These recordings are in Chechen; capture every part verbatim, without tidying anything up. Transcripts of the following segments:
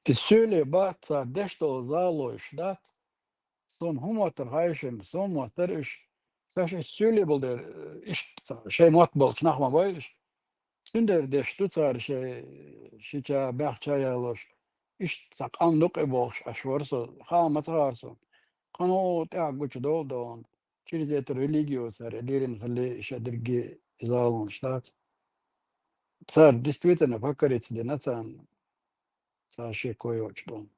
И суьйле бац цар деш долу залош дац. Суна хӀун моттар хаьий шуна, суна моттар уьш, ца ши суьйле болу дела, иштта ца шайн мотт болчу нах ма бай уьш. Цуьнан дера деш ду цара шайн, шича баьхча ялош, иштта ца къан ду кхин бохуш Ӏаш вара со, хаа ма ца хаар суна. Кхано тӀаьхьа гучу долу дона, через эту религию цара лерина хилли, ша дерриге залонаш дац. Цара действительно покориться дина царна. Ца шеко йоцуш бу.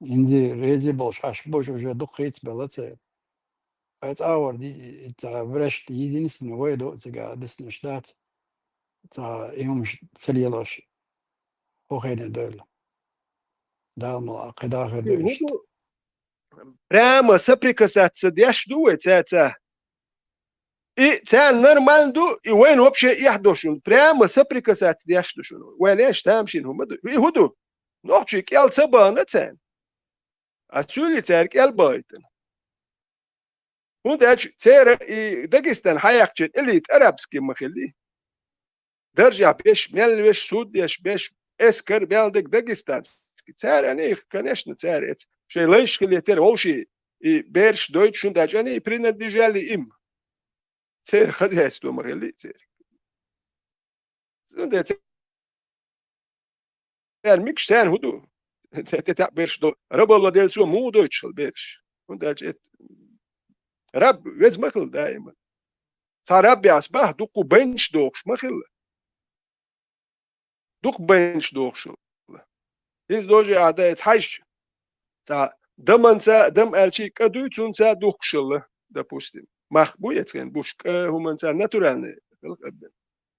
Инзи рези болуш Ӏаш буш уже дукха хийцабелла церан. Ай цӀа а вара ди-, ца врешта единственный вай ду цига диснаш дац. Ца и хӀумаш ца лелош хӀокхуьне дойла. Дала мала кхидӀа а хир ду иштта. Прямо соприкасаться деш ду вай цаьрца? И царна нормально ду, и вайна вообще эхь до шуна. Прямо соприкасаться деш ду шуна. Вай леш тамашийна хӀума ду. И хӀун ду? Нохчий кӀел ца бахана царна. А суьйли цара кӀел бахийтина. ХӀунда аьлча церан и Дагестан хьаяьккхича элита арабский ма хилли. Даржехь беш, мел веш, суд еш беш, эскар мел дерг дагестанский. Цара аьлла, конечно, цара эца. Шайн лайш хилийтира вовший, и бераш дойтуш, хӀунда аьлча они принадлежали им. Церан хозяйство ма хилли церан. ХӀунда аьлча цара микаш царна хӀун ду? Церан тӀе таьӀ бераш до. Рабалла делла цо муха дойтуш хила бераш? ХӀунда аьлча эт-, раб веза ма хила даима. Цхьа раб яц бах, дуккха бенчаш дохуш ма хилла. Дукха бенчаш дохуш хилла. Иза дожи а даица хьаьжча. Цхьа даманца, дам аьлчи кӀа дуй, цунца духкуш хилла, допустим. Мах бу эцхен буш кӀа хӀуманца натуральный хила кӀа бен.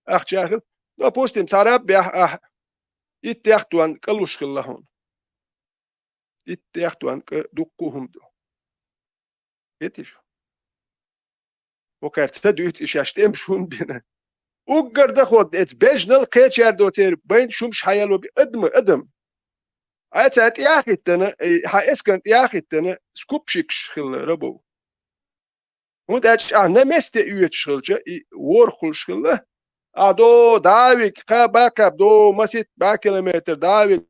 Ахча хила. Допустим, цхьа раб яхь ахь, иттех тонна кӀа луш хилла хьуна. Иттех тонна кӀа дуккха хӀума ду. Хетиш? ХӀокхаьрца ца дуьйцу и шаьш тӀемаш хӀунда бина? Уггар дахода эца бежнал кхечаьрдо церан байна шумаш хьаяло би адма адам. Ай цара тӀехӀиттана, ай хьан эскан тӀехӀиттана, скупщикаш хилла рабов. ХӀунда аьлча ахь на месте оьцуш хилча, и ворхӀ хуьлуш хилла. Ахь до дӀавиг, кха баккхаб до масит бӀа километр дӀавиг.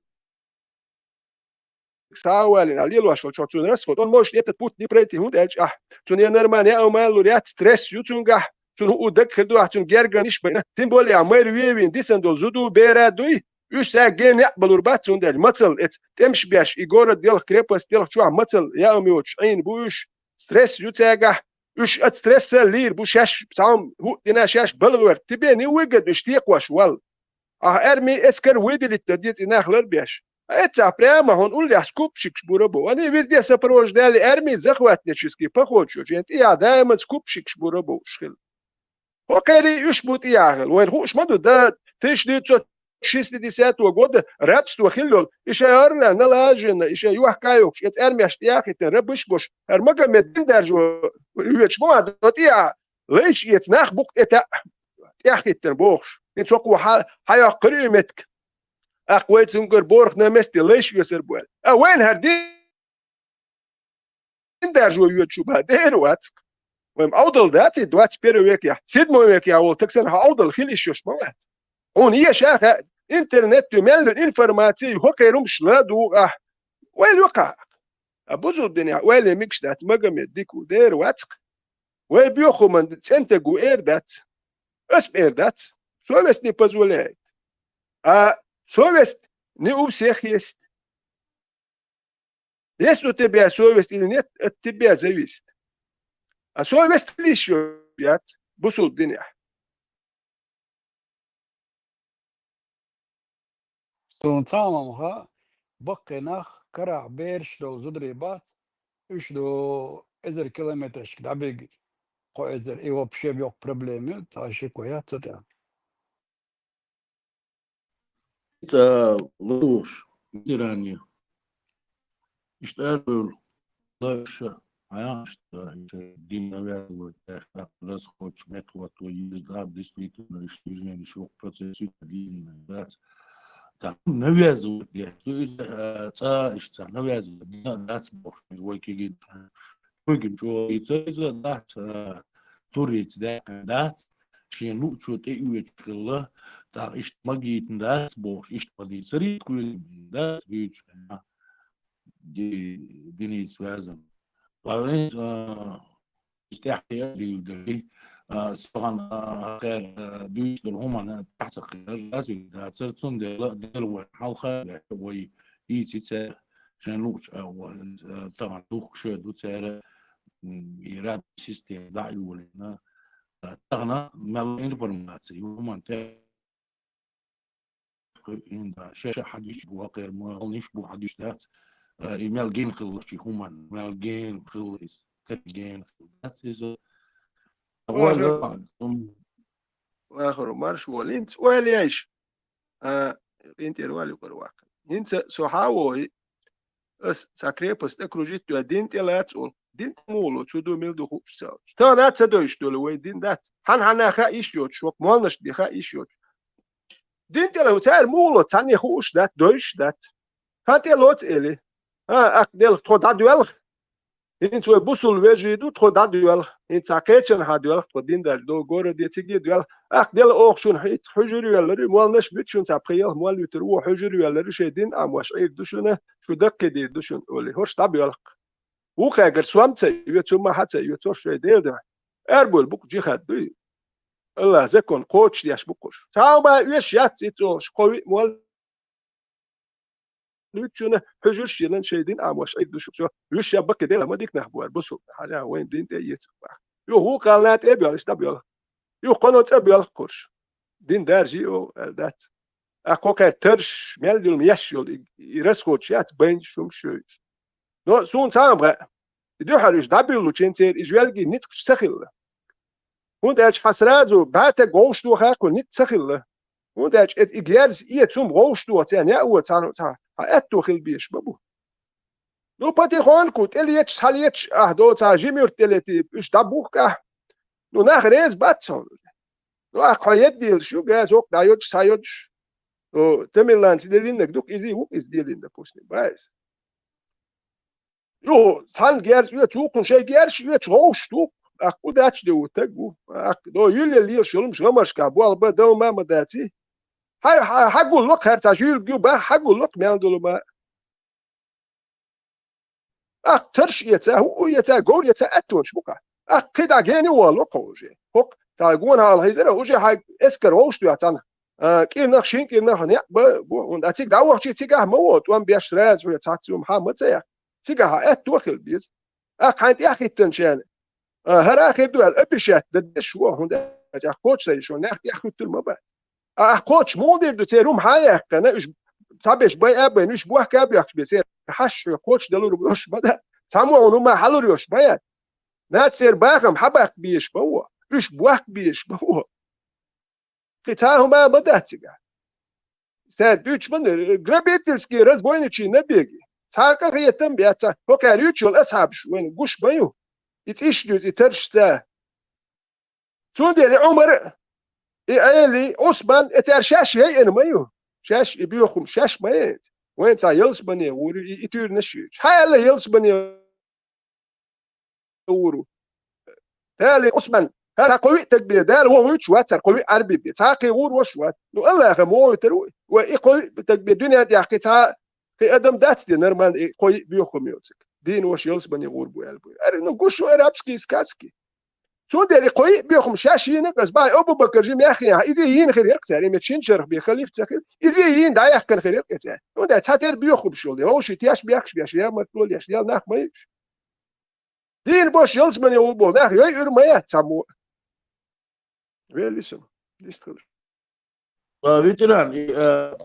Схьа а валийна, ахь лелош волчохь цунна расход. Он может этот путь не пройти, хӀунда аьлча ахь цунна я нормально, я амал лур яц, стресс ю цуьнгахь, цунна хӀуъу даг хир ду ахь, цунна герганиш а байна. Тем более ахь майра вевийна дисан долу зуда, бер а дуй, уьш цаьрга гена яа балур бац, хӀунда аьлча мацалла эца тӀемаш беш, и город делха, крепость делха чохь мацалла яам йоцуш Ӏийна бу уьш, стресс ю цаьргахь, уьш оцу стресса лийр бу шаьш, цхьамма хӀуъу дина шаьш балгӀерта. Тебе не выгодно уьш текхош вал. Ахьа арми эскар выделить дан деза и нах лар беш. Эццахь прямо хьуна уллехь скупщикаш бу рабов. Они везде сопровождали арми захватнический поход шо, шен тӀехьа даиман скупщикаш бу рабовш хила. ХӀокхерий уьш бу тӀехьа хила. Вайна хууш ма ду, да, тысяча девятьсот шестидесятого года рабство хилла йолу, и шайн орла налажена, и шайн йохка йохуш, эца армеш тӀехьа хиттина рабиш бош, хӀара Магомед дин даржо оьцуш ма до тӀехьа, лайш эца нах букъ тӀе таьӀ, тӀехьа хиттина бохуш. ХӀинца хӀокхо хьа-, хьайоккхур и метка. Аккха вай цуьнгара борх на месте лайш оьсар бу аьлла. А вайна хӀара дин даржо йоьду шу бан, дера вац-кх. Вайн Ӏовдал дац и двадцать первый векехь, седьмой векехь волу таг санна хьан Ӏовдал хила йиш йолуш ма вац. Хьуна еша а хаьа, интернет ю, мел ю информаци, хӀокхерумаш ла дугӀу ахь. Вай лоькхахь. А бузул динехь, вай ле микаш дац, Магомед дика ву, дера вац-кх. Вай боьхуман цӀентаг ву эр дац. Ас эр дац. Совесть не позволяет. А совесть не у всех есть. Есть у тебя совесть или нет, от тебя зависит. А совесть лишь яц бусул динехь. Суна цхьа а ма хаьа, баккхий нах, карахь бераш долу зударий бац, уьш ду эзар километрашка дӀабига, кхо эзар, и вообще боккха проблема ю, цхьа шеко яц цу тӀехь. Ца луш, ветеране. Иштта аьлла, лайша, хьаяншта, иштта дин навязывать деш, расходчу метхот ву, иза дӀа действительно, иштта движение шо процесс ю, длинный, дац. Так, навязывать деш, то есть, э, цӀа иштта навязывать деш, дац бохуш, иза вай кегий, кегий чӀогӀа иза, дац, э, турица даьккхина дац, шен луъчо тӀеоьцуш хилла, ТӀаккха иштта магийтина дац бохуш, иштта ма дийцарий, кхоьлина дац буьйцуш, ди-, динийца ваьзна. Ткъа вайн, а, иштта тӀаьхье а дийла дерриг, а, сагӀан, а, хӀара, а, дуьйцуш долу хӀуманна тӀаьхьа ца кхиар, дац уьш дацар, цундела Дела вайн хьалха а вай ийци цара, шайн луучу, а, ва-, а, тахана духкуш а ду цара, м, и радио система дӀа а йолийна. А, тахана мел информаци ю хӀуманна тӀе-, ХӀинца ша-ша хьадуьйцуш бу, хӀокхеран ма-, хӀалниш бу хьадуьйцуш дац. Э, и мел гена хилла чи хӀуманна, мел гена хилла иза, тера гена хилла дац иза. Вахар. Вахар, марш валинца, ойла еш. А, къинтӀера вал юкъара ваккха. ХӀинца со хьавой, ас цхьа крепость окружить дой, дин тӀе лаца олу. Дин тӀе муха ло, чу ду, мила ду хууш ца хилча. Тахана а ца дойуш долу вай дин дац. Хьан-хьанна хаа йиш йоцуш, хӀокху молланашна бен хаа йиш йоцуш. Дин тӀе ло, цара муха ло, цхьанне хууш дац, дойуш дац. Хан тӀе лоцу эли. А, акха делха, тхо дӀадоьлху. ХӀинца вай бусул вежарий ду, тхо дӀадоьлху. ХӀинца цхьа кхечанхьа доьлху, тхо дин даьлча долу городе циге доьлху. Акха дела оха шуна хӀинца хьуьжар йоьллар ю, молланаш бу шуна цхьа пхи-ялх молла вуьтур ву, хьуьжар йоьллар ю, шайн дин Ӏамош Ӏийр ду шуна, шу даккхийдийр ду шуна, олий, хӀорш дӀабоьлху. Вукхаьргара сом ца йоьцу, ма хьа ца йоьцу, хӀорш шайн Дела дуьхьа. Арабевлла бу-кх джихад дуй. АллахӀан закон кхочушдеш бу-кх хӀорш. Цхьа хӀума оьшуш яц и цӀогӀаш, кхо-виъ молла вуьту шуна, хьуьжарш а йиллина, шайн дин Ӏамош Ӏийр ду шу. Вуьш ша баккхий Дела ма дика нах бу аьлла, бусул. Хьан а вайн дин тӀе эцарх баха. Юха вукху кхална тӀе а боьлхуш дӀабоьлху. Юха кхано цӀа боьлху хӀорш. Дин даржий оха аьлла дац. Акха кхо кхаьрта тарш, мел дилма еш йолу и, и расходаш яц, байнаш хӀума шоьйуш. Но суна цхьа а хаьа, и дуьхьал уьш дӀабуьллучийн церан и жоьлгийн ницкъаш ца хилла. ХӀунда аьлча хьан сразу бӀе стаг вовшах дохахь, кху ницкъ ца хилла. ХӀунда аьлча и герз эца хӀума вовшах доху церан яа цхьа, цхьа, хьан аьтто хила безаш ма бу. Ну, потихоньку, тӀелеташ, схьалеташ, ахь доцахь жима юрт тӀелетий, уьш дӀабухкахь. Ну, нах реза бац хьуна. Ну, ахь кхо едда дийлаш ю, газ хӀокху дӀайодуш, схьайодуш. Ну, Тамерланца лелийнарг ду-кх изий, ву-кх иза лелийна, допустим, ба иза. Ю, цхьана герз оьцу, вукхунна шайн герзаш оьцуш вовшах ду. Аккха кху даьчча де ву, таг ву. Аккха до юьлле лелаш йолуш гӀамаршкахь болх бан, дов ма а ма даций. Хьа, хьа, хьагуллакх, хӀара цхьа жуьлг ю баха, хьагуллакх, мел долу ма. Аккха тарш эца, хӀуъу эца, говр эца аьттонаш бу-кх. Аккха кхидӀа гена а валло кхо уже. ХӀокху цхьа гонахьа хьалха хьийзара, уже хьайн эскар вовшах доьху цхьана. А, кӀирнах, шин кӀирнах некъ ба, бу, хӀунда а цига дӀавахчий, цигахь ма во, тӀом беш сразу хьоьца хьац юма хьа ма ца яхь. Цигахь хьан аьтто а хила беза. Аккха хьайна тӀаьхьахӀиттинчарна, а, хӀара а хир ду аьлла, обещать дан дезаш ву, хӀунда аьлча ахь кхочушдеш йолу нах тӀаьхьахӀуьттур ма бац. А, ахь кхочуш муха дийр ду, церан хӀума хьан а яьккхина, уьш цхьаберш бай а байна, уьш бохка а боьхкуш бен, церан хьашт хьоьга кхочушдалур бу йош ма дац. Цхьаммо хьуна хӀума хьалур йош ма яц. Нах церан бахам хьабаккха безаш ма во, уьш бохка безаш ма во. Кхин цхьа а хӀума ма дац цигахь. Цара дуьйцуш ма дара, грабительские, разбойничьи набеги. Цхьа а къахетам бац, хӀокхара юьйцуш йолу асхьабаш вайна гуш ма ю. И цӀиш дуьйцу, и тарш ца. Цундела и Ӏумар а, и Ӏели, Ӏусман, и цара шаьш яйина ма ю. Шаьш и боьхам шаьш ма яйна. Вайн цхьа ялсамане гӀур ю, и, и туьйранаш а юьйцуш. Хьан аьлла ялсамане гӀур ву? Дала Ӏусман, хӀара кхо-виъ таг бен, Дала вон вуьйцуш вац цара, кхо-виъ Ӏарби бен. Цхьа кхин гӀур вош вац. Ну, АллахӀа мо вуьйтур ву? Вай и кхо-виъ таг бен дуьнен тӀехь кхин цхьа, кхин адам дац де нормально, и кхо-виъ боьхам йоцург. Дийна ваша ялсамане гӀур бу аьлла бу. Ара, ну, гуш ю арабские сказки. Цундела и кхо-виъ боьхам шаьш йийна, аса бахьа Абу-Бакар жимма яххе, иза йийна хир яра-кх цара, и мет шин чарх бен халиф ца хир, иза йийна дӀаяьккхина хир яра-кх цара. Цундела цхьатера боьхамаш йолу, вовший теш бехкаш беш, ямартло еш, ял нах ма ю уьш. Дийна бош ялсамане гӀур боху нах йой уьр ма яц цхьаммо. Велли со, лист хилар. А, ветеран, и, а,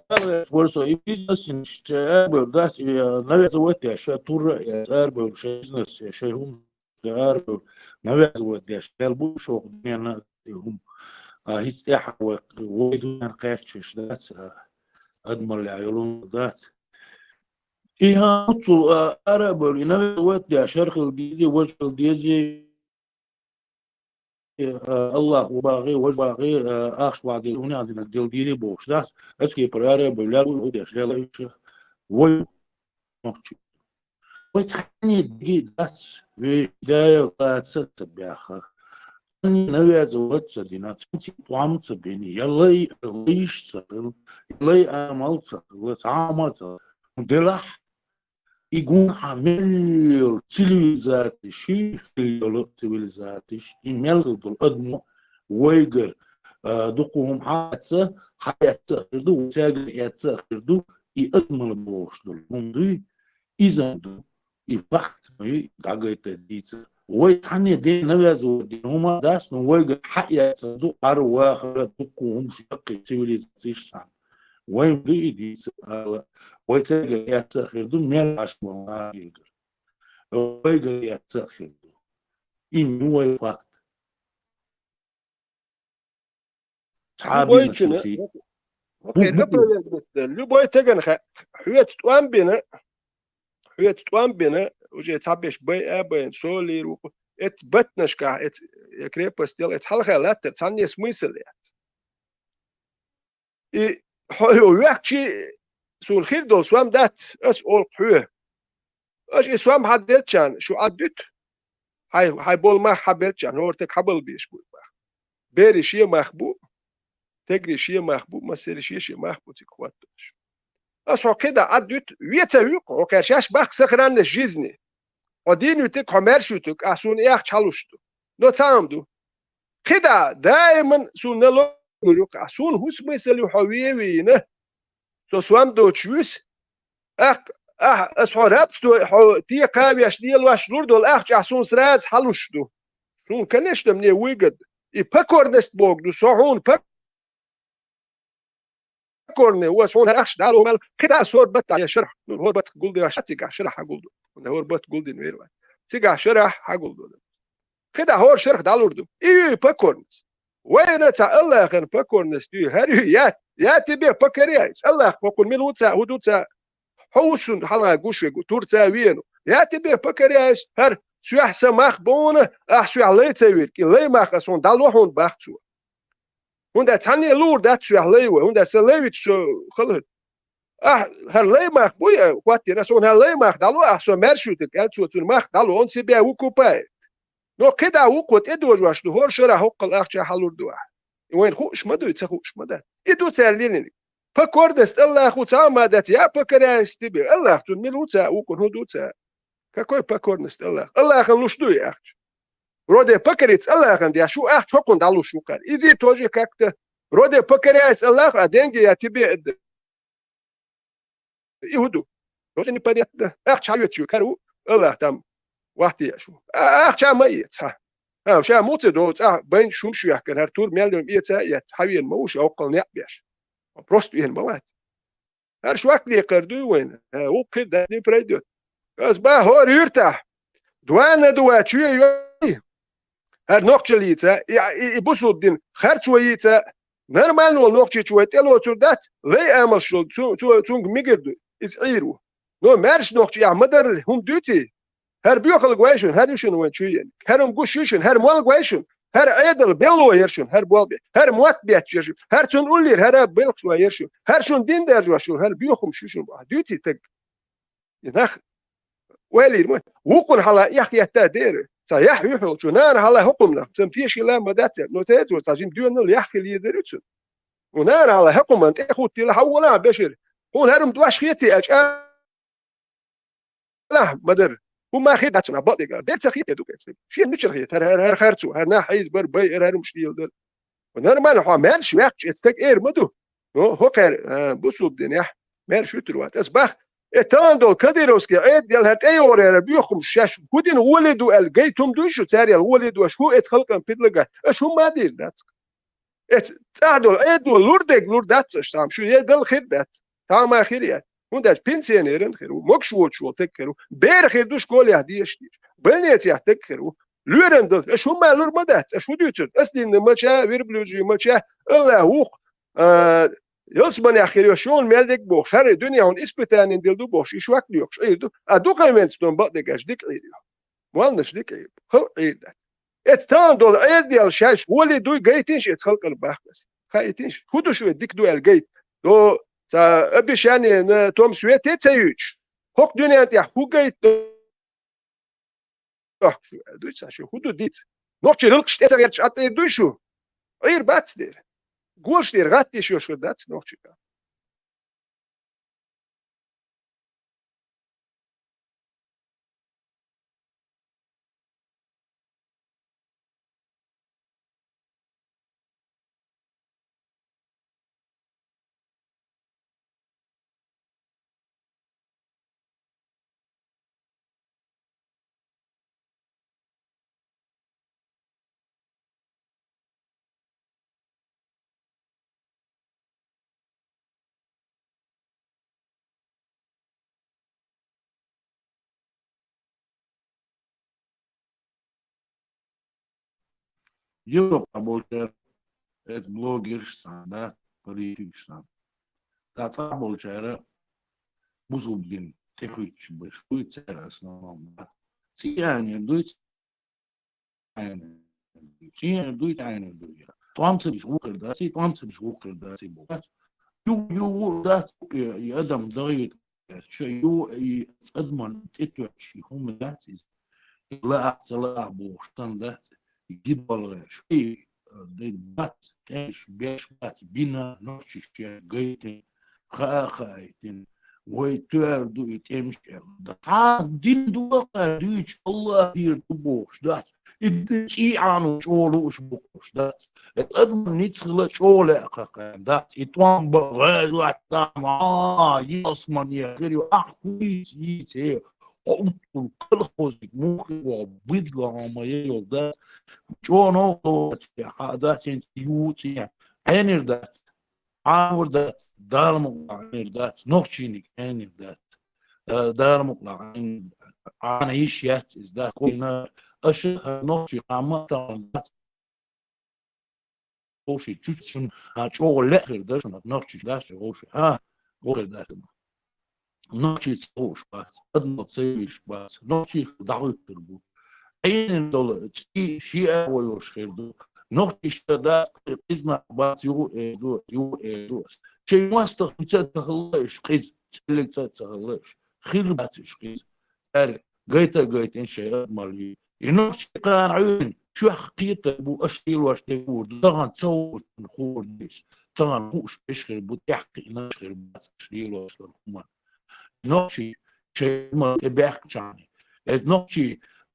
вар со, и бизнес, и, э, арабевлла дац, и, а, навязывать деш, ша тур, э, арабевлла, ша бизнес, э, ша хӀума, ша арабевлла, навязывать деш, эл бу шо дуьненна, и хӀума, а, хӀиц тӀехь вай, вай дуьненна кхаьччаш дац, а, адамаллехь йолу дац. И хӀан, цул, а, арабевлла, и навязывать деш, шархил дези, важхил дези, э, Аллах ву бахи, вож бахи, э, ахш вахи, уни азина дел дири бохуш дац. Эцки параре бу, ля бу, деш, ля лайша. Вой, махчи. Вой, цхьани диги дац, вей, дая, лаца, бяха. цхьанне навязывать ца дина, цхьанне тӀом ца бина, я лай, лайш ца хилла, я лай амал ца хилла, цхьа хӀума ца хилла. Делахь, и гунахь мел йолу цивилизацеш, хила йолу цивилизацеш, и мел хила долу адамо вайгара, а, дукха хӀума хьаэца, хьаэца а хир ду, вай цаьргара эцца а хир ду, и адамал бохуш долу хӀума дуй, иза ду, и факт ма ю, и дӀагайта дийца. Вай цхьанне ден навязывать дина хӀума дац, но вайгара хьаэца ду, ара вахара дукха хӀумаш яккхий цивилизацеш цхьаьна. Вайн ду и дийца ала, вай цаьргара эцца а хир ду, мел Ӏаш болу нахилгара. Вайгара эцца а хир ду. И ма ю вай факт. Цхьа а Любой бина чина, шуьца. Бу-, хӀокхерга бу-, бу- проверка дан. Любой тагана ха-, хьоьца тӀом бина, хьоьца тӀом бина, уже цхьаберш байа а байна, шолийр ву-, эцу баттанашкахь, эцу, я крепость дела, эцу хьалха латтара, цхьанне смысл яц. И хьо йо вехчи, суна хир долу сом дац, ас олу хьоьга. Аша и сом хьан делчарна, шу Ӏад дуьту? Хьай, хьай болу мах хьан белчарна, хӀора таг хьан бала безаш бу и мах? Берийн шен мах бу, тегрийн шен мах бу, массерийн шен-шен мах бу цига хӀоттош. Ас хьо кхидӀа Ӏад дуьту, вен ца вуьйкъу, хьо кхаьр шаьш баккха сохранность жизни. Хьо дийна вуьтуг, хьо маьрша вуьтуг, ахь суна эхча хьалуш ду. Но цхьа хӀума ду. КхидӀа даиман суна нало гур ю-кх, ахь суна хӀун смысл ю хьо вен вийна? Со сом доцуш вуьсу? Ахь, ахь, ас хьо рабство, хьо текхавеш, лелош лур долу ахча ахь суна сразу хьалуш ду. Суна, конечно, мне выгодно. И покорность бохург ду, со хьуна пок-, покорный, ва суна ахча дало мел, кхидӀа ас хӀора баттахь я шарахь, ну, хӀора баттах гулдеш, цигахь шарахь хьагулду. ХӀунда хӀора баттах гулдина вер вац. Цигахь шарахь хьагулду. КхидӀа хӀора шарахь дӀалур ду. И ю и покорность. Вайна цхьа Аллахьан покорность ю, хӀара ю, я, я тебе покоряюсь. Аллахь хӀокхунна мила ву ца, хӀун ду ца, хьо ву шуна хьалха гуш вегу, тур ца вену. Я тебе покоряюсь, хӀара соьх сан мах бу хьуна, ахь соьх лай ца вирг, и лай мах ас хьуна дӀало хьуна бах цо. ХӀунда цхьанне луур дац соьх лай вай, хӀунда сан лай вича со хала хӀуьту. Ахь хӀара лай мах буй, а, хӀоттийна, ас хьуна хӀара лай мах дӀало, ахь со маьрша вуьтуг, аьлла цо, цуьнан мах дӀало, он себя выкупает. Но кхидӀа вукхо тӀедожош ду, хӀора шарахь хӀокхул ахча хьалур ду ахь. И вайна хууш ма дуй, ца хууш ма дац. И ду цара лелийниг. Покорность Аллаху цхьа а ма дац, я покоряюсь тебе. Аллахь цунна мила ву ца, вукхунна хӀун ду ца? Какой покорность Аллах? Аллахьан луш ду и ахча? Вроде покориться Аллахьан деш ву, ахча хӀокхунна дӀалуш ву кхара. Изи тоже как-то. Вроде покоряюсь Аллаху, а деньги я тебе отдаю. И хӀун ду? Тоже непонятно. Ахча хьаоьцуш ву, кара ву, Аллахь там вахтееш ву. А, ахча ма эца, хьа. А, ша муха ца до, цӀахь байна шумаш вехкана, хӀара тур мел йолу эца а эцна, хьавена ма ву ша, хӀокхул некъ беш. Просто вена ма вац. ХӀара шок лекхар дуй вайна? Э, вукху кхин дац, не пройдёт. Ас бан хӀора юьртахь, дуана ду вай чуьйой, хӀара нохчаллица, и, и, и бусулба дин харцо йийца, нормально волу нохчичу вай тӀелоцур дац, лай амалш йолу, цу, цу, цуьнга мигар ду, иза Ӏийр ву. Но маьрша нохча эхь ма дарра, хӀума дуьйций? ХӀара боьхалг вай шуна, хӀара ю шуна вайн чуьйениг. ХӀара хӀума гуш ю шуна, хӀара моллаг вай шуна, хӀара Ӏедал белло яра шуна, хӀара болх бе-, хӀара мотт бетташ яра шуна, хӀара цунна уллера, хӀара белхаш ван яра шуна, хӀара шуна дин даржош ю, хӀара боьхамаш ю шуна боху. Дуьйций таг? И нах ойла йийр ма. Вукхунна хьала эхь етта дера. Цхьа яхь ю хьуна чу. Нана хьала хӀокхунна нах. Цам тешийла ма дац церан. Но тӀе а цо цхьа жима доьналла яхь хила езар ю цунна. Ву нана хьала хӀокхунна тӀе хуттийла хьан волахь бешира. Хьуна хӀара-м дош хетий аьлча, алахь ма дара. ХӀумма хир дац цунна бакъдерг. Бер ца хетий ду кӀезиг. Шен мичара хета? ХӀара, хӀара, хӀара харцо, хӀара нах хьийза бар, бай эр, хӀара-м шийла дара. Нормально, хьо маьрша ваьккхича, эцу стаг эр ма ду. Ну, хӀокхара, а, бусулба динехь маьрша вуьтур вац. Ас бах, э, тахана долу кадыровский Ӏедал, хӀара тӀейогӀур яра боьхамаш шаьш хӀун дина гӀоле ду аьлла, гайта хӀума дуй шу, царел гӀоле ду аша, хӀун эцу халкъан предлагать? Аша хӀумма а дийр дац. Эцу цӀахь долу Ӏедало лур дерг лур дац аша, сам шу е дала хир дац. Тхьамма хир яц. ХӀунда аьлча пенсионеран хир ву, могуш воцуш волу таг хир ву, бер хир ду школехь дешаш деш, больницехь таг хир ву. Лоьран ду, аша хӀумма лур ма дац, аша хӀун дуьйцур? Ас динна мача, верблюжий мача, Аллах вух, а, ялсаманехь хир йо, шуна мел дерг бохуш, хӀара дуьне хьуна испытанин дилла ду бохуш, и шок лоькхуш, Ӏийр ду. А дукхавенца дон бакъдерг аша дика Ӏийр ю. Молланаш дика Ӏийр, халкъ Ӏийр дац. Эцу тахана долу Ӏедал шаьш гӀоле дуй гайтинаш эцу халкъана бахкас. Хаийтинаш, хӀун ду шу дика ду аьлла гайта? До ца обещание на том свете ца юьйцуш, хӀокху дуьнен тӀехь хӀун гайта? Дуй ца шу, хӀун ду дица? Нохчий ралкхаш тӀе ца гӀерташ, атта эр дуй шу? Ӏийр бац дера. Голаш дера, гӀатта йиш йолаш хир дац нохчий. Европа болчара, это блогерш цхьана, да, политикаш цхьана. ТӀаккха цхьаболчара бусулба дин тӀехуьттуш берш буй, церан основном, да. Цигане дуй, Ӏайна дуй, чин дуй, Ӏайна дуй. ТӀом ца беш гӀулакх хир дац, тӀом ца беш гӀулакх хир дац боху. Ю, ю, дац, и адам дагӀийта, ша ю, и цӀадман тӀетоьхча хӀума дац иза. Лаахь, ца лаахь бохуш санна дац, гидбалгӀеш. И, дай бац, кхеш, беш бац, бина, нохчаш шаьш гайтина, хаа хаийтина, вай тоьар ду и тӀемаш аьлла. Цхьа дин ду вакха дуьйцу, Аллах дийр ду бохуш дац. И чӀий Ӏано чӀогӀа лууш бу бохуш дац. И адаман ницкъ хила чӀогӀа лаьа кхакхаьн дац. И тӀом бан гӀазот там, а, ялсмане хир ю, ахь хӀун йийца, йийца, хьо уттул колхозник мухи вахь, бидла хьо ма е йолу дац. ЧӀогӀа новкъа лоцу хьан дац, хӀинца юцӀе. Ӏенир дац. Ӏамор дац, Дала мукъалахь Ӏенир дац, нохчийниг Ӏенир дац. Э, Дала мукъалахь Ӏен-, Ӏана йиш яц иза дац. Кхойна аша хӀара нохчий къамма а тахана дац. Вовши чуччун, а, чӀогӀа лаьа хир дара шуна, нохчий дац чӀогӀа вовши. А, вовши дац. Нохчий ца хууш бац, адамо ца вуьйш бац, нохчий дӀахӀуьттур бу. Ӏийнан долу цӀий шиъ а войуш хир ду. Нохчий ша дац, кхин къиза нах бац, юха эр ду, юха эр ду. Шайн мостагӀ хӀинца а ца хилла уьш къиза, цӀиллиг цӀа а ца хилла уьш. Хир бац уьш къиза. Цаьрга гайта а гайтина шайн адамаллий. И нохчий кхана Ӏуьйрина чоьхьа кхетар бу, аша лелош тӀе хуур ду, тахана ца хууш хуур ду иза. Тахана хууш берш хир бу, тӀехь кхиънаш хир бац аша лелош долу хӀуманна. Нохчий шайн ма тӀе баьхкачарна. Эза нохчий,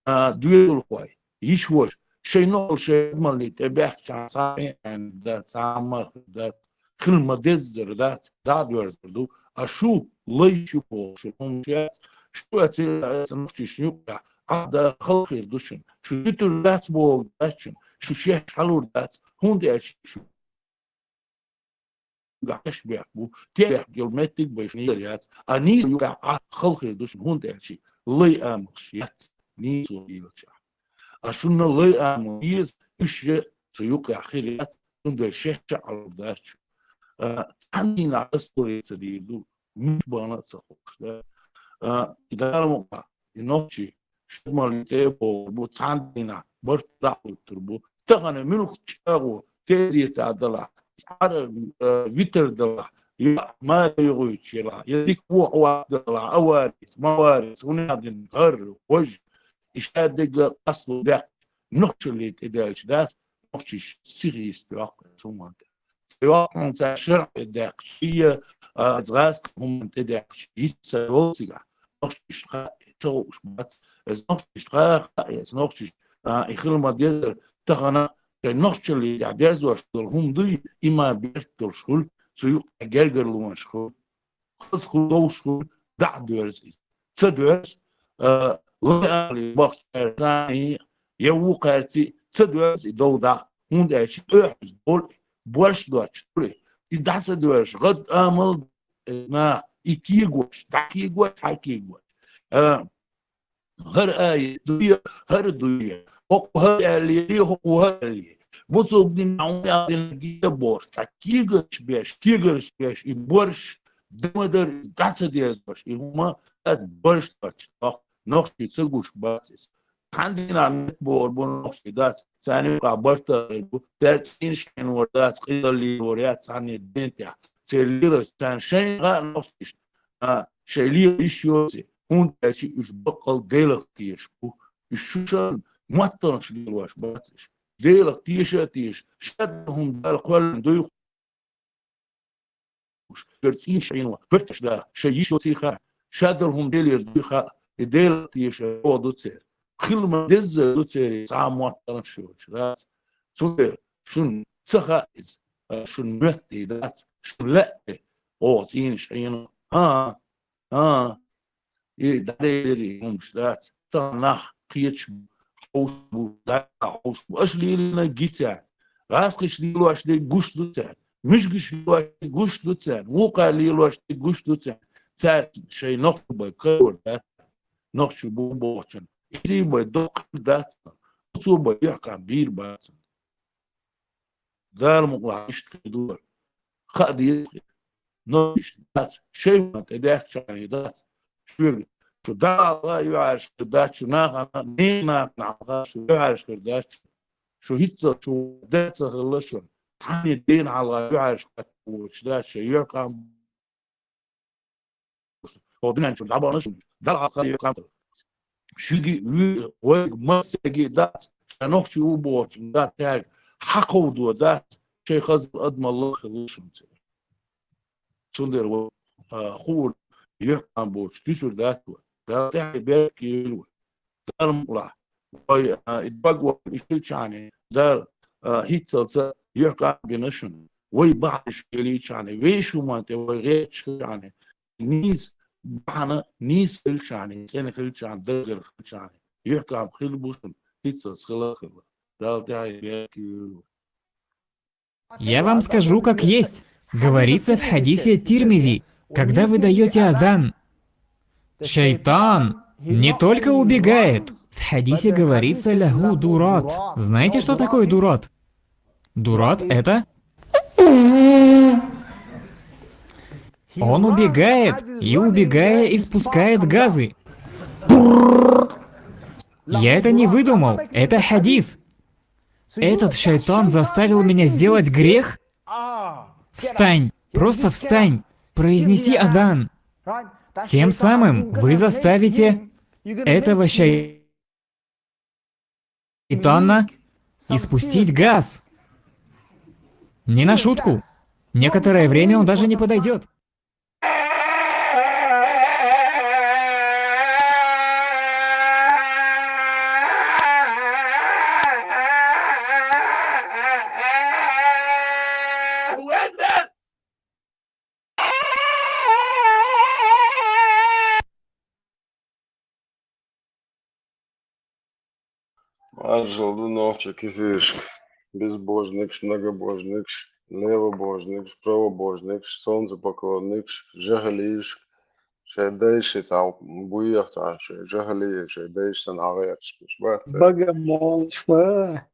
а, доьзалхой, йиш ваша, шайн нохчалла шайн малле тӀе баьхкачарна цхьа а дан, цхьа а ма дан, хила ма деззара дац, дӀа а доьрзур ду. А шу лай шу боху, шу хӀума шу яц, шу а ца, ца нохчий шун юкъахь, а да халхир ду шуна. Шу туьтур дац боху дац шуна, шу шех хьалур дац, хӀунда аьлча шу гахьаш бехк бу, те бехк йолу меттиг бай шуна яц, а нийса юкъахь а халхир ду шуна, хӀунда аьлча лай амалш яц нийсо йелчахь. А шуна лай амал еза, уьш я цу юкъахь хир яц, цундела шех ча а Ӏалур дац шу. А, цхьана дийнахь ас ца дийр ду, муьлш бахана а ца хууш, да. А, и Дала мукъа, и нохчий, шадмаллин тӀе а богӀур бу, цхьана дийнахь барт дӀахӀуьттур бу. Тахана муьлхха чӀагӀо тезета далахь, Ӏара, а, витар далахь, я ма йогӀуьйтуш ялахь, я дика вохьа ваккха далахь, аварец, ма варец, хӀунда дина, хӀара, важа, и шадерг къасто даьккхича, нохчалле тӀедаьлча дац, нохчаш сиха йист йоккху, цу ма тӀе. Ца йоккху хьуна цара шарӀе даьккхича, я, а, гӀазкхийн хӀуманна тӀедаьккхича, йист ца йолу цигахь, нохчашна хаьа, ца хууш бац. Эза нохчашна хаьа, хаьа, эза нохчаш, а, и хила ма дезара, тахана шайн нохчалле тӀехь дерзош долу хӀума дуй, и ма бертта долуш хуьлу, цу юкъахь гергарлонаш хуьлу. Хаза хуьлу, довш хуьлу, дӀа а доьрзу иза. Ца доьрзу, а, лай амале бахчара цхьаьний, я вукхаьрций, ца доьрзу и дов дӀа, хӀунда аьлча и оьхьаза долу и, борш доцуш долу и. И дӀа ца доьрзуш, гӀад амал, э, нах, и кегош, дӀа кегош, хьа кегош. А, хӀара а дуй, хӀара дуй. ХӀокху хӀара аьллера, хӀокху хӀара аьллера. Бусулба дин, Ӏумар дин геборш, цхьа кегарш беш, кегарш беш, и борш, дан ма дара, дӀа ца дезаш, и хӀума, ас борш доцуш, нохчий ца гуш бац иза. Цхьана дийнахь меттабогӀур бу нохчий дац, царна юкъахь барт а хир бу, цаьрца цӀийнаш кхиънор дац, къизалле лелор яц цхьанне ден тӀехь. Церан лелаш царна шайна хаьа нохчашна, а, шайн лела йиш йоций, хӀунда аьлча уьш баккъал Делах тешаш бу. Уьш шушалла моттаргӀанаш лелош бац уьш. Делах теша а теша, шадолу хӀума Дала кхоьллина дуй хууш, кара цӀийна шайна ван, коьрташ да, шайн йишо ций хаьа, шадолу хӀума Делера дуй хаьа, и Делах теша чӀогӀа ду церан. Хила ма деззара ду церан цхьа а моттаргӀанаш йоцуш, дац. Цундела шуна ца хаьа иза, шуна моьттий дац, шуна лаьа оха цӀийнаш Ӏийна. ХӀан-хӀа, ХӀан-хӀа, и дӀаделира и хӀумаш дац. Тахана нах кхеташ бу, хьовш бу, дӀа хьовш бу. Аша лелийнарг гуш ду царна. ГӀазкхаша лелош дерг гуш ду царна. Муьжгаша лелош дерг гуш ду царна. Вукхара лелош дерг гуш ду царна. Цаьрца шайн нохчо бен карор дац. Нохчо бу бохучун. Иза бен доккха дац. Оцо бен юьхькӀам бийр бац. Дала мукъалахь иштта хир ду. Хаа деза хир. Но иштта дац, шайн тӀе даьхкачарний дац. Шуьга, шу дӀа хьалха юьхьӀаьржа хир дац, шу нахана, ненахана хьалха шу юьхьӀаьржа хир дац. Шу хӀинццалц шу даь ца хилла шуна. Цхьанне дена хьалха юьхьӀаьржа хир воцуш дац, шайн юьхькӀам Хьо дуьнен чуьра дӀабахана шуна, Далла хьалха юьхькӀам. Шуьга, вуьйга, вайга массаьрга а дац, ша нохчо ву бохучун дац, тӀаьхьа хьакховдо дац, шайн хаза адамалла а хилла шуна церан. Цундела вай, а, хуур юьхькӀам боцуш дуьсур дац вай. Дала тӀаьхье беркате йойла вай. Дала мукъалахь, вай, а, и дог вайна иштта хилчахьана, Дала, а, хӀинццалц юьхькӀам бина шуна. Вай бахьанаш хилчахьана, вешан хӀуманна тӀе вай гӀерташ хилчахьана, нийса бахьана, нийса хилчахьана, цӀена хилчахьана, даггара хилчахьана, юьхькӀам хир бу шуна, хӀинццалц хила а хилла. Дала тӀаьхье беркате йойла вай. Я вам скажу, как есть. Говорится в хадисе Тирмизи, когда вы даёте азан, шайтан не только убегает, в хадисе говорится: «Лаху дурат». Знаете, что такое дурат? Дурат — это... Он убегает и, убегая, испускает газы. Я это не выдумал, это хадис. Этот шайтан заставил меня сделать грех. Встань, просто встань, произнеси азан. Тем самым вы заставите этого шайтана испустить газ. Не на шутку. Некоторое время он даже не подойдёт. Маршалла ду нохчийн кефирашка, безбожникаш, многобожникаш, левобожникаш, правобожникаш, солнцепоклонникаш, жахӀилийшка, шайн дайша цхьа буеха цхьа, шайн жахӀилий, шайн дайша санна хьагӀерташ бац. Богомолаш ва.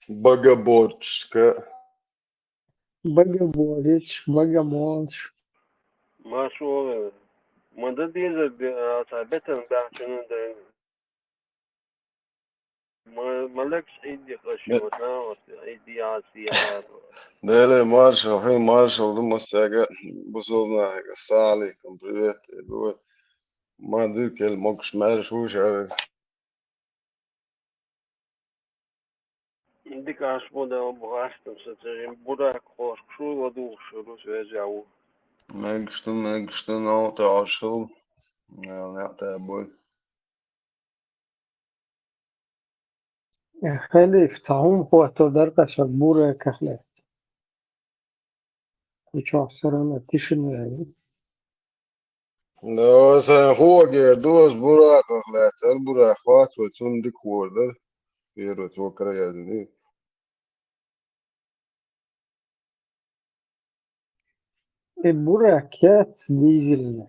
Богоборческа. Богоборец, богомолаш. Маршо, ма дан дезар де, а, цхьа бетан баьхчана дан. Ма, ма лекс Ӏийди хаш, не. Вот, а, вот, Ӏийди яц, яц. Деле маршал, хӀин маршал ду массаьрга, бусалба нахага, саликум, привет, ду. Ма диркел могуш маьрша ву шаьрга. Дика Ӏаш бу, Дала бу гӀаштам са церан буракхошка шу ладугӀуш рус вежа ву. Мегаш ду, мегаш ду, новкъа тӀе Ӏаш хила. Мел некъ тӀе а буй. Э, халиф, цхьа хӀума хӀоттал дара-кх аса бураках лаьцна. Кху чохь сарана тишина яьлла. Да, сайн хӀу агӀер ду аса бураках лаьцна, ара буракх вац вай, цунна дика хӀора дара. Первый цо караерзина. И буракх яц дизельный.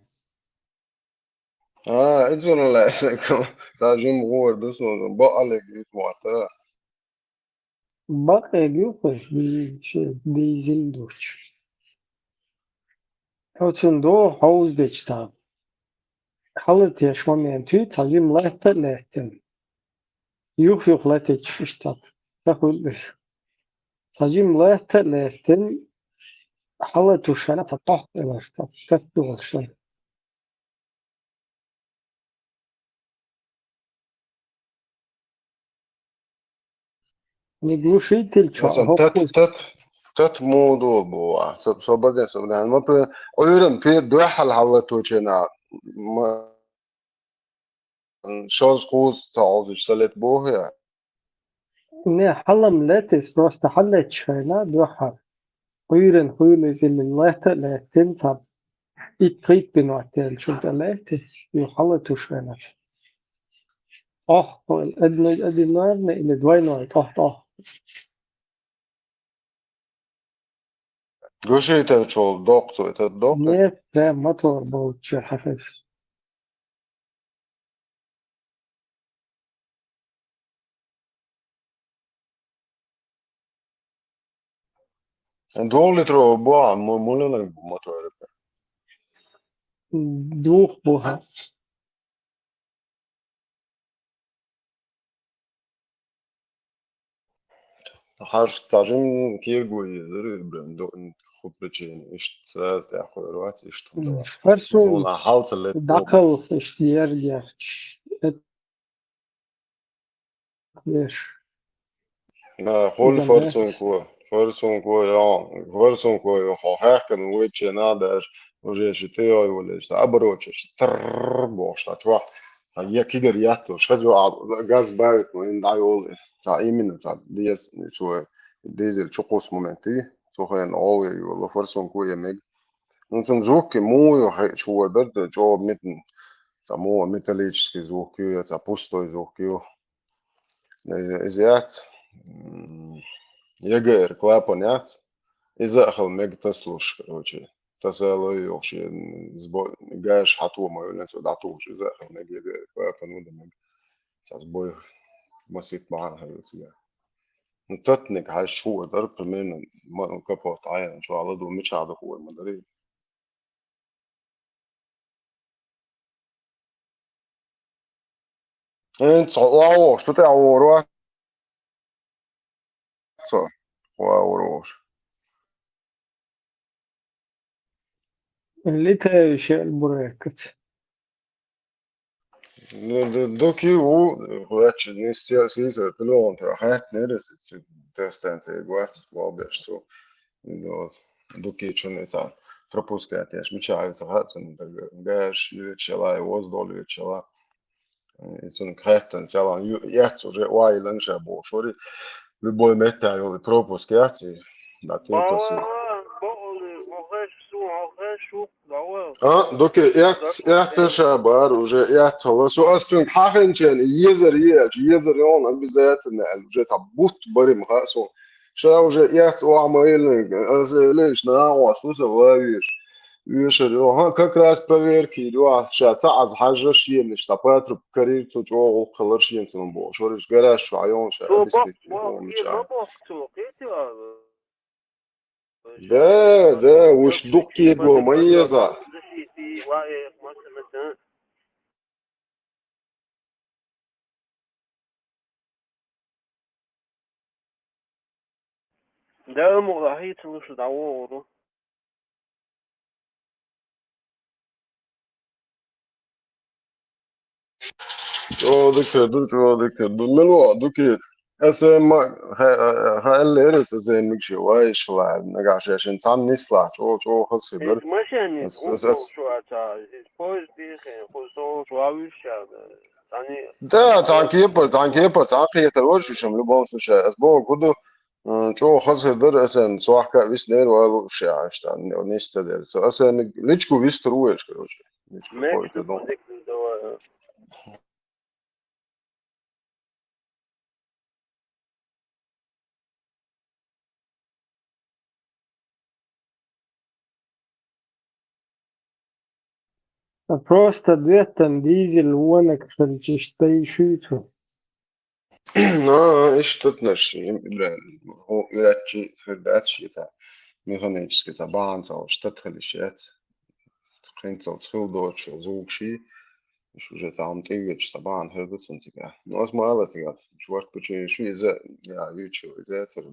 А, изуна лаьцна, цхьа жима гӀора ду суна, бакъалег ю моттара. Бакъалег ю, хӀуш, дизель, дизель доцуш. Оцунна догӀу хьовзадечу тахана. Хьала теш момент ю, цхьа жима латта а лаьттина. Юх-юх латечу иштта. Ца хуьлу иза. Цхьа жима латта а лаьттина, хьала тушана цхьа тохь тӀе лаьттина, цхьа катдолуш. Не глушитель чё, Асан тат, хоккус. Тат, тат модул бу, а, со, собарден, собарден. Ма пе, ойран пе дуьхьал хьалла точена, ма, шоз кхуз ца олдуш салет бу я. Не, хьалам летис, просто хьаллетчхена дуьхьал. Ойран хуйла зилин лета летин там. Ит хит бин ваттел чунта летис, ю хьалла тушена. Ох, одно, одинарный или двойной, ох, ох. Гуши это чё, док, цо это док? Нет, прям мотор был, чё, хафес. Двухлитровый бу, а му-, мулянок бу мотор. Двух бу, ха. Хаш тажим кегу езер, блин, до, хупричен, ишт, сразу я хуй рвать, ишт, М, давай. Фарсун Зона халца лет. Дакал, ишт, ердяч. Эт-, еш. На, холь Изан фарсун деш. Ку, фарсун ку, я, фарсун ку, я, хо, хахкан, выче, надо, уже щиты, ой, вылез, оборочишь, трррр, бошта, чувак. А я кигер я то, что, а, газ бавит, ну, им дай ол, ца, именно, ца, дез, свой, дизель, чукус моменты, сухен, ол, и лофарсун ку, я мег. Ну, цун звук, му, ю, хе, чувак, да, да, чё, митн, ца, му, металлический звук, ю, я, ца, пустой звук, ю. Э, из яц, м, Е Г Р клапан яц, из ахал мег таслуш, короче. Тасалой йохши, м, збо-, гаш хату мою, не сюда туш, из ахал мег Е Г Р клапан, ну, да мег. Са збой масит махан хавил сюда. Ну, тот не гаш шо, дар, примерно, ма-, капот, ай, чё, ала ду, мича да хуй, ма дари. Эн цо, вау, что ты ауру? Цо, вау, вау. Летающий альбурекец. Ну, ду-, дуки у, хуяч, не сел, сиза, ты леон, ты, ага, не ресит, ты станция, гуас, вау, беш, цо. Вот. Дуки чё не ца пропускать, я ж мечаю, ца, ца, не так, гаш, ю, чела, и воздол, ю, чела. И цун хеттен, цялан, ю, яц уже, уай, ланша, бо, шори. Любой мета, ю, пропуск, яц, и, да, ты, то си. А, дуки, яц, яц, ша, бар, уже, яц, холо. Су, ас цун, хахенчен, езер, еш, езер, он, обязательно, уже, там, бут, барим, ха, су. Ша уже яц, о, ама, или, аз, или, ш-, на, о, слушай, ловишь. Вешер, ага, как раз проверки, ю, а, ша, ца, аз, хажа, шиен, ш-, та, патруб, карир, цу, чё, ол, калар, шиен, цун, бо, шориш, гараж, чё, айон, ша, объяснить, о, мича. Да, да, уж дуки, го, мои, за. Да, ему лахи целушу, да, о, о. Чё дыкер, ду, чё дыкер, ду, мило, дуки. Эсэ ма, ха, ха, эллерис эсэ микши, вай, шла, нагашешин, цан нисла, чё, чё, хас хибер. Машине, эс, эс, эс. Чё, а, та, поезд бихе, хусо, чё, а, вишка, да. Ани. Да, танки по, танки по, танки это очень, в любом случае. Эс бо, куду, м, чё, хас хибер, эсэ, цуахка, вис нер, валу, ша, аш, та, не, не, сцедер. Со, эсэ, личку вис труешь, короче. Личку Мексику, кой-то дом. Мексику, давай. Просто дуэттан дизель вонак хилчиш тайшуйту. Ну, иш тот наш, им, бля, о, ячи, хердачи, та, механически, та, баан цал, штат хилиш, яц. Хин цал, цхил дочу, звук ши. Иш уже цам тивеч, та, баан хердацун цига. Ну, ас мала цига. Шварт пучи, шу иза, я, вичу, иза, цар.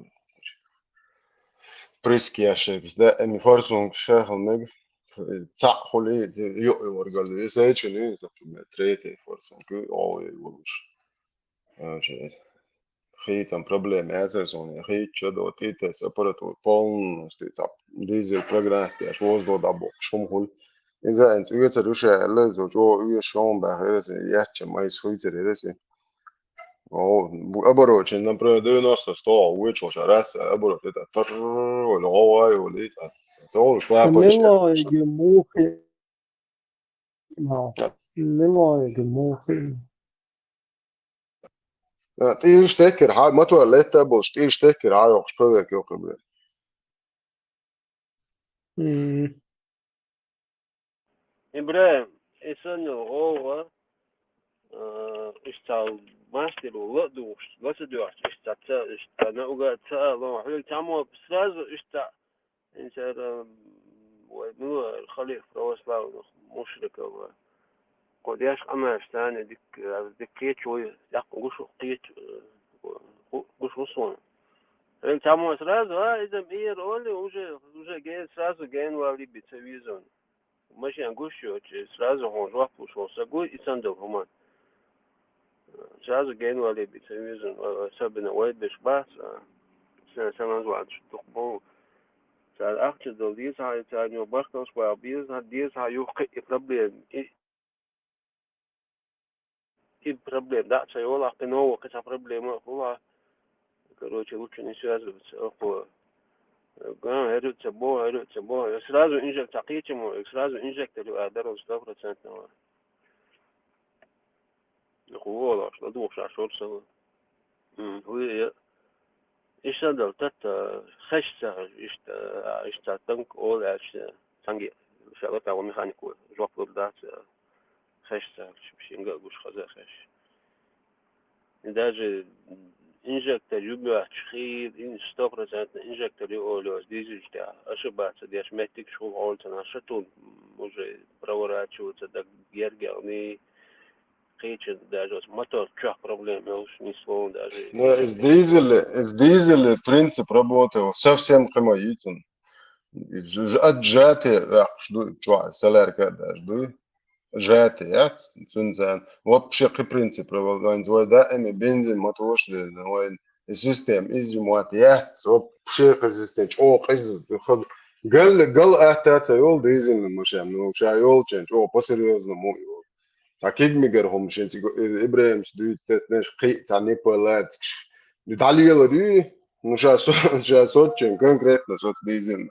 Приск яшек, да, эми форсунг шахал мег, ца хули, ё, ё, оргали, ё, зайчини, например, третий форсунг, ё, ё, ё, луш. Значит, хийцам проблема яцар суна, хийцча до тӀе тесса аппаратура полностью цхьа дизель програх деш, воздух дӀабохкуш хӀума хуьлу. Иза эн цӀоьцар уьш аьлла, иза чӀогӀа уьш шома баьхира сан, яьчча майса хуьйцар ира сан. О, бу-, оборочен, например, девяносто сто вуьйчул ша раса оборот, это тар-, вала гӀовгӀа йолу, и цӀа. Цо вуьш клапанчик. Милоги мухи. Милоги мухи. А, тӀийш теккер хьа, мотор летта болуш, тӀийш теккер хьа йоккхуш, проверка йоккхуш, бля. М. ИбрахӀим, и санна гӀовгӀа, а, иштта мастер ву ла а духуш, ла ца доьгӀча, иштта ца, иштта науга ца ало, хьоьга цхьаммо сразу иштта, хӀинца ара, вай мила халиф православных мушриков, кхо деш къамаш царна дика, дика кхечу вай, яккха гуш кхечу, гу-, гуш ву суна. Хьоьга цхьаммо сразу, а, иза ма эр олий, уже, уже ген, сразу ген валий би ца везан. Машен гуш йоцуш, сразу хьуна жоп луш волу стаг ву, и санна долу хӀума. Сразу генвале би ца везан, особенно вай беш бац, а, сан, сан ланза вац, дукха бу. Цара ахча дала деза хьа, царна бахкалш баха беза, деза хьа юха кхин и проблема. И, и проблема дӀа а ца йолахь, кхин ново кхин цхьа проблема а хула. Короче, лучше не связываться. Охо. Ган, хӀара ца бо, хӀара ца бо. Сразу инжектор кхечамо, сразу инжектор ю а дарал сто процентного. Ху волаш, ладугӀуш а шорсала. М, хӀу я. Иштта дал тат, а, хеш ца хеш, иштта, а, иштта танк ол аьлча, цанги, шала та ва механику, жоп лур дац, а, хеш ца хеш, шинга а гуш хаза хеш. И даже инжектор ю моьттуш хир, ин-, стопроцентно инжектор ю олиос дизель тӀехь. Аша бац деш меттигаш хул хьолцана, аша тун уже проворачиваться даг гергелни, кхечун даже мотор чох проблема йолуш, ни слова даже. Ну, из дизеля, из дизеля принцип работы совсем кхин ма ю цун. Из ж-, отжатие ваьккхуш ду, чохь солярка а даже ду. Жати яц, цуьнан царна. Вообще кхин принцип равал, вайн вай даим бензин ма товш дерна, вайн и система иза мотт яц, вообще кхин система чӀогӀа къиза, хад-, гал, гал атта ца йолу дизельный машина, ну, ша йолчен чӀогӀа по-серьёзному йолу. Цхьа кигмигар хӀума шин цига, э, Ибрахимс дуьйцу тетнаш кхин цхьа непалатикаш. Ду дӀалелар ю, Ну, щас, щас очень конкретно, щас дизельный.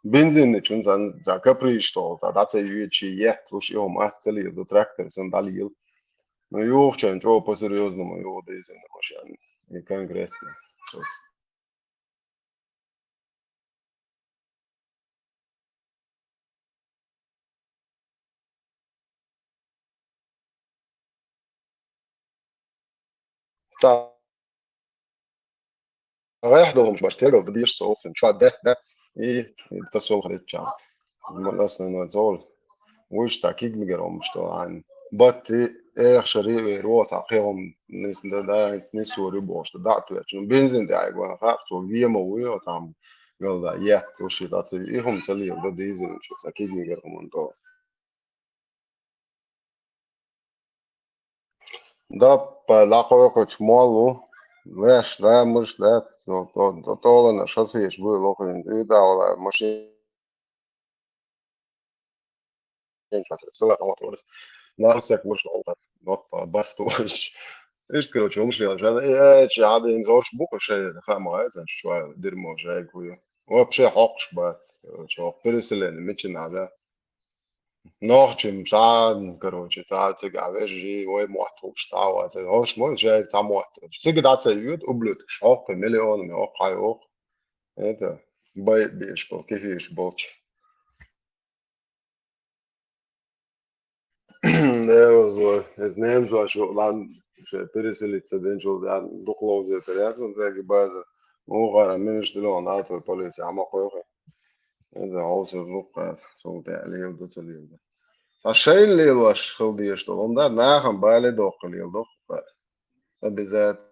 Бензинный чун сан, за каприш что, за, да, ца юечи, е, слушай, о, ма, цели, до трактор, сан дали ел. Ну, юх, чан, чё, по-серьёзному, его дизельный машин. И конкретно. Вот. Та гӀехь долумаш баш тергал дадеш со офин, чуа дехь дац, и, и тасол хречча. Ман основной цол. Вуйш та кигмигер омуш то айн. Бат и эх шари и роца хевом нис да, да, нис ури бошта да туяч. Ну, бензин да ай гона хап, со вема уйо там. Гал да, е, туши да ци, и хум цали да дизель, чё, са кигмигер хуман то. Да, па лакхойкхуч молу, леш, да, муш, да, то, то, то, толана шасеш буй лохуин, и да, вала, машин, сала, вот, вот. Нарсек муш, вот, вот, па, бастуш. Ишт, короче, умши, жан, э, чи адин зош бука шей, хама, это, чуа, дерьмо, жай, кую. Вообще, хокш, бат, короче, переселение, мечи надо. Нохчим цхьа, короче, цхьа цига вежи, вай мотт хӀуш цхьа вац. ХӀорш мо жай цхьа мотт. Цига дац а юд, ублюдкаш, хӀокху миллионами, хӀокху хьай хӀокху. Это, бай беш бол, кефеш болча. Эвазло, эз немзош, лан, ше переселиться денчул, дан, духловзе, переселиться, база. Мухара, миниш дилон, а то полиция, а ма хойхе. Эза гӀовсар луккхаца, султӀе лелда ца лелда. Цхьа шайна лелош хила дезаш долу, хӀунда нахана бале доккха леладо кхара. Обязательно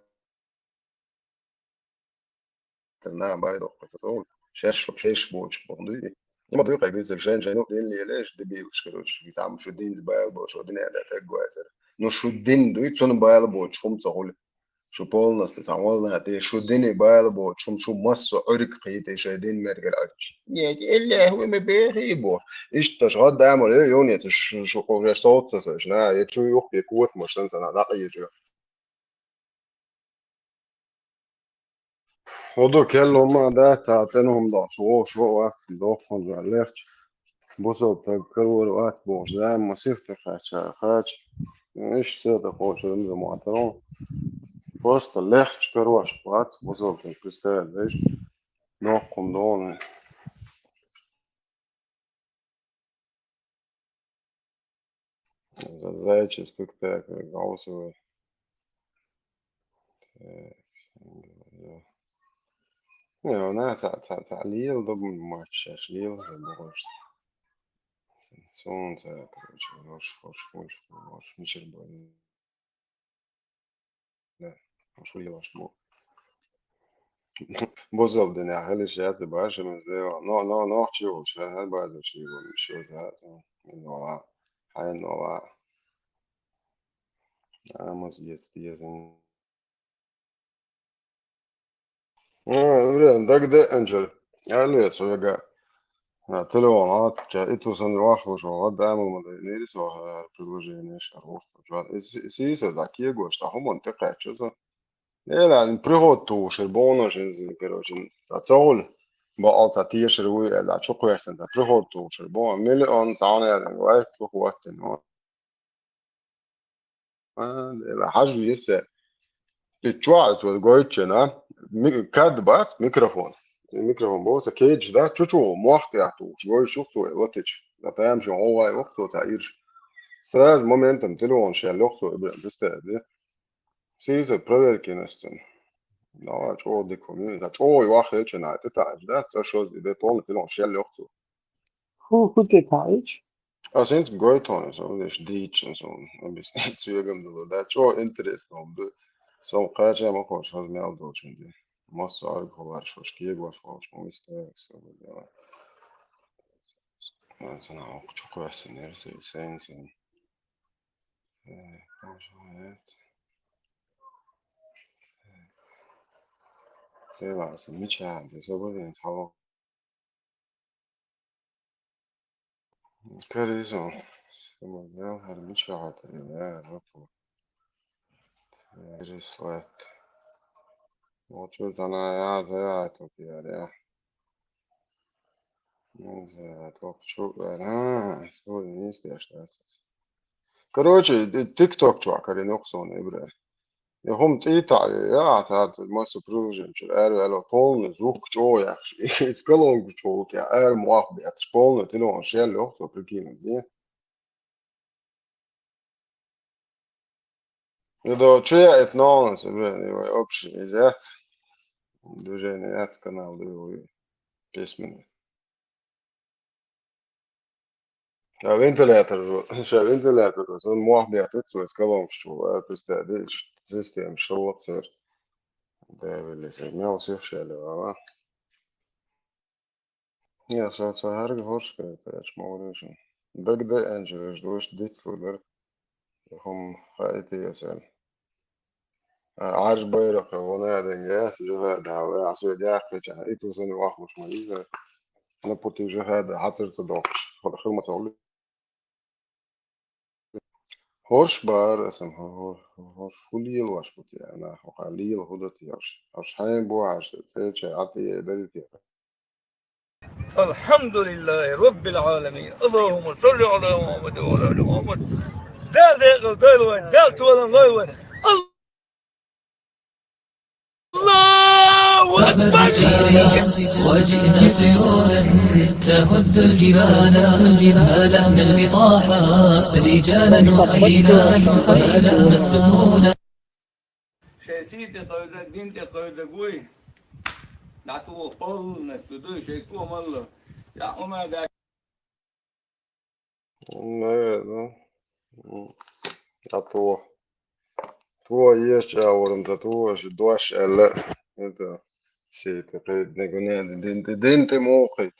нахана бале доккха ца цӀогӀа. Шаьш, шаьш боцуш боху дуй. Има дуй кхайбийцар шайн-шайн, ну, дин лелеш, дебилаш, короче, там шу дин бала боцуш, дин аьлла тӀеггойцар. Ну, шу дин дуй, цунна бала боцуш, хӀума ца хуьлу. Шу полностью цхьа валла тӀе, шу дина бала боцуш, шу массо а Ӏуьрг кхийта, шайн дин мергара Ӏуьрг. Нет, Эллаьхьа ву ма бехий бохуш. Иштта шу гӀаддамал, э, юнет, шу, шу кху веш совцасаш, на, я чу юхке котамаш сан цана дӀакъийча. ХӀу ду, кхел хӀума дац, цхьа цӀена хӀума долуш, вовш вац, доккхун жоьл лехча. Бусалба стаг карор вац бохуш, зама ма сихта кхаьча, кхача. Иштта ца тӀакхочур ма мотаро. Просто лехча карош вац, бусалба стаг, представляешь? Доккхун долу. Зайчий спектакль голосовой. Так, не, вона цхьа, цхьа, цхьа лела ду матч, шаьш лела хир ду гӀош. Суна ца, короче, гӀош, гӀош, гӀош, гӀош, мичара бу. Да, шу лелаш бу. Бусалба динехь хила йиш яц башамаза, но, но, нохчий волчу, ша хьан базарчий волу, шу за, ин вала, хьайн вала. А, мазгеца деза. А, время, дагадеанчуьра. Аьлла, цо яга. А, телефон, а, ча, и ту сан вахлуш вала, да, ма, ма, да, не рисо, а, предложение, шар, вахлуш вала. И си-, сийса, да, кегош, та хӀуманна тӀекхаьчча, со. Эла, приход тухуш ир боху шен, короче, цхьа ца гӀур бакъал цхьа тешар вуй аьлла, чу кхоьссина цхьа приход тухуш ир боху, миллион цхьа хьуна аьлла, вай, чу хӀоттина. А, эла, хьажа веса. И чохь а цо гойтучу, а? Ми-, кад бац, микрофон. И микрофон боху, ца кегаш дац, чу-чу, мох тӀехь тухуш, гойтуш ю цо, и латича. Да, тамашийна гӀо вай воккху цо цхьа ирш. Сразу моментом телефон шел йоккху цо, и бен, представь, да? Сийса проверкинастан. Давай, чӀогӀа дика хӀума ю. Да, чӀогӀа ваххьа хилча, нахь, тӀе таӀаш, да, цӀа шозза, и де полный телефон шел йоккху цо. ХӀу, хӀу тӀе таӀаш? Ас хӀинца гойту хьуна, со вуьш дийччина, со объяснить соьгам дало. Да, чӀогӀа интересно хӀума ду. Со кхача ма кхочу, хаза мел долчун де. Массо а аргахула ларш, ваша кегош волчу, ма вист вайга со ву дела. Сан хьокху чу кхоьссинера, сайн, сайн, сайн. Э, тоже нет. Теваса, мича, де собозин, хало. Каризон. Самодел, хар мича хатар, я, рапу. Рислет. Вот что за на, я, за, я, тут я, я. Не знаю, только что, а, сегодня не съешь, да, сейчас. Короче, э, TikTok чохь карийна йоккху суна, ибра. И хӀума тӀе таӀе, я, цхьа, цхьа массо приложение чуьра аьрру аьлла, полный звук чӀогӀа яьккхаш, и колонка чӀогӀа тӀе, аьрру мох бетташ, полный телефон шел йоккху со, прикинь, де. И до чу я это новое, собственно, его общий изъят. Движение яц канал, его письменный. Ша вентилятор, ша вентилятор, сан мох бетташ, цо колонка чу, а, представь, система шалла церг. Да, вели, мел сих шел, а? Я, ша ца хьарга хӀорш кхеташ, ма варишин. Дагадеанчу веш дош дицлур дара. ХӀума хаийтина яцара. А, Ӏарш байракх, вон аьлла, яц, жихӀад хьала, а, соьга яхкхича, и ту санна вахлуш ма иза. На пути жихӀада хьацар ца доккхуш, хӀор-, хӀума ца хӀули. ХӀорш бара аса, хӀо-, хӀо-, хӀорш хӀу лелош бу те, нах, хӀо-, хьан лела хӀу дан те хӀорш? ХӀорш хьайн бу хьарш, цӀе чай Ӏа тӀе дари те? الحمد لله رب العالمين. اللهم صل على محمد وعلى آل محمد. Дала декъала дойла вайн, Дала толам лойла вайн. الله أكبر. وجئنا سيولا تهد الجبال، ملأنا البطاحة رجالا وخيلا، ملأنا السكون. Шайн сий тӀе кхоьлларг, дин тӀе кхоьлларг вуй. ДӀатуо полностью дуй, шайн тӀо малла. Я, хӀума дац. Наверное. М. А то. То есть, а вон, да то же, дождь, а ла-, это, все это, преднагоняли, дин ты, дин ты мухой.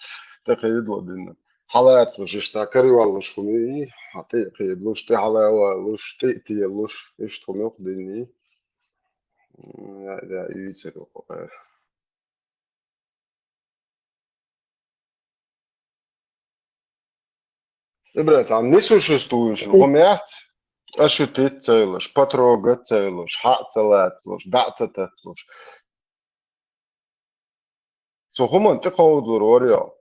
Так и идло дин. Халат луш, ишта, кари вал луш хуми, а ты, кхи луш, ты хала вал луш, ты, пи луш, ишта хуми, дин. М, я, я, и церу, э. Ибрат, а не существующий, гумят, ошибить целуш, потрогать целуш, ха целатлуш, да цататлуш. Цу хӀуманна тӀекховдалур вара йо.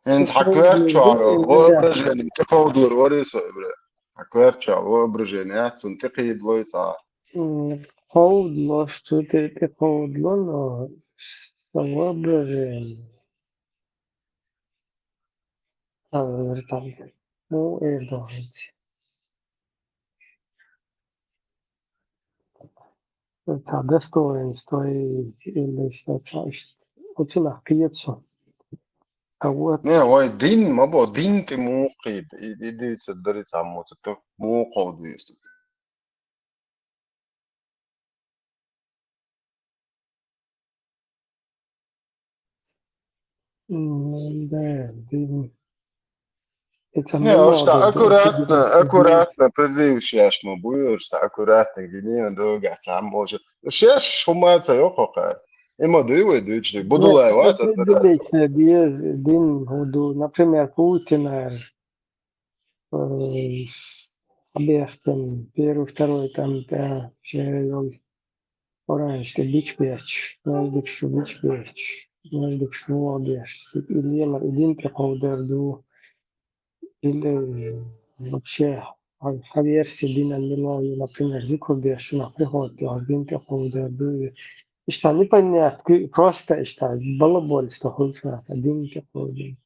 ХӀинца хьан коьртачохь воображение тӀекховдалур вара со, ибра. Хьан коьртачохь воображение яц, цунна тӀекхийдалой цхьа. М, кховдалош, цу тӀе тӀекховдало, но со воображение. Цхьа вер там. Ну, эр дохить. Цхьа достоинство или что-то, оцунах кхеташ. А вот. Не, вай дин, ма бо, дин тӀе муха кхийда, и, и дийца дари цхьаммо ца ту, муха кховдийста. М, да, дин. Это не, уж так аккуратно, аккуратно призывшаш ма буй, уж так аккуратно, где не дога, там может. Шеш хумаца йохоха. Има дуй вай дуйчди, будулай ваца. Дин, например, Путина. Э, объектом первый, второй, там, да, э, оранж, ты бич пяч, наш дык шу бич пяч, наш дык шу объект. Или ела, один такой дерду, или, э, вообще, а, а версия дина не лови, например, зикр деш, на приход, один такой дерду. И что непонятно, просто и что, балабол, что хочешь, один такой дерду.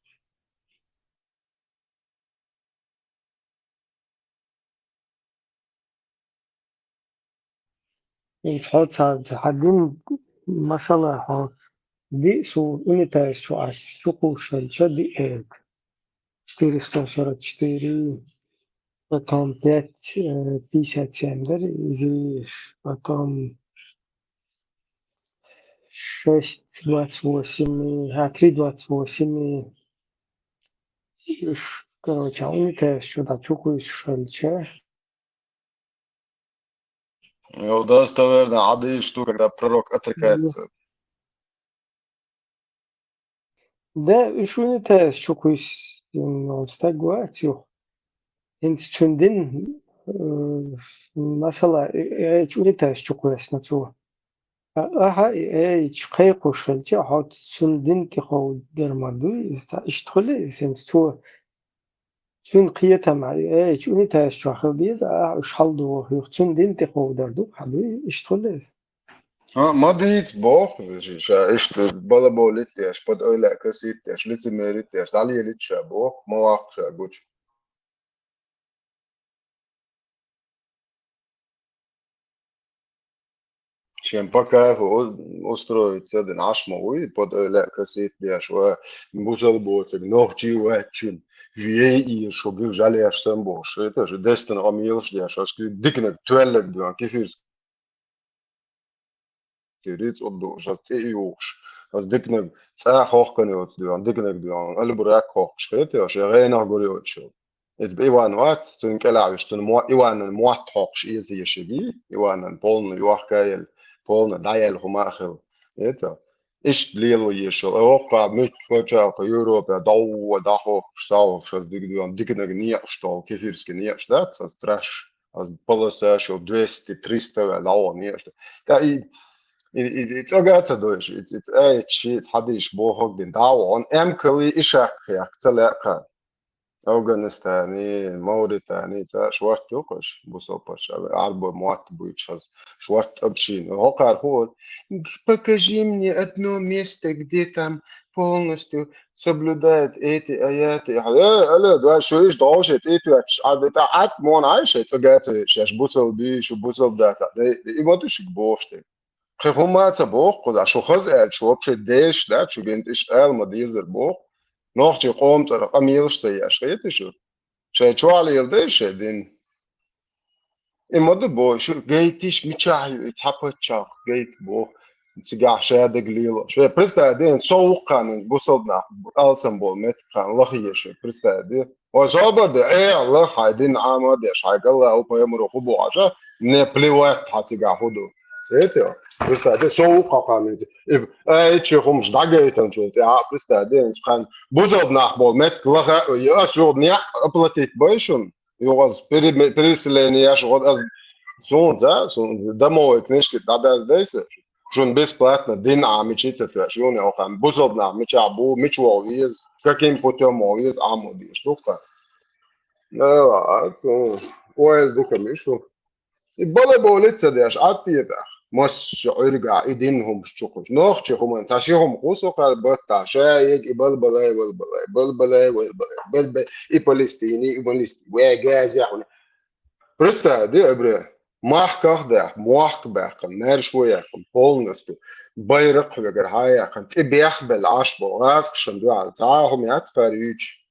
Хьо ца, ца хьан дин масала хьо диъ су унитаз чу Ӏаш, чу кхушшалча диъ эг. Четыреста сорок четыре, потом пять, э, пятьдесят семь, да, изиш, потом шесть двадцать восемь, а, три двадцать восемь, ш-, короче, а унитаз чу да чу кхушшалча. Ну, достоверно, ада и штука, когда пророк отрекается. Да, уж унитаз чу кхуьйсу, м, стаг вац юха. ХӀинца цуьнан дин, э, масала, э, э, чу унитаз чу кхоьссина цо. А, аха, э, э, чу кхайкхуш хилча, хьо цуьнан дин тӀе ховдар ма дуй, иза цхьа иштта хуьлу иза, хӀинца цо Цуьнан кхетам, э, чу унитаз чохь хила деза, а уьш хьалдогӀу хьуьх, цуьнан дин тӀе ховдар ду, хьан дуй, иштта хуьлу иза? А, ма дийца боху, ша иштта балаболит деш, под ойла касит деш, лицемерит деш, дӀалелит ша боху, ма ваккха ша гучу. Шен по кайфу у-, устроиться дина Ӏаш ма вуй, под ойла касит деш, ва бусалба боцург, нохчий ваьччун, жией и шо гил жалеш сам бохуш, это же дестан къамелаш деш, ас куьг диканаг, тоьллаг дуьн, кефирс. Рицкъ ду, шас тӀе юхуш. Ас диканаг цӀа хохкан йоцу дуьн, диканаг дуьн, албурак хохкуш хеташ, я гӀенах гур йоцуш. Иза Иван вац, цуьнан кӀелахь вуьш, цуьнан мо-, Иванан мотт хьокхуш эца ешиги, Иванан полна йохкаелла, полна дӀаелла хӀума а хилла. Это, иштта лело ешал. Э, хӀокху муьлххачу пачхьалкхе Европе дӀа-, дӀахьокхуш, схьахьокхуш, аса дика дуьйна, диканаг некъаш долу, кефирский некъаш дац, аса страш, аса полоса шо двести, триста ваьлла, дӀаваха некъаш дац. ТӀаккха и, и, и, и цӀога а ца дойуш, и, и, и, ай, ши, хьадийш бохург дина, дӀа а вахана, эмкали и шаккха яккха ца лаьа кхарна. Афганистане, Мавритане, цара шорта ю кхуш, бусалба пачхьалкх, Ӏарбой мотт буьйцуш хаза, шорта тӀаб шийна. ХӀокхара хӀун: «Покажи мне одно место, где там полностью соблюдают эти аяты». Э, алло, да, шу иштта дӀовший тӀе тоьттуш, Ӏад, тӀа Ӏад мона Ӏай шайн цӀа гаций, шаьш бусалба бий, шу бусалба дац, Ӏад, и ма ду шуьга бохуш тӀе. Кхин хӀумма а ца боху кхузахь, шу хаза аьлча, шу вообще дезаш дац, шу гентӀаш ала ма дезара боху. Нохчийн къоман цӀарах къамелаш ца еш, хетий шу? Шайн чохь леладай шайн дин. И ма ду боху, шу гайтиш мичахь ю, и цхьа паччахь гайта боху. цигахь шадерг лело. Шуьга представь де, со ву-кх хьан бусалба нах алсам болу меттиг хьан лахъеш, представь де. Вай собар де, Ӏехьа лаха хьайн дин Ӏама а деш, хьайн АллахӀа, пайхамаро хӀун боху хьажа, мне плевать хьан цигахь хӀун ду. Эте, представь де, со ву-кх хьан, и, ай, чу хӀумаш дӀагайтанчул тӀаьхьа, представь де, хьан бусалба нах болу меттиг лаха а, я, ас юха неӀ оплатить бай шуна, юха ас пере-, переселение еш, вот ас, суна, за, суна, домовой книжки дӀадаздай сан. Шуна бесплатно дин Ӏамича ца тоьаш, юна йоху хан, бусалба нах мичахь бу, мича вогӀу веза, каким путём вогӀу веза, Ӏамо дезаш ду-кх. Э, а, цу, ойла ду-кх шу. И балаболица деш, Ӏад тӀетахь. Массо Ӏуьргахь и дин хӀумаш чу кхуьуш. Нохчи хӀуманна цхьа ши хӀума кхуссу кхара баттахь, ша ега и балбалай, балбалай, балбалай, балбалай, балбалай, и Палестини, и Палестини, вай газехь хӀуна. Представь де, Ибре, махках а даьхна, мохк а баьккхина, маьршо а яьккхина, полностью, байракх а вегара хьан а яьккхина, тӀе бехбелла Ӏаш бо, гӀазкхашна дуьхьал, цхьа а хӀума яц кхара юьйцуш.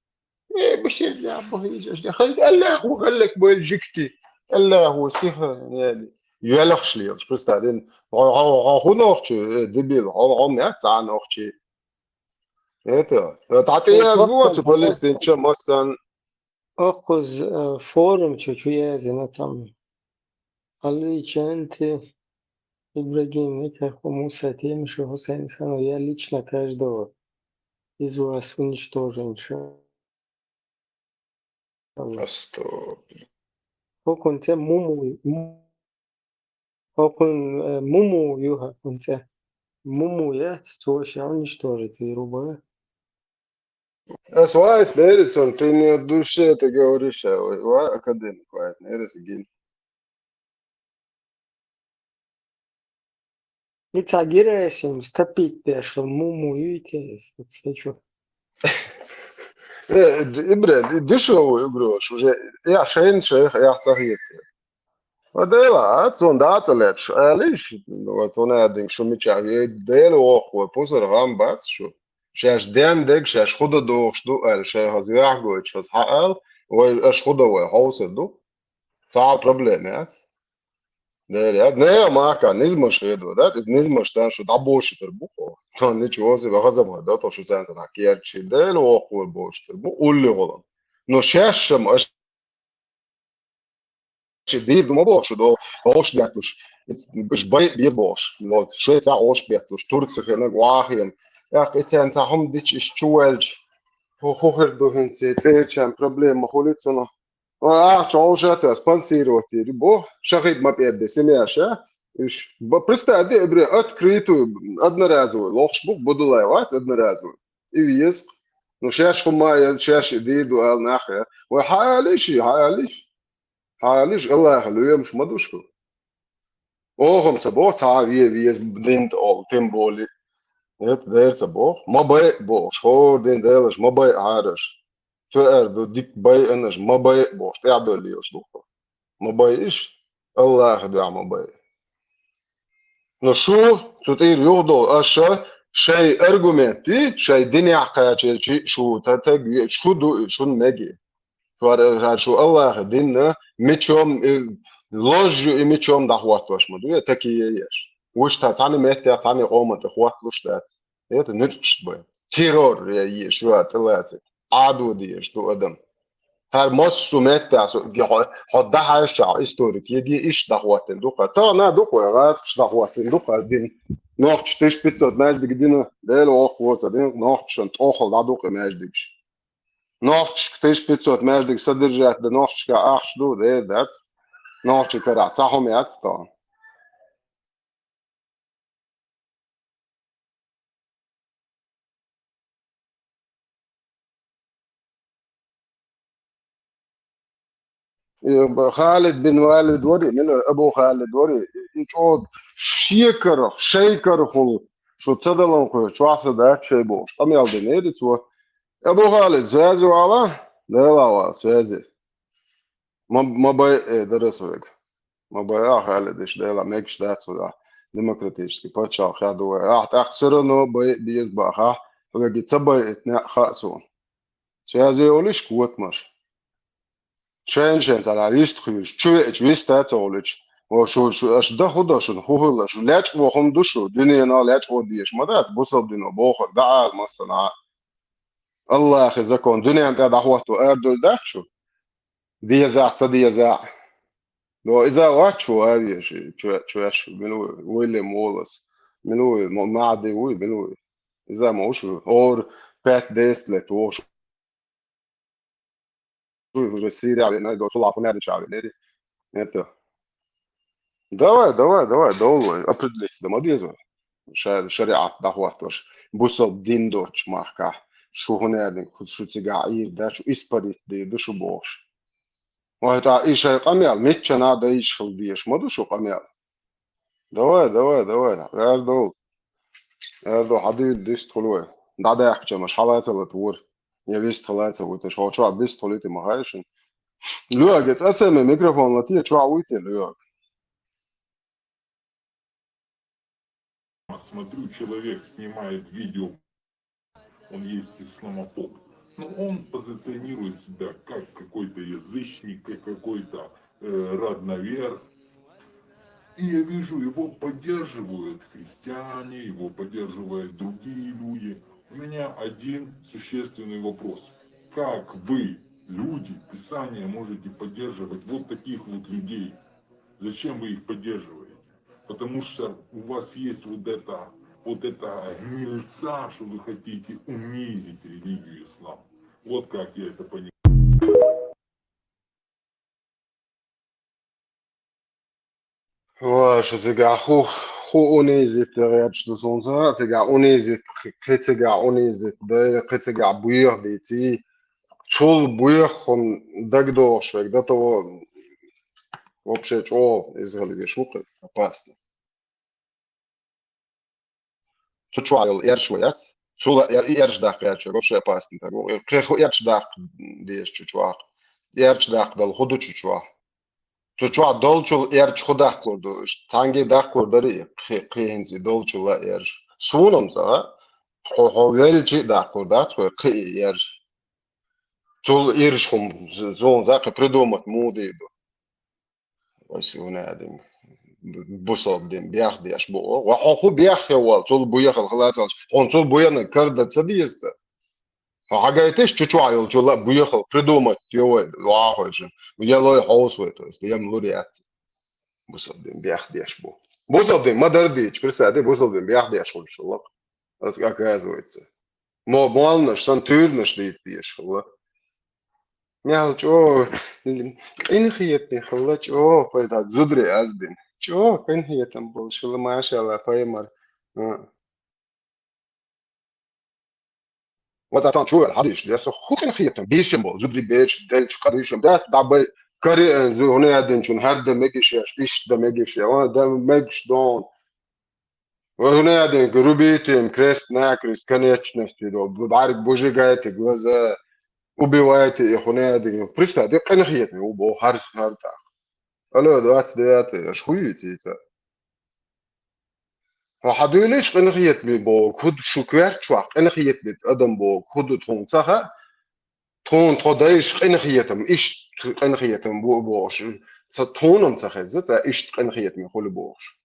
Э, бисер да, боху иза, аш да, хай, Аллах ву, хӀаллак бойла жикти. Аллах ву, сиха, не, не. Йоьлхуш лелаш, представь, дин, хьо, хьо, хьо, хӀун нохчи, э, дебил, хьо, хьо, ма яц цхьа нохчи. Это, э, тӀатӀеяз лоцу палестинча массан. Окхуз, э, форум чу, чу язина там. Алличанти Ибрагим, Митаху, Муса, Темиша, Хусейн Сану, я лично каждого из вас уничтожу, иншаллах. Астагфируллах. ХӀокхун цӀе Муму, Му-, хӀокхун, э, Муму ю хӀокхун цӀе. Муму яц, цо ша уничтожить вийр ву бара. Ас ваьйтинера цунна, ты не от души это говоришь, а, ва-, академик ваьйтинера аса гин. И ца гира эсим стопить деш, Муму юйте, эс вот хочу. Э, д-, Ибре, д-, дешевый игрош уже. Я шайн шайх, я цахьете. Ва Дела, а, цунна дацӀа леташ, алиш, ва цунна а динг шу мичахь вей, Дела вохур, пусар гӀам бац шу. Шаьш ден дег, шаьш худа дохуш ду, аьлла, шайх хаза юьхь гойтуш, хаза хьаал, вай, аша худа вай хьовсур ду. Цхьа а проблема яц. Дера яц. Не, мака, низмаш хедо, да? Иза низмаш дан шу дӀабошуьйтур бу хьо. Тхо ничего себе, хаза ма до, то, шу царна керчи, Дела вохур бошуьйтур бу, улли гӀулам. Но шаьш шам аша дийр ду ма бохуш, до, гӀош беттуш. Уж бай беза бохуш. Вот, шеца гӀош беттуш, турца хенаг, вахием. Ях, и царна цхьа хӀума дича, иш чу ваьлча, хӀу, хӀу хир ду хӀинца, цӀерачарна проблема хуьлу цунах. Ахча хьовша а тоьхна, спонсировать дийр бу, шахид ма пӀеда, семья шац. Уж, ба-, представь, де, эбре, открытую, одноразовую, лохуш бу, Будулай вац, одноразовую. И веза. Ну, шаьш хӀума яз, шаьш и дийр ду ала нах я. Вай хьалиш, хьалиш. Хьалиш, Аллаха лоьмаш ма ду шу. Оха-м ца боху, цхьа а ве веза дин тӀе олу, тем более. Это дера ца боху. Ма байа бохуш, хӀора дин делаш, ма байа хьараш. Тоьар ду, дика байанаш, ма байа бохуш, тӀаьхьадолла лелаш ду. Ма байа иш, Аллаха дуьхьа ма байа. Но шу цу тӀера юхадолу, аша шайн аргументий, шайн динехь кхачийчи шу та таг ве-, шу ду, шун меги. Шуьра, шуьра шу Аллаха динна, мичом, и, ложью и мичом дӀахӀоттош ма ду, я такие еш. Вуш та цхьана меттехь, цхьана къоман тӀе хӀотталуш дац. Это нуьцкъаш бай. Террор я е шуьра тӀелацит. Ӏадо дезаш ду адам. ХӀара массо а меттехь со, хьо, хьо дахьаьшчахь историк еге, иш дӀахӀоттина ду-кх. Тахана ду-кх вай гӀазкхаш дӀахӀоттина ду-кх дин. Нохчаша тысяча пятьсот маьждиг дина, Дела воккха воцу дин, нохчашна тӀохал дӀаду-кх и маьждигаш. Нохчашка тысяча пятьсот маьждиг содержать дан нохчашка ахча ду, дера дац. Нохчийн карахь цхьа хӀума яц тхо. И Халид бин Валид вари, мила Абу Халид вари, и чӀогӀа шекарах, шайкарахула шу ца далан кхуьу, чохь сан дац шай бохуш, къамел динера цо. Абу Халид, связи вала? Дела вала, связи. Ма, ма бай, э, дара со вега. Ма бай, а, Халид, иштта Дела, мегаш дац вай, а, демократический пачхьалкх хьаду вай. Ахь тӀаккха всё равно бай, беза бахахь, вега ца бай, ит неӀ хаьа суна. Связи йолуш, котмаш. Шайн-шайн цара вист хуьйш, чу веача вист а ца гӀулича, О, шу, шу, аш даху да шун, ху хулла, шу лечкъо хум ду шу, дуьненал лечкъо деш ма дац, бусалба дино бохар, да ала массана. Аллахи закон, дуьнен тӀа дахватто ардур дац шу. Деза, ца деза. Но иза вац шу, а веши, чу, чу, аш, мину, вуйле молас. Мину, ма, мади вуй, мину. Иза ма ушу, ор, пять-десять лет, о, шу. Уже Сирия венер, до сулапу не дышавенери. Это. Давай, давай, давай, давай, определиться, да, мадезва. Ша-, шариат дахватош. Бусал дин доч махка. Шу хунядин, шу цига ир, да, шу испарить дир, да, шу бош. Ой, та, и шай къамел, мечча надо иш хул деш, маду шу къамел. Давай, давай, давай, эрдол. Эрдол, хадуй дист хулуй. Да, да, ахча, маш халаца лат вур. Я вист халаца вур, ты шо, чё, бист хулуй, ты махаешин. Люаг, эц асаме микрофон лат, я чё, уй, ты, люаг. Смотрю, человек снимает видео, он есть исламофоб. Но он позиционирует себя как какой-то язычник, как какой-то э, родновер. И я вижу, его поддерживают христиане, его поддерживают другие люди. У меня один существенный вопрос. Как вы, люди, Писание можете поддерживать вот таких вот людей? Зачем вы их поддерживаете? Потому что у вас есть вот это, вот это гнильца, что вы хотите унизить религию ислам. Вот как я это понимаю. Ва, шу цига ху, ху унизить гӀерташ ду сунца, цига унизить, кхи, кхи цига унизить, да, кхи цига буьех дийци. Цул буьех хун дагдохуш вег, до того вообще чӀогӀа изгӀалгеш ву-кх, опасно. Цу чохь йолу эрш ву яц? Цул а эр-, и эрш даккха гӀерташ, вообще опасный тар ву. Кхин хӀу эрш даккха деза цу чохь? Эрш даккха дала хӀу ду цу чохь? Цу чохь долчул эрш хӀу даккхалур ду? Цхьаьнгге даккхалур дарий, кхин, кхин хӀинца и долчул а эрш? Суна-м ца, хьо, хьо велча а даккхалур дац вай кхин и эрш. Цул ирш хӀума з-, зуна заккхи придумать муха дийр ду? Аса вуна адам бусалба дин бех деш бу. Ва хьо хӀу бех хеввал, цул буьехал халацалш, хьуна цул буьена карда ца деза. Хьо хьагайташ чу чохь йолчул а буьехал придумать йо вай, вахойша. Ялой хьовс вай, то есть, ям лур яц. Бусалба дин бех деш бу. Бусалба дин ма-дарра дийча, представь, бусалба дин бех деш хуьлуш хилла. Аса оказывается. Мо-, молланаш сан туьйранаш дийца дезаш хилла. Мел чӀогӀа, къинхетаме хилла чӀогӀа, пайда зударий аз дина. ЧӀогӀа къинхетам болуш хилла, машалла, пайхамар. А. Вот атан чу вел хьадийш, дерса хӀу къинхетам, бийшам болу, зударий бечу, делчу къа дуьйшам, даьтта дӀабай, кари, э, зу-, хӀуна яьддинчун хӀара дан мегиш еш, иштта дан мегиш еш, а, дан мегаш дон. Вай хӀуна яьддинчу рубите им крест-накрест, конечности, до, бӀаьрг бужигайте глаза, убивайте их, хӀуна яьддинчу. Представь, де къинхетаме ву боху хӀара, хӀара тӀаккха. Алло, двадцать девятое, аша хӀу юьйцу иза? Хьо хьан дуьйлиш къинхетаме боху, хӀу ду шу коьрта чохь, къинхетаме адам боху, хӀу ду тхуна ца хаьа? Тхуна тхо дайша къинхетам, иштта къинхетам бу а бохуш, ца тхуна-м ца хеза, ца иштта къинхетаме хуьлу бохуш.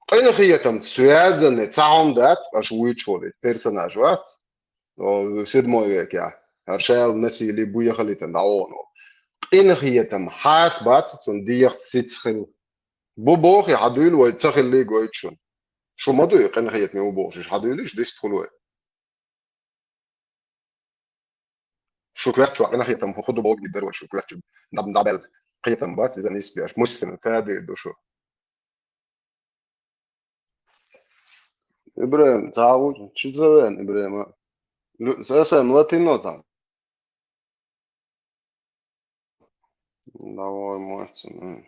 Къинхетам связанный цхьа хӀума дац, аша вуьйцуш волу персонаж вац, о, седьмой векехь, хӀара шайла насилие буьйхалийтина дӀавогӀуна волу. Къинхетам хьаса бац, цунна дегӀаца сица хилла. Бу боху и хьан дуьйла вай ца хиллий гойту шуна. Шу ма дуй, къинхетаме ву бохуш, иша хьан дуьйлиш, дист хуьлу вай. Шу коьрта чохь къинхетам хӀу ду боху гидар вай шу коьрта чу даб-, дабел. Кхетам бац, иза нисбеш. Муьстина тадийр ду шу. Ибрахим, цхьа а ву, чу ца веана, Ибрахима? Лу-, совсем латино там. Давай, мацан.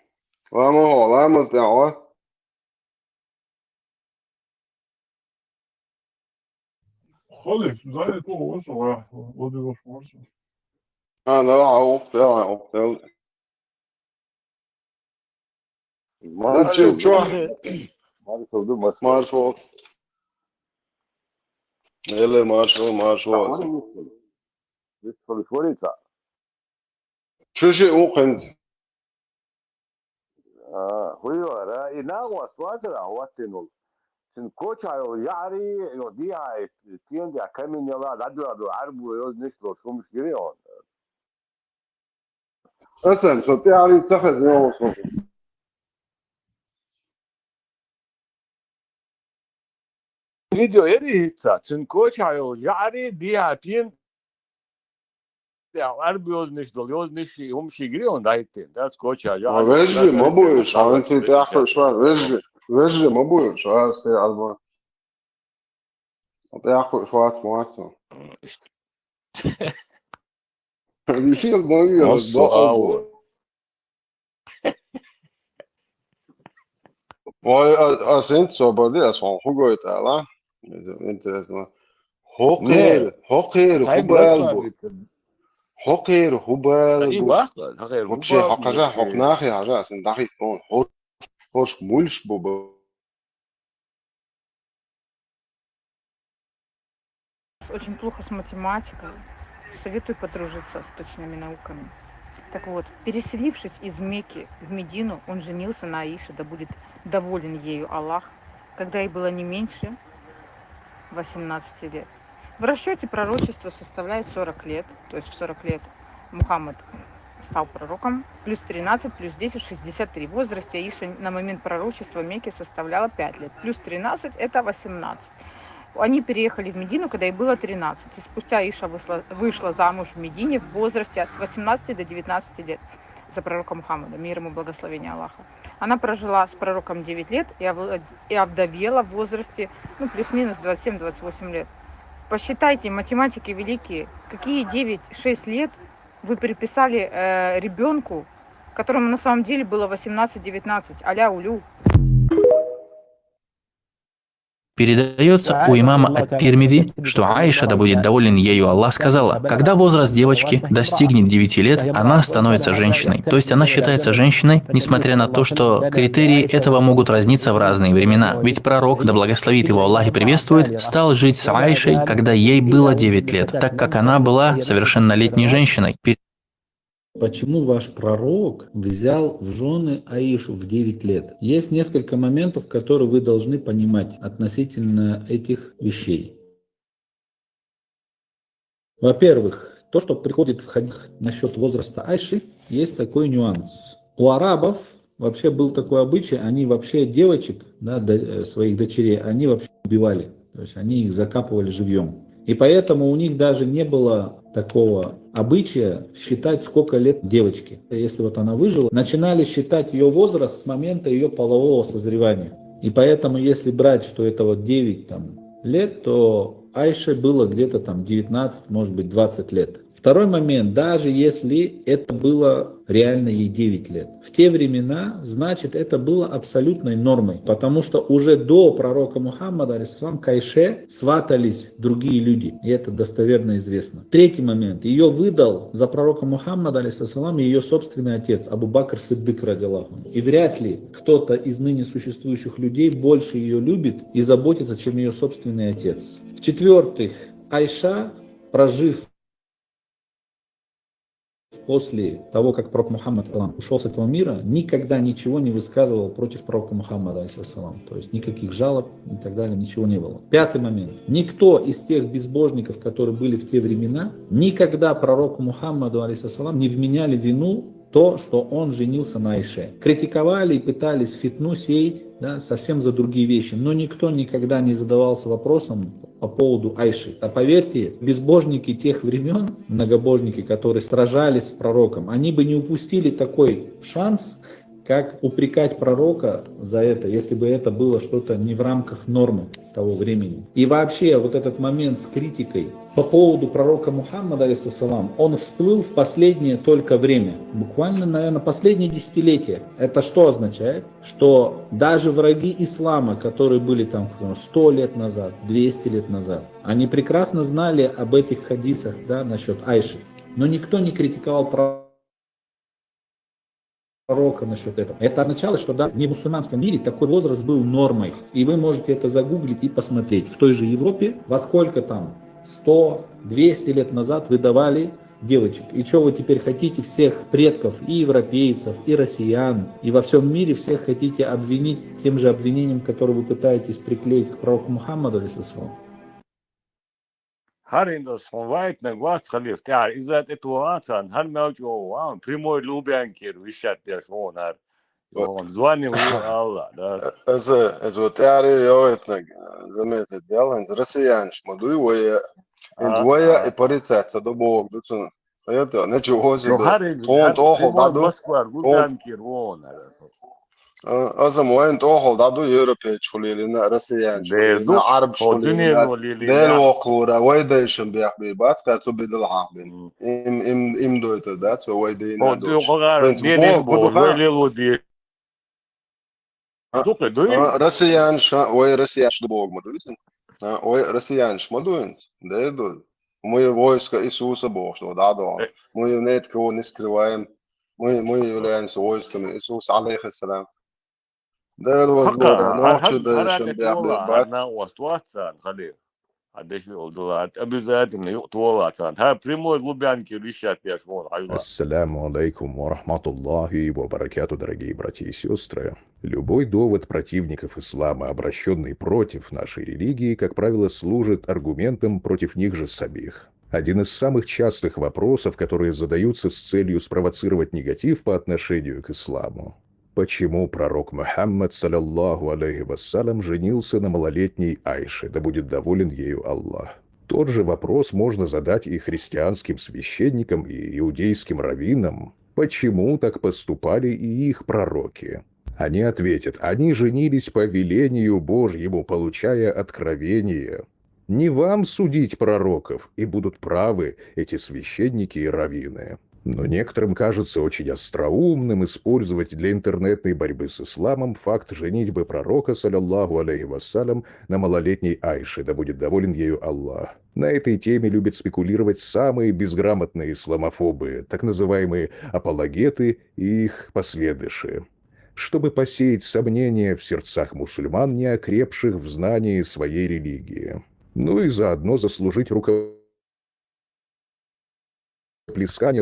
Ламо, ламаз тӀехь, а? Ходи, зайди, то, вот, а, вот его можно. А, давай, ух, давай, ух, давай. Маршал, чё? Маршал, да, маршал. Маршал. Эле маршал, маршал. Маршал, маршал. Чужие уханцы. А, хуйвара, и нагъвас вазра ваттинул. Син коча йол яри, йо диа, тиен диа камин яла, дадуа до арбу йоз ниш до шумш гирион. Асан, со тяри цахад йо со. Видео ери хитца, син коча йол яри, диа тиен диа арбу йоз ниш дол, йоз ниш ши, хумш гирион дайтин. Дац коча, я. А вежи ма буй, шан ти тяху шва, вежи, вежи ма буй, шва сте арба. Тяху шва тмуатно. Вихил ма буй, Осо ма ау. Буй. Ой, а, а сент собади, а сон хугой тала. Интересно. Не. Хокер, хокер, Сайм хубал бу. Расслабиться. Хокер, хубал Ай, бу. Бах, хокер, Вообще, хубал бу, хокажа, вообще. Хокнахи, хажа, сен дахи тон. Хош, хош мульш бу бу. Очень плохо с математикой. Советую подружиться с точными науками. Так вот, переселившись из Мекки в Медину, он женился на Аише, да будет доволен ею Аллах, когда ей было не меньше восемнадцати лет. В расчёте пророчество составляет сорок лет, то есть в сорок лет Мухаммад стал пророком, плюс тринадцать, плюс десять, шестьдесят три. В возрасте Аиша на момент пророчества Мекки составляла пять лет, плюс тринадцать — это восемнадцать. Они переехали в Медину, когда ей было тринадцать. И спустя Аиша высла-, вышла замуж в Медине в возрасте с восемнадцати до девятнадцати лет за пророка Мухаммада, мир ему, благословение Аллаха. Она прожила с пророком девять лет и овлад-, и овдовела в возрасте, ну, плюс-минус двадцать семь — двадцать восемь лет. Посчитайте, математики великие, какие девять-шесть лет вы приписали, э, ребёнку, которому на самом деле было восемнадцать-девятнадцать, аля улю. Передается у имама Ат-Тирмизи, что Аиша, да будет доволен ею Аллах, сказала: «Когда возраст девочки достигнет девяти лет, она становится женщиной». То есть она считается женщиной, несмотря на то, что критерии этого могут разниться в разные времена. Ведь пророк, да благословит его Аллах и приветствует, стал жить с Аишей, когда ей было девять лет, так как она была совершеннолетней женщиной. Почему ваш пророк взял в жены Аишу в девять лет? Есть несколько моментов, которые вы должны понимать относительно этих вещей. Во-первых, то, что приходит в хадис насчёт возраста Аиши, есть такой нюанс. У арабов вообще был такой обычай, они вообще девочек, да, до-, э, своих дочерей, они вообще убивали. То есть они их закапывали живьём. И поэтому у них даже не было такого обычая считать, сколько лет девочке. Если вот она выжила, начинали считать её возраст с момента её полового созревания. И поэтому, если брать, что это вот девять там лет, то Айше было где-то там девятнадцать, может быть, двадцать лет. Второй момент, даже если это было реально ей девять лет. В те времена, значит, это было абсолютной нормой, потому что уже до пророка Мухаммада, алейхиссалам, к Айше сватались другие люди, и это достоверно известно. Третий момент. Её выдал за пророка Мухаммада, алейхиссалам, её собственный отец, Абу Бакр Сиддик, радиаллаху анху. И вряд ли кто-то из ныне существующих людей больше её любит и заботится, чем её собственный отец. В-четвёртых, Айша, прожив после того, как пророк Мухаммад, салам, ушёл с этого мира, никогда ничего не высказывал против пророка Мухаммада, алейхиссалам. То есть никаких жалоб и так далее, ничего не было. Пятый момент. Никто из тех безбожников, которые были в те времена, никогда пророку Мухаммаду, алейхиссалам, не вменяли вину то, что он женился на Айше. Критиковали и пытались фитну сеять, да, совсем за другие вещи. Но никто никогда не задавался вопросом по поводу Айши. А поверьте, безбожники тех времён, многобожники, которые сражались с пророком, они бы не упустили такой шанс, как упрекать пророка за это, если бы это было что-то не в рамках нормы того времени. И вообще, вот этот момент с критикой по поводу пророка Мухаммада, алейхиссалам, он всплыл в последнее только время. Буквально, наверное, последнее десятилетие. Это что означает? Что даже враги ислама, которые были там, ну, сто лет назад, двести лет назад, они прекрасно знали об этих хадисах, да, насчёт Айши. Но никто не критиковал пророка насчёт этого. Это означало, что, да, не в мусульманском мире такой возраст был нормой. И вы можете это загуглить и посмотреть. В той же Европе, во сколько там, сто, двести лет назад выдавали девочек. И что вы теперь хотите всех предков, и европейцев, и россиян, и во всем мире всех хотите обвинить тем же обвинением, которое вы пытаетесь приклеить к пророку Мухаммаду, алейхиссалам? Хьарин дас хьун вайтнаг вац, халиф, тӀехьа иза тӀе тоха царна, хьар мел чӀогӀа ван, прямой Лубянкера вишат деш вон хьар. Йохан, звоним ву Алла, да. Аз, аз вот тӀехьа йойтнаг, заметить дел, хӀанз россиянаш ма дуй вай, хӀанз вай и порицать ца до Бог дуцун. Это, не чего Ну, себе. хьарин, Тон тохо прямой даду. Москва, Лубянкера вон хьар. А, аз ам вайн тохо даду европейч хулилина, россиянаш Дер хулилина, ду, арабаш о, дунен хулилина. валили, Дел да. Вохлура, вай дайшам бях бир бац, кар цу бидал хьах бин. М. Им, им, им дойтар, да, цо вай дайна О, ду дош. хагар, ХӀанз дерин бо-, бо, буду ха- лело ди. А, Ду ка, ду. А, россиянаш, а, вай россиянаш ду Бог ма дуй. А, вай россиянаш ма дуй. Дер ду. Мы войска Иисуса Бог, что да, да. Э. Мы ни от кого не скрываем. Мы, мы являемся войсками Иисуса, алейхиссалам. Дер воз Хака, Бога, хьар нохчи хьар дайшам хьар бях бир тола, бац. хьар на вас туацан, халиф. Хьар деш вол дула, обязательно ю тола цан. Хьар прямой Лубянкера вишат деш вон, хьар ла. السلام عليكم ورحمة الله وبركاته, дорогие братья и сестры. Любой довод противников ислама, обращенный против нашей религии, как правило, служит аргументом против них же самих. Один из самых частых вопросов, которые задаются с целью спровоцировать негатив по отношению к исламу. Почему пророк Мухаммад, саллаллаху алейхи вассалям, женился на малолетней Айше, да будет доволен ею Аллах? Тот же вопрос можно задать и христианским священникам, и иудейским раввинам. Почему так поступали и их пророки? Они ответят: они женились по велению Божьему, получая откровение. Не вам судить пророков, и будут правы эти священники и раввины. Но некоторым кажется очень остроумным использовать для интернетной борьбы с исламом факт женитьбы пророка, саллаллаху алейхи вассалям, на малолетней Айше, да будет доволен ею Аллах. На этой теме любят спекулировать самые безграмотные исламофобы, так называемые апологеты и их последующие, чтобы посеять сомнения в сердцах мусульман, неокрепших в знании своей религии. Ну и заодно заслужить рукоплескание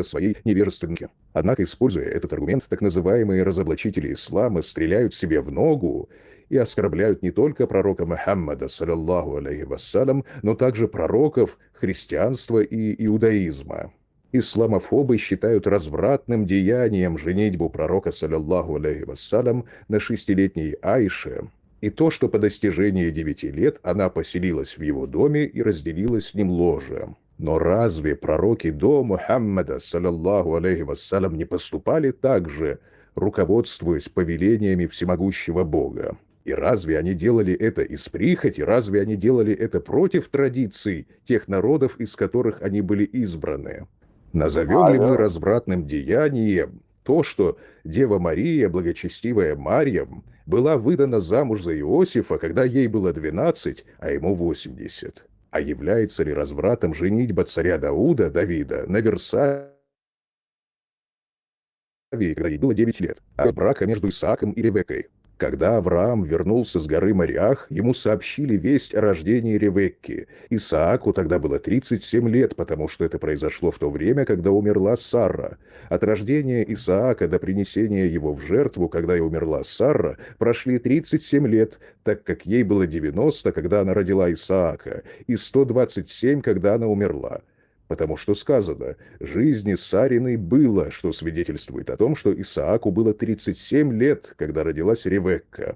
своей невежественности. Однако, используя этот аргумент, так называемые разоблачители ислама стреляют себе в ногу и оскорбляют не только пророка Мухаммада, саллаллаху алейхи вассалям, но также пророков христианства и иудаизма. Исламофобы считают развратным деянием женитьбу пророка, саллаллаху алейхи вассалям, на шестилетней Айше, и то, что по достижении девяти лет она поселилась в его доме и разделила с ним ложе. Но разве пророки до Мухаммада, саллаллаху алейхи вассалям, не поступали так же, руководствуясь повелениями всемогущего Бога? И разве они делали это из прихоти? Разве они делали это против традиций тех народов, из которых они были избраны? Назовем ли мы развратным деянием то, что Дева Мария, благочестивая Марьям, была выдана замуж за Иосифа, когда ей было двенадцать, а ему восемьдесят? А является ли развратом женитьба царя Дауда, Давида, на Версавии, когда ей было девять лет, а брака между Исааком и Ревеккой? Когда Авраам вернулся с горы Мориах, ему сообщили весть о рождении Ревекки. Исааку тогда было тридцать семь лет, потому что это произошло в то время, когда умерла Сара. От рождения Исаака до принесения его в жертву, когда и умерла Сара, прошли тридцать семь лет, так как ей было девяносто, когда она родила Исаака, и сто двадцать семь, когда она умерла. Потому что сказано: «Жизни Сариной было», что свидетельствует о том, что Исааку было тридцать семь лет, когда родилась Ревекка.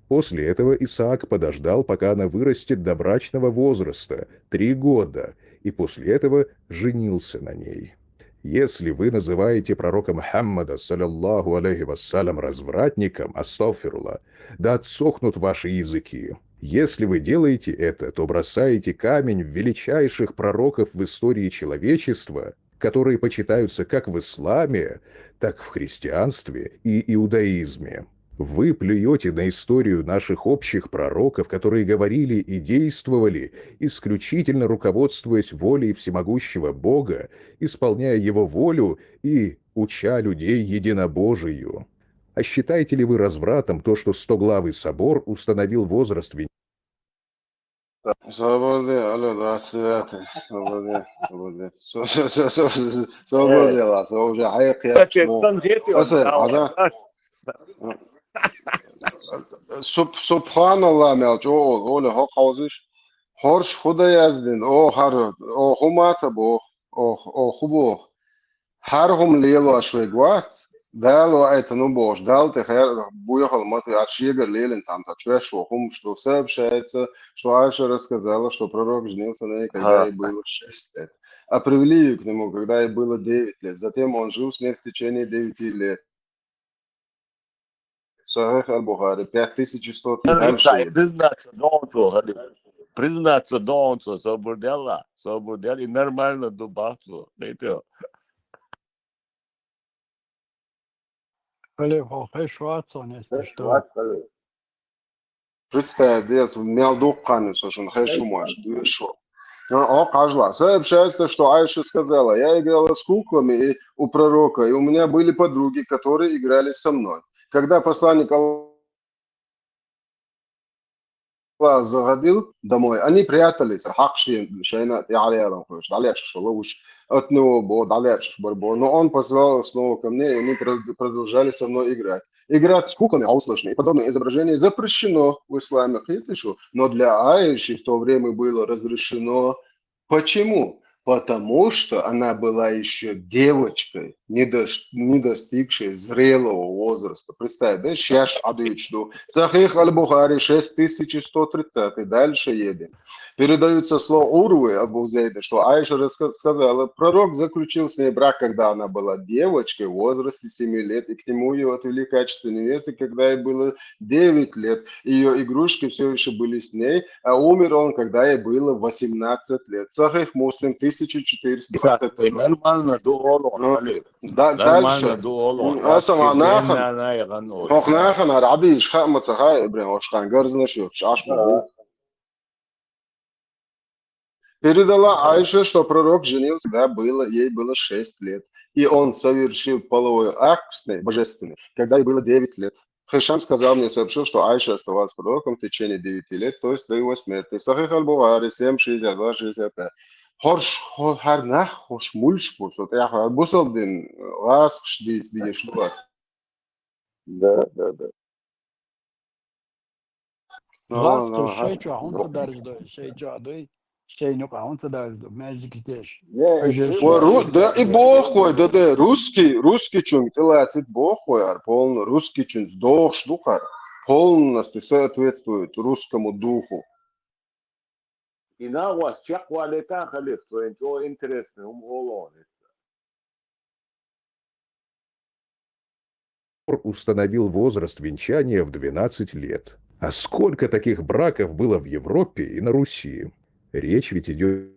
После этого Исаак подождал, пока она вырастет до брачного возраста, три года, и после этого женился на ней. Если вы называете пророка Мухаммада, саллаллаху алейхи вассалям, развратником, астагфируллах, да отсохнут ваши языки. Если вы делаете это, то бросаете камень в величайших пророков в истории человечества, которые почитаются как в исламе, так в христианстве и иудаизме. Вы плюете на историю наших общих пророков, которые говорили и действовали, исключительно руководствуясь волей всемогущего Бога, исполняя Его волю и уча людей единобожию. А считаете ли вы развратом то, что Стоглавый собор установил возраст Собар де, алло, двадцать девятый. Собар де, собар де. Со-, со-, со-, со-, собар де, ла, со уже хьекхъяхаш мо. Аса, хьажа. Суб-, субханаллах, мел чӀоагӀа, оля, хӀокхузаш. ХӀорш хӀу да яздина, о, хӀара, о, хӀу ма ца боху, о, о, хӀу боху. ХӀара хӀума лелош вайга вац, Дала ваийтина ву бохуш, Далла тӀе хер-, буьйхал ма ца, аш шегара лелина цхьамма ца чоьш ву хӀума, что сообщается, что Айша рассказала, что пророк женился на ней, когда ей было шесть лет, а привели её к нему, когда ей было девять лет. Затем он жил с ней в течение девяти лет. Сахих аль-Бухари, пять тысяч сто. Дальше. Признаться донцо, хали. Признаться донцо, собар де, ла, собар де, и нормально ду бахцо. Дайте. Хали, хо, хеш вацо, если что. Представь, дес, мел дуккханна со шуна хеш хӀумаш, дуьйш шу. А, о, хьажал. Сообщается, что Айша сказала: «Я играла с куклами и у пророка, и у меня были подруги, которые играли со мной. Когда посланник Аллаха заходил домой, они прятались». Хьакха шен-, шайна тӀе хьалаялан хьуьш, дӀалечкъаш ловш. От него бо, дӀалечкъаш бар бо. Но он послал снова ко мне, и они прод-, продолжали со мной играть. Играть с куклами, гӀовсалашна и подобные изображения запрещено в исламе, кхетий шу? Но для Аиши в то время было разрешено. Почему? Потому что она была ещё девочкой, не дос-, не достигшей зрелого возраста. Представь, да, шеш Ӏадуьйцуш ду. Сахих аль-Бухари, шесть тысяч сто тридцатый. Дальше едем. Передаются слова Урвы Абу Зейда, что Айша раска-, сказала: «Пророк заключил с ней брак, когда она была девочкой в возрасте семи лет, и к нему её отвели в качестве невесты, когда ей было девять лет. Её игрушки всё ещё были с ней, а умер он, когда ей было восемнадцать лет». Сахих Муслим, тысяча четыреста двадцать. Нормально ду олу, ну, Халид. Да, нормально дальше. Ду олу. М, а сама нахан. Хох нахан, ар Ӏадийш, ха, ма ца хай, Ибрахим, ош хан, гарзнаш ю, чаш ма бу. Передала Айша, что пророк женился, когда было, ей было шесть лет. И он совершил половой акт с ней, божественный, когда ей было девять лет. Хишам сказал мне, сообщил, что Айша оставалась с пророком в течение девяти лет, то есть до его смерти. Сахих аль-Бухари, семь шестьдесят два шестьдесят пять. ХӀорш, хӀо-, хӀара нах, хӀорш мулш бу, со тӀехь хӀара бусалба дин, гӀазкхаш дийца дезаш ду. Да, да, да. ГӀазкхаш шайн чохь хӀунда ца даржадо, шайн чохь дуй, шайн юкъахь хӀунда ца даржадо, маьждигаш деш. Не, хӀожаш. Ва ру-, да, и боху вай, да, да, русский, русскийчуьнга тӀелацийта боху вай, ара полно, русскийчуьнца догӀуш ду хӀара, полностью соответствует русскому духу. И нагӀаш чекхвалийта, Халид, вайн чӀогӀа интересный хӀума олу хьуна. Установил возраст венчания в двенадцать лет. А сколько таких браков было в Европе и на Руси? Речь ведь идёт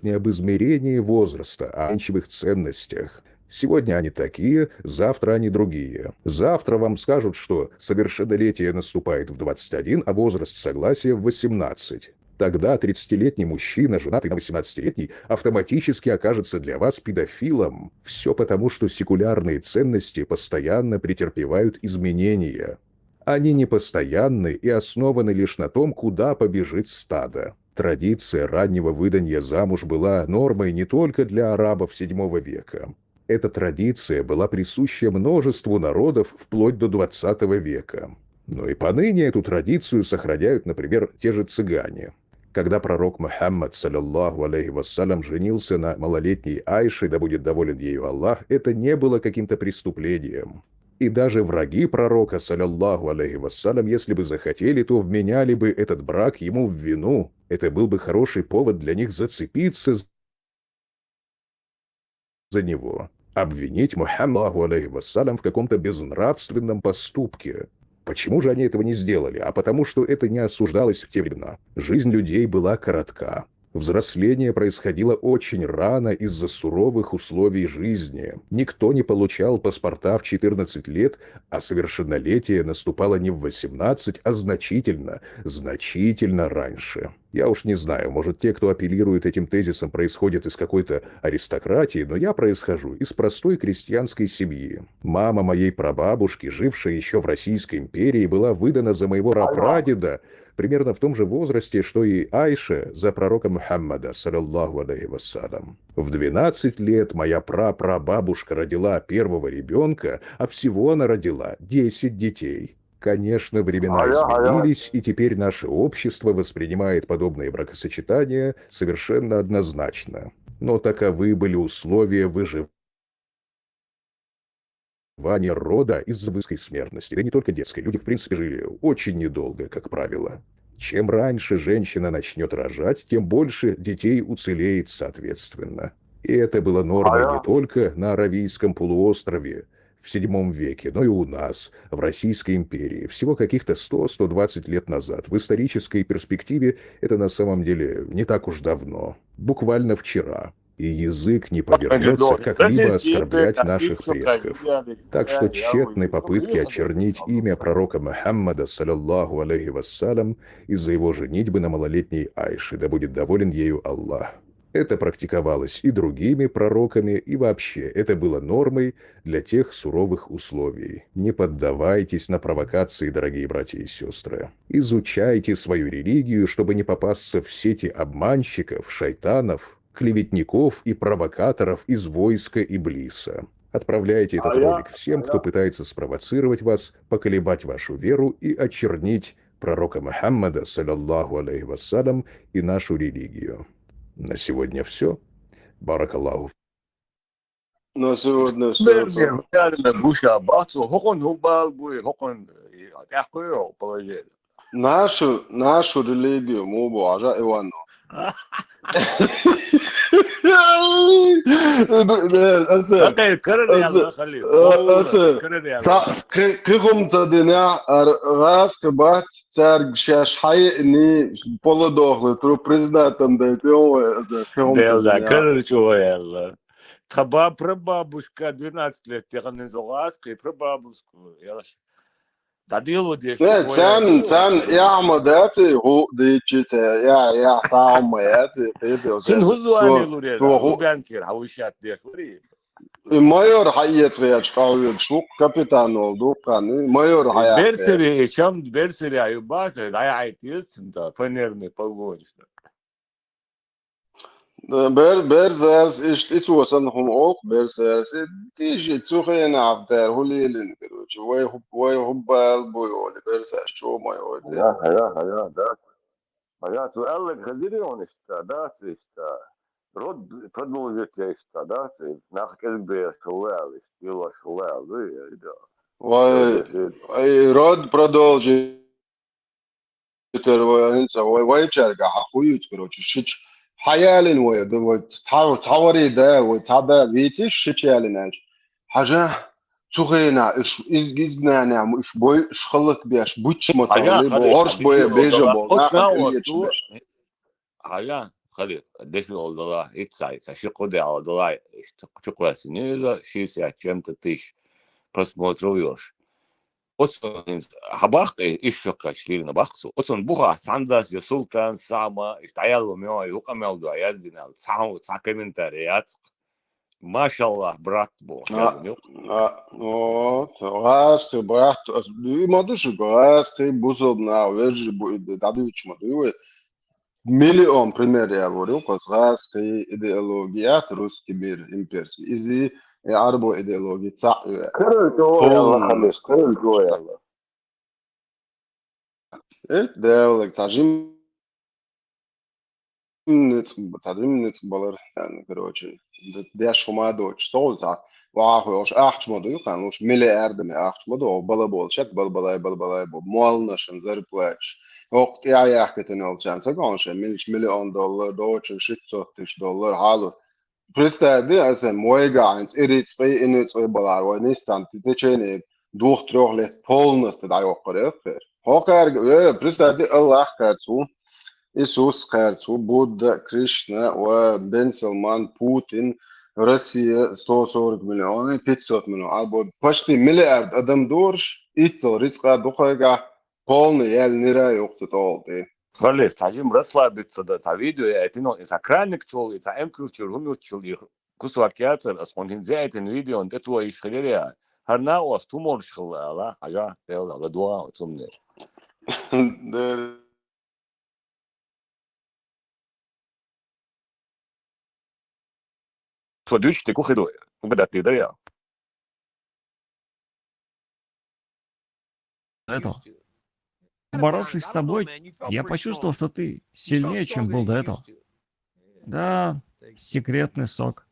не об измерении возраста, а о венчанных ценностях. Сегодня они такие, завтра они другие. Завтра вам скажут, что совершеннолетие наступает в двадцать один, а возраст согласия в восемнадцать. Тогда тридцатилетний мужчина, женатый на восемнадцатилетней, автоматически окажется для вас педофилом. Всё потому, что секулярные ценности постоянно претерпевают изменения. Они непостоянны и основаны лишь на том, куда побежит стадо. Традиция раннего выдания замуж была нормой не только для арабов седьмого века. Эта традиция была присуща множеству народов вплоть до двадцатого века. Но и поныне эту традицию сохраняют, например, те же цыгане. Когда пророк Мухаммад, саллаллаху алейхи вассалям, женился на малолетней Айше, да будет доволен ею Аллах, это не было каким-то преступлением. И даже враги пророка, саллаллаху алейхи вассалям, если бы захотели, то вменяли бы этот брак ему в вину. Это был бы хороший повод для них зацепиться за него, обвинить Мухаммада, саллаллаху алейхи вассалям, в каком-то безнравственном поступке. Почему же они этого не сделали? А потому что это не осуждалось в те времена. Жизнь людей была коротка. Взросление происходило очень рано из-за суровых условий жизни. Никто не получал паспорта в четырнадцать лет, а совершеннолетие наступало не в восемнадцать, а значительно, значительно раньше. Я уж не знаю, может, те, кто апеллирует этим тезисом, происходят из какой-то аристократии, но я происхожу из простой крестьянской семьи. Мама моей прабабушки, жившая ещё в Российской империи, была выдана за моего прапрадеда примерно в том же возрасте, что и Айша за пророка Мухаммада, саллаллаху алейхи вассалям. В двенадцать лет моя прапрабабушка родила первого ребенка, а всего она родила десять детей. Конечно, времена изменились, и теперь наше общество воспринимает подобные бракосочетания совершенно однозначно. Но таковы были условия выживания рода из-за высокой смертности. Да и не только детской. Люди, в принципе, жили очень недолго, как правило. Чем раньше женщина начнет рожать, тем больше детей уцелеет соответственно. И это было нормой не только на Аравийском полуострове в седьмом веке, но и у нас, в Российской империи, всего каких-то сто-сто двадцать лет назад. В исторической перспективе это на самом деле не так уж давно. Буквально вчера. И язык не повернется как-либо оскорблять наших предков. Так что тщетные попытки очернить имя пророка Мухаммада, саллаллаху алейхи вассалям, из-за его женитьбы на малолетней Айше, да будет доволен ею Аллах. Это практиковалось и другими пророками, и вообще это было нормой для тех суровых условий. Не поддавайтесь на провокации, дорогие братья и сестры. Изучайте свою религию, чтобы не попасться в сети обманщиков, шайтанов, клеветников и провокаторов из войска Иблиса. Отправляйте этот ролик всем, кто пытается спровоцировать вас, поколебать вашу веру и очернить пророка Мухаммада, саллаллаху алейхи вассалям, и нашу религию. На сегодня все. Баракаллаху. На сегодня все. Бердер, реально, гуша, бацу, хокон хубал гуй, хокон, тяхкуй, положение. Нашу, нашу религию, мубу, ажа Иванов. Кыхум цадина, раз кыбат, царг шаш хайни, полудохлый, тру признатом да, кыхум цадина. Кырыр чугоялла. Таба прабабушка двенадцать лет, тяганы зогас, кы прабабушку, ялаш. Дадилу деш. Не, цан, цан, я ма дати, ху дичи те, я, я, та ма я ти, ти ти. Син хузуани луре, ху бянкер, хавушат деш лури. Майор хайет веч кавил шук, капитан олду каны, майор хайет. Берсери, чам берсери аю баса, дай айтис, да, фанерный погоништа. Бер, бер зәрс ишт ицуасан хум олк, бер зәрс ишт ицухен афтер хулилин, короче, вай хуб, вай хуббал буй оли, бер зәрс чо май оли. Хая, хая, хая, да. Хая, су әлләк хазири он ишта, да, су ишта. Род продолжит ишта, да, су нах келбе шулал ишта, йыла шулал, да. Вай, ай, род продолжит. Питер вай, вай, вай чарга, ха, хуюц, короче, шич. Хаялин вай, да, вай, цав-, цавари да, вай, цада, вици, шич ялин ач. Хажа, цухена, иш, из, изгнана, иш бой, иш халык беш, буч ма, хажа, тали, бо, орш бой, бежа, бо, нахал, иш беш. Хажа, халык, дешин олдала, ицай, са шиқуде олдала, иш, чуквасини, шестьдесят чем-то тысяч просмотров ёш. Оцон хабах, э, ишо кач лирна бахсу. Оцон буха сандас я султан сама, иш таялу мё, юка мелду, я зинал, цау, ца комментарий, яц. Машаллах, брат бу. А, о, газ ты, брат, и мадуши газ ты, бузобна, вержи бу, дадуч маду, миллион пример я говорю, козгас ты, идеология, русский мир, имперский. Изи, э, арбо идеология, ца, э, Кырын жо яла, полный. Хамис, кырын жо яла. Эт дәвлек, цажим ныц, цажим ныц балар, яни, короче, дәш хума доч, сол ца, ва хуй, ош ахч моду, хан, ош миллиардами ахч моду, о, бала бол, шат, бал балай, бал балай, бо, муална шын, зарплатш. Ох, я, я, кетен ол чан, са гон шын, милч миллион доллар, дочин, шестьсот тысяч доллар, халу. Представь, ди, аса, мойга, анц, ирицкий, иницкий балар, вай, ниссан, ти течение двух-трёх лет полностью дай оккар, оккар. Хокар, э, представь, ди, Аллах карцу, Иисус карцу, Будда, Кришна, ва Бен Салман, Путин, Россия сто сорок миллион, пятьсот миллион, або почти миллиард адам дорш, ицел рицка духайга, полный ял нира ёхты толты. Халес, цажим расслабиться да, ца видео я этино, и ца краник чол, и ца эмкил чур, хумил чул, и кусвар кяцер, ас хонхин зя этин видео, он тетуа иш хилерия. Харна ос тумор шхыл ала, хажа, тел ала дуа, цумне. Дэр. Тхо дуьйцуш дерг хӀун хир ду? Угадать дерг дар яа? Этого. Боровшись с тобой, я почувствовал, что ты сильнее, чем был до этого. Да, секретный сок.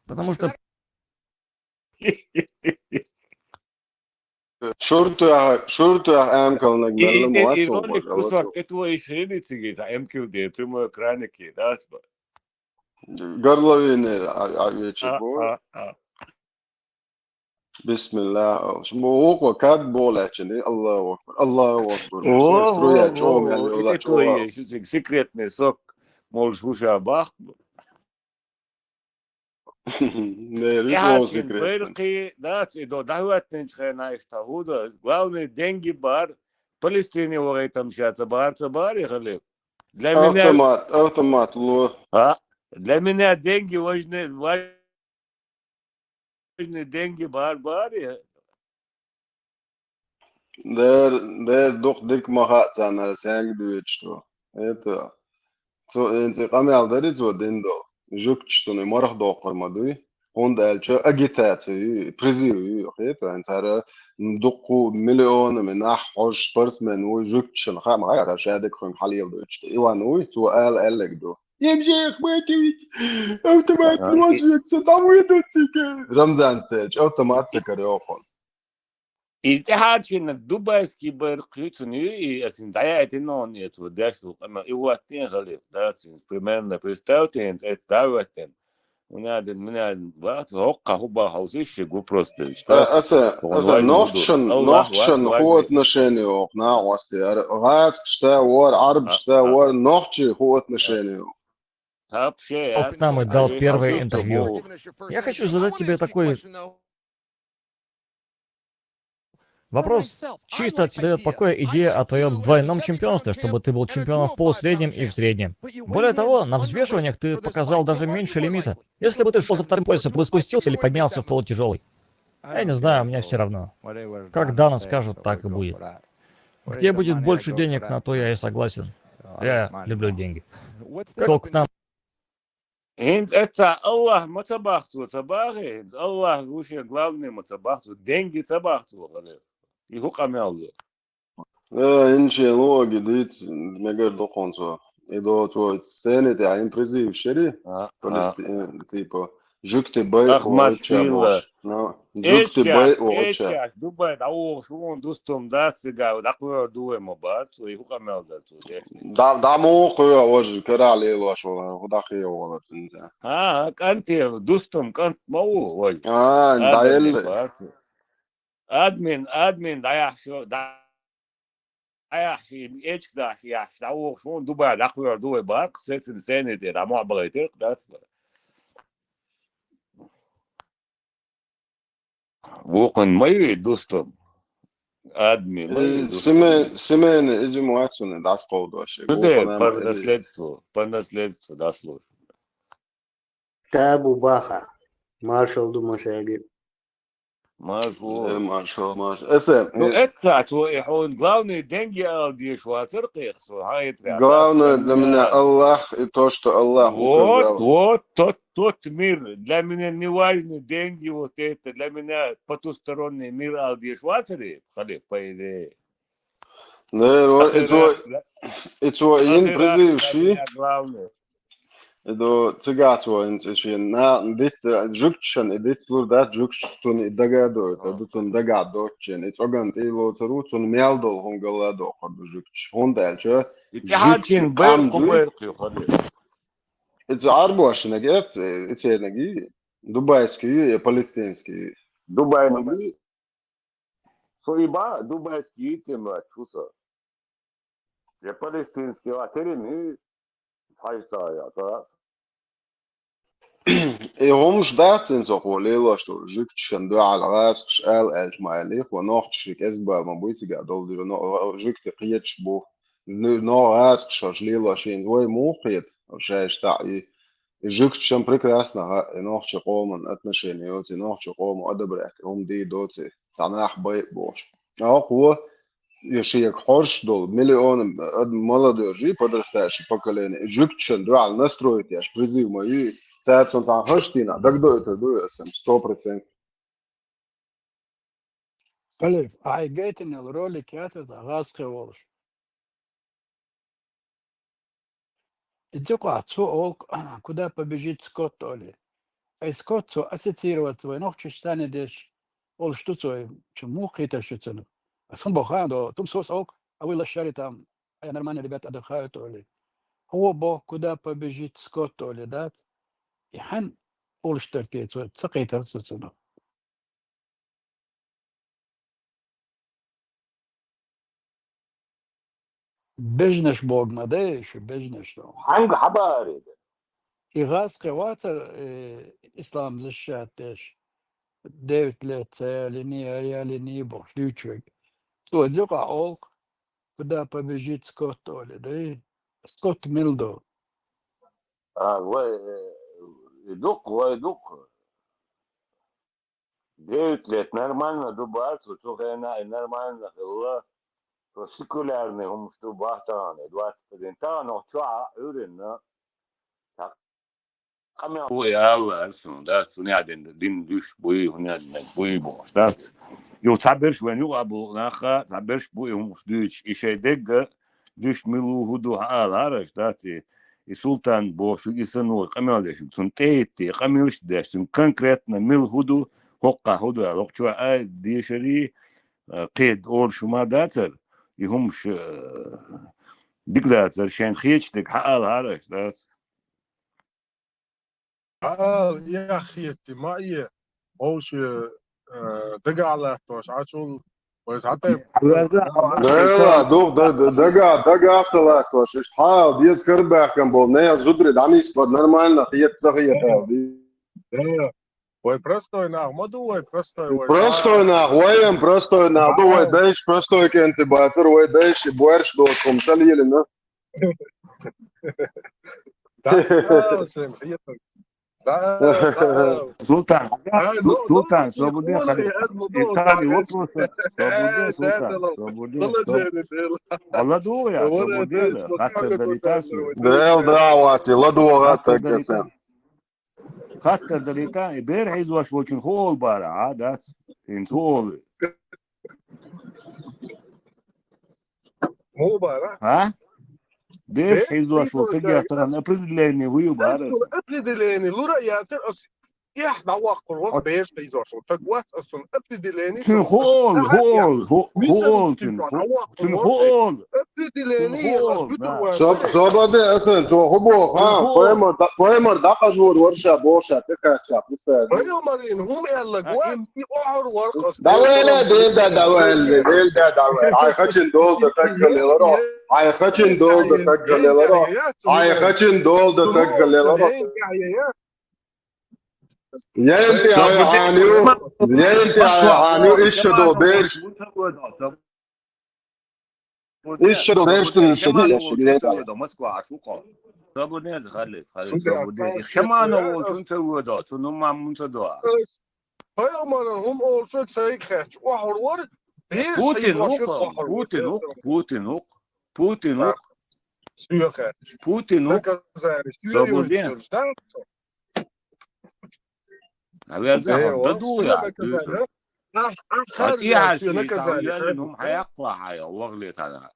Потому что Шуртуьхьа, шуртуьхьа амкалнаг мерлам вац. Кусок, это твои шрилицы, а эмкил де, прямой экран, да? Горловина а вече бу. Бисмилла. Мо окъо кад болачни. Аллаху акбар. Аллаху акбар. Струя чом. Это твои секретный сок. Можешь уже бах. Нервы секретный. Беркхи дац и до дахваттинчу хенахь иштта хӀуда. Главный деньги бар. Палестине вогӀайтам шаца бар, ца бар, я халиф. Для меня автомат, автомат ло. А? Для меня деньги важны, важны деньги бар, бар, я. Дер, дер дукха дика ма хаьа царнара сенга дуьйцуш ду. Это, цо, хӀинца къамел дари цо дина долу. Жуьгташ цунна марха доккхур ма дуй. ХӀунда аьлча агитация ю, призыв ю, хета, хӀинца хӀара дуккха миллионами нах хьожуш спортсмен вуй, жуьгташна хаа ма хаьара, ша дика хуьнга хьалеладойтуш. Иван вуй, цо ала аьлларг ду. Евжех Батович, автомат ножница, там выйдут тебе. Рамзан Стелич, автомат ца кара йохуна. И тӀаьхьарчина дубайский байракх ю цуьнан ю, и аса дӀаяйтина он эцо деш ду къамел. И ваттина халиф, да, цуьнан примерно представьте, хӀинца эцо дӀа а веттина. Унадин, минадин, бац, хӀоккха хӀу бан хьовсийша ши гу просто делча. Аса, аса нохчан, нохчан хӀу отношение оху нахьосте. ГӀазкхашца вара, Ӏарбашца вара, нохчий хӀу отношение оху. К нам и дал первое интервью. Я хочу задать тебе такой вопрос. Чисто от себя покоя идея о твоем двойном чемпионстве, чтобы ты был чемпионом в полусреднем и в среднем. Более того, на взвешиваниях ты показал даже меньше лимита. Если бы ты шел за вторым поясом, ты бы спустился или поднялся в полутяжелый? Я не знаю, мне все равно. Как Дана скажет, так и будет. Где будет больше денег, на то я и согласен. Я люблю деньги. Кто к нам? ХӀинца эцца Аллах ма ца бахцо, ца бахе, хӀинца Аллах ву шен главный ма ца бахцо, деньги ца бахцо, хале. И хӀу къамел ду? Э, инчен логи диц, мегар докхонцо. И до цо сцене тӀехь импровизируешь шери? Типа, жуьгти бай. Ахмат Сила. Ну, жуьгти бай. Эчкаш, Дубай дӀавогӀуш вон дустум дац цига, дӀакхоьхьур ду вай ма бац, вай хӀу къамел дар цо деш. ДӀа, дӀа муха кхоьхьу важа, кара лелош вала, хӀу дӀакхоьхьу вала цуьнца. ХӀа, кӀанте, дустум кӀант ма ву вай. А, дӀаелла. Админ, админ дӀаяхьаш, дӀаяхьаш, эчка дахьаш, яхьаш, дӀавогӀуш вон Дубай дӀакхоьхьур ду вай баккха, сецина сцене тӀе дӀа мохь бахийтира, дац вара. Вукхун ма ю и дустум. Адми ма ю и дустум. Семен, Семен, иза ма вац цунна дӀасакховдош. Шу дера, по наследству, по наследству дослужит. Табу баха. Маршал ду масаги. Маршал. Э, маршал, маршал. Эсе, ну, э, эцца цо и хьуна главный деньги ала деш вацар кхех, со, хьан хетарехь. Главное для меня Аллах и то, что Аллах указал. Вот, вот, тот, тот мир. Для меня не важны деньги, вот это. Для меня потусторонний мир ала деш вацар и, халиф, по идее. Да, вот, и цо, и цо йина призыв ши. Главное. И до цигахь цо хӀинца и шен на диц, жуьгташна и диц лур дац, жуьгташ цунна и дага а дойту, ду цунна дагахь доцучен. И цӀоган тӀе а лоцур ву, цунна мел долу хӀума гала а доккхур ду жуьгташ. ХӀунда аьлча и тӀаьхьарчийна байракх ю, халиф. Иза Ӏарбошнаг эц, и цернаг и, дубайский ю, я палестинский ю. Дубайнаг ю. Со и бан дубайский йитина вац, фу со. Я палестинский вац, терин и хьажа ца я, ца. И хӀумаш дац цуьнца хьо лелош долу, жуьгташна дуьхьал гӀазкхаш ала аьлча ма аьллий, хьо нохчашка кӀезиг бала ма буй цигахь долу дира, но жуьгти кхеташ бу. Но гӀазкхаш лелош йина вай муха кхета, шайша цхьаъ и. И жуьгташна прекрасно хаьа, и нохчийн къоман отношение йоций, нохчийн къомо одобрять, хӀума дий доций, цхьа нах бай а бохуш. А хӀокхо, и шега хьожуш долу, миллион молодёжь, подрастающее поколение, и жуьгташна дуьхьал настроить еш, призыв ма ю, цаьрца цхьана хӀанз дийнахь дагадоуьйтур ду аса, сто процентов. Халиф, ахьа гайтинал ролик яцар цхьа гӀазкхи волуш. И цӀе къа цо олу, куда побежит Скотт олий. Ай Скотт цо ассоциироваться вай нохчаш санна деш олуш ду цо, чу муха кхетар шу цунах. Ас хӀун боху хан до, тум сос олу, а вуй лашшари там, ай нормальный ребята адахают олий. Хьо боху, куда побежит Скотт олий дац, и хьан олуш тар те цо, ца кхетар цо цунах. Бежнаш боху ма дай шу, бежнаш ду. Хьанга хьабари? И гӀазкхи вацар, э, ислам защищать деш. Девять лет ца ялини, а ялини бохуш дуьйцу вайга. Цо дукъа олу, куда побежит Скотт олий, дай? Скотт мила ду? А, вай, э, дукха, вай дукха. Девять лет нормально ду бац, цу хенахь и нормально хилла, цо секулярный хӀумаш ду бах тахана, двадцать один. Тахана чохь а Ӏуьйранна, так, къамел. Ой, Алла, ас хӀун дац, хӀун яа дин, дин дуьш буй, хӀун яа дин буй бохуш дац. Юха цхьаберш вайн юкъа а бу наха, цхьаберш бу и хӀумаш дуьйцуш, и шайн дегга дуьш мила ву хӀу ду хьаалахьара аша, дац и, и Султан бохуш, и санна вай къамел деш, цунна тӀе а йитте, къамелаш а деш, цунна конкретно мила хӀу ду, хӀоккхахь хӀу ду аьлла, хӀокху чохь а дешарий, а, кхеда олуш хӀума дацара, и хӀумаш, а, дика дацара, шайна хеташ дерг хьаалахьара аша, дац. Ала, яхъетти, ма е, вовше, э, дагахь латтош, Ӏачул, вай хьатӀе. Дела, дух, да, да, дага, дага хала латтош, иштта хьал, деза карабаьхкан болу, не, зудри, дӀанисбар, нормально, хет, ца хет, аьлла, ди. Да. Вай простой нах ма ду, вай простой, вай. Простой нах, вайам простой нах ду, вай дайш простой кенти бацар, вай дайш борш доцу хӀума ца лелина. Да, да, шен хетар. Да, да. Султан, Ай, Су-, ну, Султан, ну, свободен, ну, Халид. Я думал, Италия, да, вопросы. Свободен, да, Султан, да, свободен, положение, своб-, да. А ладу я, вот свободен, это, да, вот хаттар так далитас. Вот так. Дел, да, вати, ладу, хаттар далитас. Хаттар далита, и бер хьийзош волчун хӀу олу бара, а, дац? ХӀинца хӀу олу? ХӀу бара? А? Бер хьийзош волу тагех тахана определение хӀу ю бара? Ас цунна определение лура а яцара, ас эхь дӀаваккхур вац, бер хьийзош волу таг вац, ас цунна определение. Цуьнан хӀу олу, хӀу олу, хӀу, хӀу олу цуьнан, хӀу, цуьнан хӀу олу. Определение, ас биту ван. Соб-, собаде асан, цо хӀу боху, хан, паймар да-, паймар дӀакъажор вара ша боху ша, тӀекхаьчча, пустая. Паймарин хӀума аьлла, а, гуат, им и охьур вара ас. Давай, дел да, давай, дел да, давай. Ай, хачин долда тагга леларо. Ай, хачин долда тагга леларо. Ай, хачин долда тагга леларо. Янти ай хьаню, янти ай хьаню, ишшадо берш. Ишшадо берш, ишшадо, ишшадо. Москва, а шу кхо. Свободен, Халид, Халид, свободен. Их шамана волчун ца вода, цу нуман мун ца доа. Пайхамаран хӀума олуш сайга хетча, охьур вара, берш Путин хьийзош ву, охьур вара. Путин ву, Путин ву, Путин ву. Соьга хетча. Путин ву. Наказание, соьга свободен. Наверное, э, да, вот, ду я, наказание. Ах, ах, а ти хьаши, наказание. Ну, хьаяккхла хьая, вагъле тана.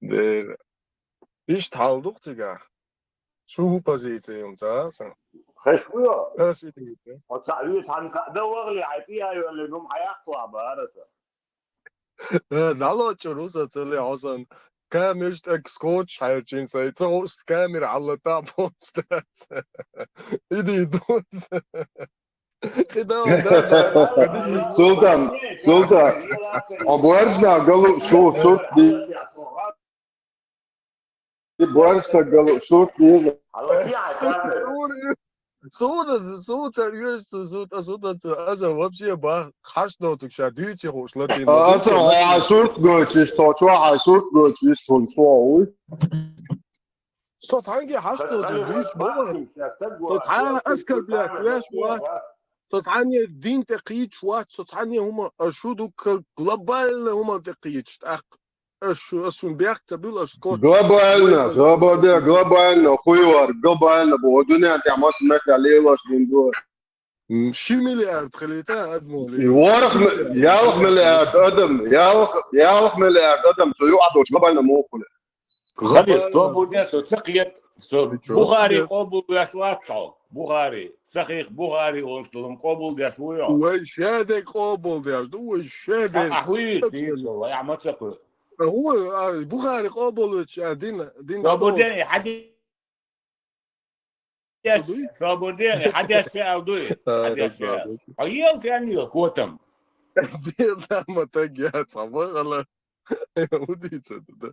Дера. Иштта хьал ду-кх цигахь. Шу хӀу позици ю ца сан? Хеш вуйо? Ас и дийца. Оцхьа вуьйцу хьан ха-, дан вагӀале, хьайн тӀе а йоьллина, хӀума хьан яккхалахь бара аса? Э, дӀалочур ву сан, ца ле хьо сан. Камераш тӀе скотч хьаьрчина сайн. Ца хууш камера хьаллата а боцу дац. И дийца. Султан, Султан, а боьршна галу шу сурт ди-, и боьршна галу сурт ди-. Суна, суна ца оьшуш, су, су, су, ца, аса вообще бах, хьаш доцуг ша дуьйци хууш латин. А, аса, а, сурт гочиш, то чо, а, сурт гочиш, сун шо, уй. Со цхьаьнге хьашт доцург дуьйцуш ма вац. Со цхьа оскорблять веш вац. Со цхьанне дин тӀе кхийчаш вац. Со цхьанне хӀума, а, шу ду-кх глобальный хӀуманна тӀе кхийчаш тӀаккха. Аш шу, аш шун бехк ца бил, аш скотч. Глобально, свободе, глобально, хуйвар, глобально, бо, дуьнен тӀехь массанахь лелош дин ду. М, ши миллиард хилийта адам ву. ВорхӀ ми-, ялх миллиард адам, ялх, ялх миллиард адам, цу юкъа долчу глобально муха хуьлу. Халид, со бурден, со ца кхета, со Бухари къобалдеш вац хьо. Бухари, сахих Бухари олуш долу къобалдеш ву хьо. Вай шадерг къобалдеш ду, вай шадерг. А, а хӀуьйра дийца, вай а ма ца кху. А хӀу, а, Бухари къобалвечу, а, дин, дин. Со бурден, и хьадис Собар де, хьан деш аьлла дуй? Хьан деш аьлла? Хьо ел тен ел, котам. Бен да ма таг яц, а ма гӀала. ХӀун дийца да?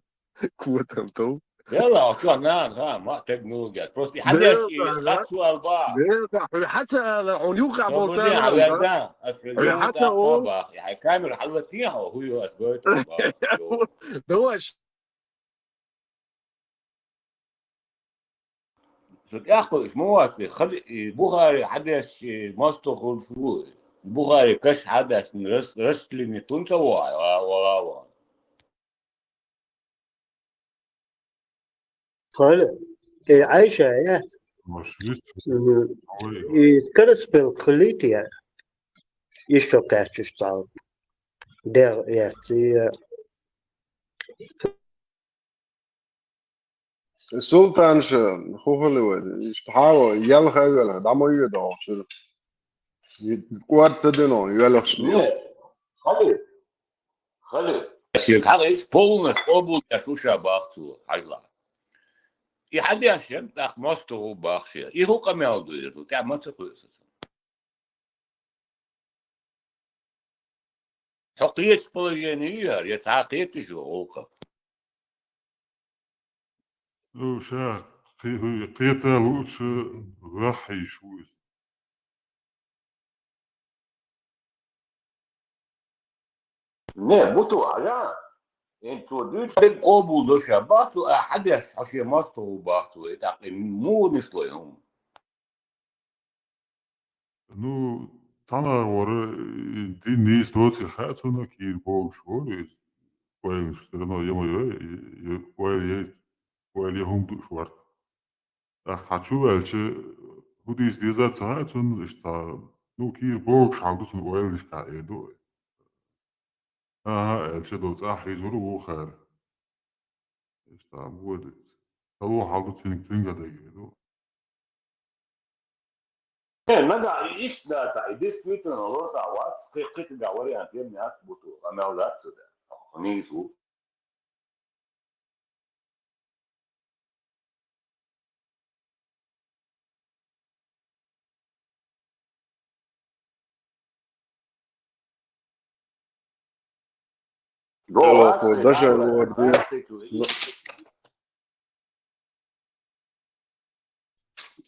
Котам тов. Яла, а чо нан, ха, ма таг ну гет. Просто хьан деш, хат суал ба. Бен да, хьан ца ала, он юха бол ца. Хьан ца ол. Хьан камера хьалла тен хьо, хӀу ю ас гойту. Давай. Со тӀаккха уьш ма вац, хали, и Бухари хьадеш, и мостагӀ хуьлуш ву. Бухари каш хьадеш, рас-, расчлени тун ца вогӀа, ва, ва, ва. Хали, и Айша яц? Мгм. И скороспел хилийта я? Ишо кхаьччаш цхьа. ДегӀ яц, и Султанша, хӀун хуьлу вай? Иштта хьаво, ялха а велха, дӀа ма йоьду оха чуьра. И кӀорда ца дина, йоьлхуш ду. Нет. Хали. Хали. Шен хьагӀ иш полностью къобалдеш ву ша бах цо, хьажла. И хьадеш ян, тӀаккха мостагӀ ву бах шен. И хӀун къамел ду иза? ТӀе ма ца кхуьу аса. Хьо кхечу положение ю яра, я цхьа кхеташ ву гӀуллакх? Ну, ша кхе-, кхета луучу ваххьийш ву иза. Не, бу цо, а я? Эн цо дуьйцу, дерг къобалдо ша, бах цо, а хьадеш, хьо шен мостагӀ ву бах цо, и тӀаккха и муха нисло и хӀума? Ну, цхьана агӀора, э, дин нийса доций хаьа цунна, кийра богуш волу иза. Ойла всё равно я ма йой, я, ойла яйта, ойла я хӀума дууш варта. ТӀаккха хьан чу ваьлча, хӀун дийца деза ца хаьа цунна, иштта, ну, кийра богуш хьал ду цунна, ойланаш кхаъ эр ду. ХӀан-хӀа, аьлла, шадолу цӀахь хьийзур ву хара. Иштта, бу вай дуьйцу. Тало хьал ду цуьнга, цуьнга а дагийр ду. Э, нагахь и иштта дац, и действительно лортахь вац, кхин, кхин цигахь вариант ян яц бу цо, амал дац цо дер. Нийса ву. Даже вот, да.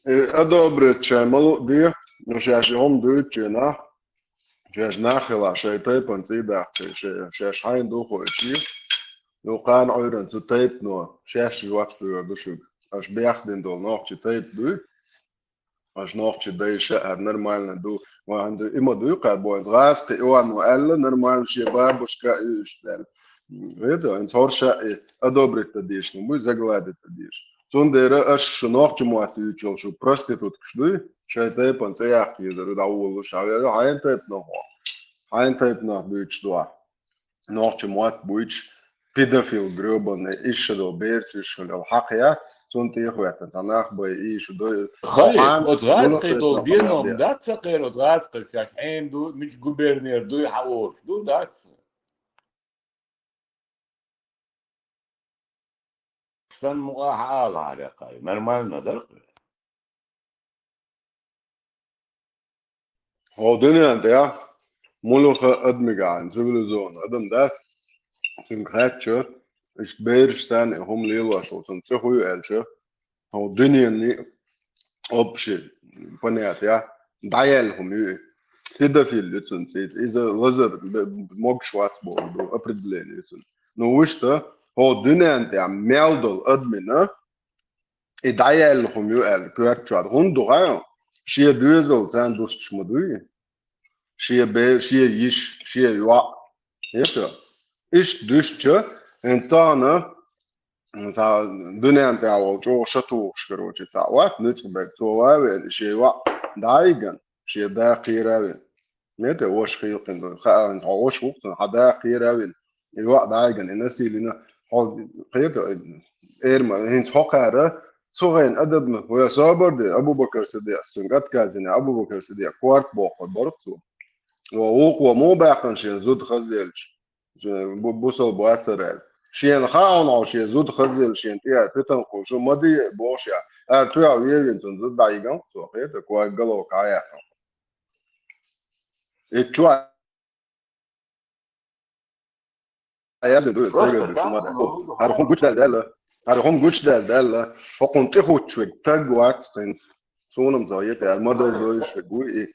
Э, одобрить шайн ма луъде, ну, шаьш и хӀума дуьйцучу нах, шаьш нах хила, шайн тайпана цӀий дахча, шаьш хьайна духуьйтуш, ну, кхана Ӏуьйранна цу тайпано шаьш жоп луьйр ду шуьга. Аша бехдина долу нохчи тайпа дуй, аша нохчи дайша, хӀара нормально ду, ма хӀан ду, и ма дуй кхаьбойнца, гӀазкхи и ван ма аьлла, нормально шен бабушка и иштта аьлла. Это, хӀинца хӀорша и одобрить дан дийшна, буй загладить дан дийшна. Цундела аша шу нохча мотт дуьйцуш йолу шу проституткаш дуй, шайн тайпана цӀе яккха езар, дӀаволуш, хьан вера, хьайна тайпанах ву. Хьайна тайпанах дуьйцуш ду ахь. Нохча мотт буьйцуш, педофил грёбаный, иша долу бераш иша хьуна хьакха яц, цунна тӀехӀоьттина цхьа нах бай, и шу дой. Хай, оцу гӀазкхи долу деном дац ца кхера, оцу гӀазкхи шаьш хьенан ду, мича губернера дуй хьан олуш ду, дац? Сан мукъа хьаала хьарекхай, нормально дара. ХӀо дуьнен тӀехь муьлхха а адамигахьа цивилизованный адам дац, цуьнга хаьттича, иштта бераш санна и хӀума лелош волу цунна цӀе хуй аьлча, хӀо дуьненний общий понятие, дӀаяьлла хӀума ю и. Педофил ю цунна цӀе, иза лазар, б-, могуш вац бохург ду, определение ю цунна. Ну, вуьшта, хӀо дуьнен тӀехь мел долу адамина, и дӀаяьлла хӀума ю аьлла коьрта чохь. ХӀунда ду хаьий? Шен доьзал царна дустуш ма дуй? Шен бер, шен йиш, шен йоӀ. Иштта дуьстича, ХӀинца тахана, цхьа дуьнен тӀехь волу чӀогӀа шатухуш, короче, цхьа вац ницкъ берг, цо ван а веана, шен йоӀ дӀа а йигна, шен да кхера а вина. Мета ваша хилкъина ду, хаалан хьо ваша вукху, хьан да кхера а вина, и йоӀ дӀа а йигна, и насилина, хьо кхета, эр ма, хӀинца хьо кхара, цу гӀайна адабна, вай собар де, Абу-Бакар Сиддикъ, цуьнга отказина, Абу-Бакар Сиддикъ, корта боккхур барх цо. Вукхо муха баьккхина шен зуда хазделча? Бу-, бусалба вацара аьлла. Шена хаьа хьуна хьо шен зуда хазъелла, шена тӀера питанкхуш шу ма де бохуш я. Ара туьйхьа вевина цунна зуда дӀайигна, цо хета, кога головка Ӏаяьккхина. И чу а яздина ду, Просто сегара ду шу ма да. ХӀара хӀума гучудаьлла даьлла. ХӀара хӀума гучудаьлла даьлла. ХӀокхунна тӀехуттуш верг таг вац хӀинца. Суна-м ца хета, ара ма дар дойуш верг вуй и.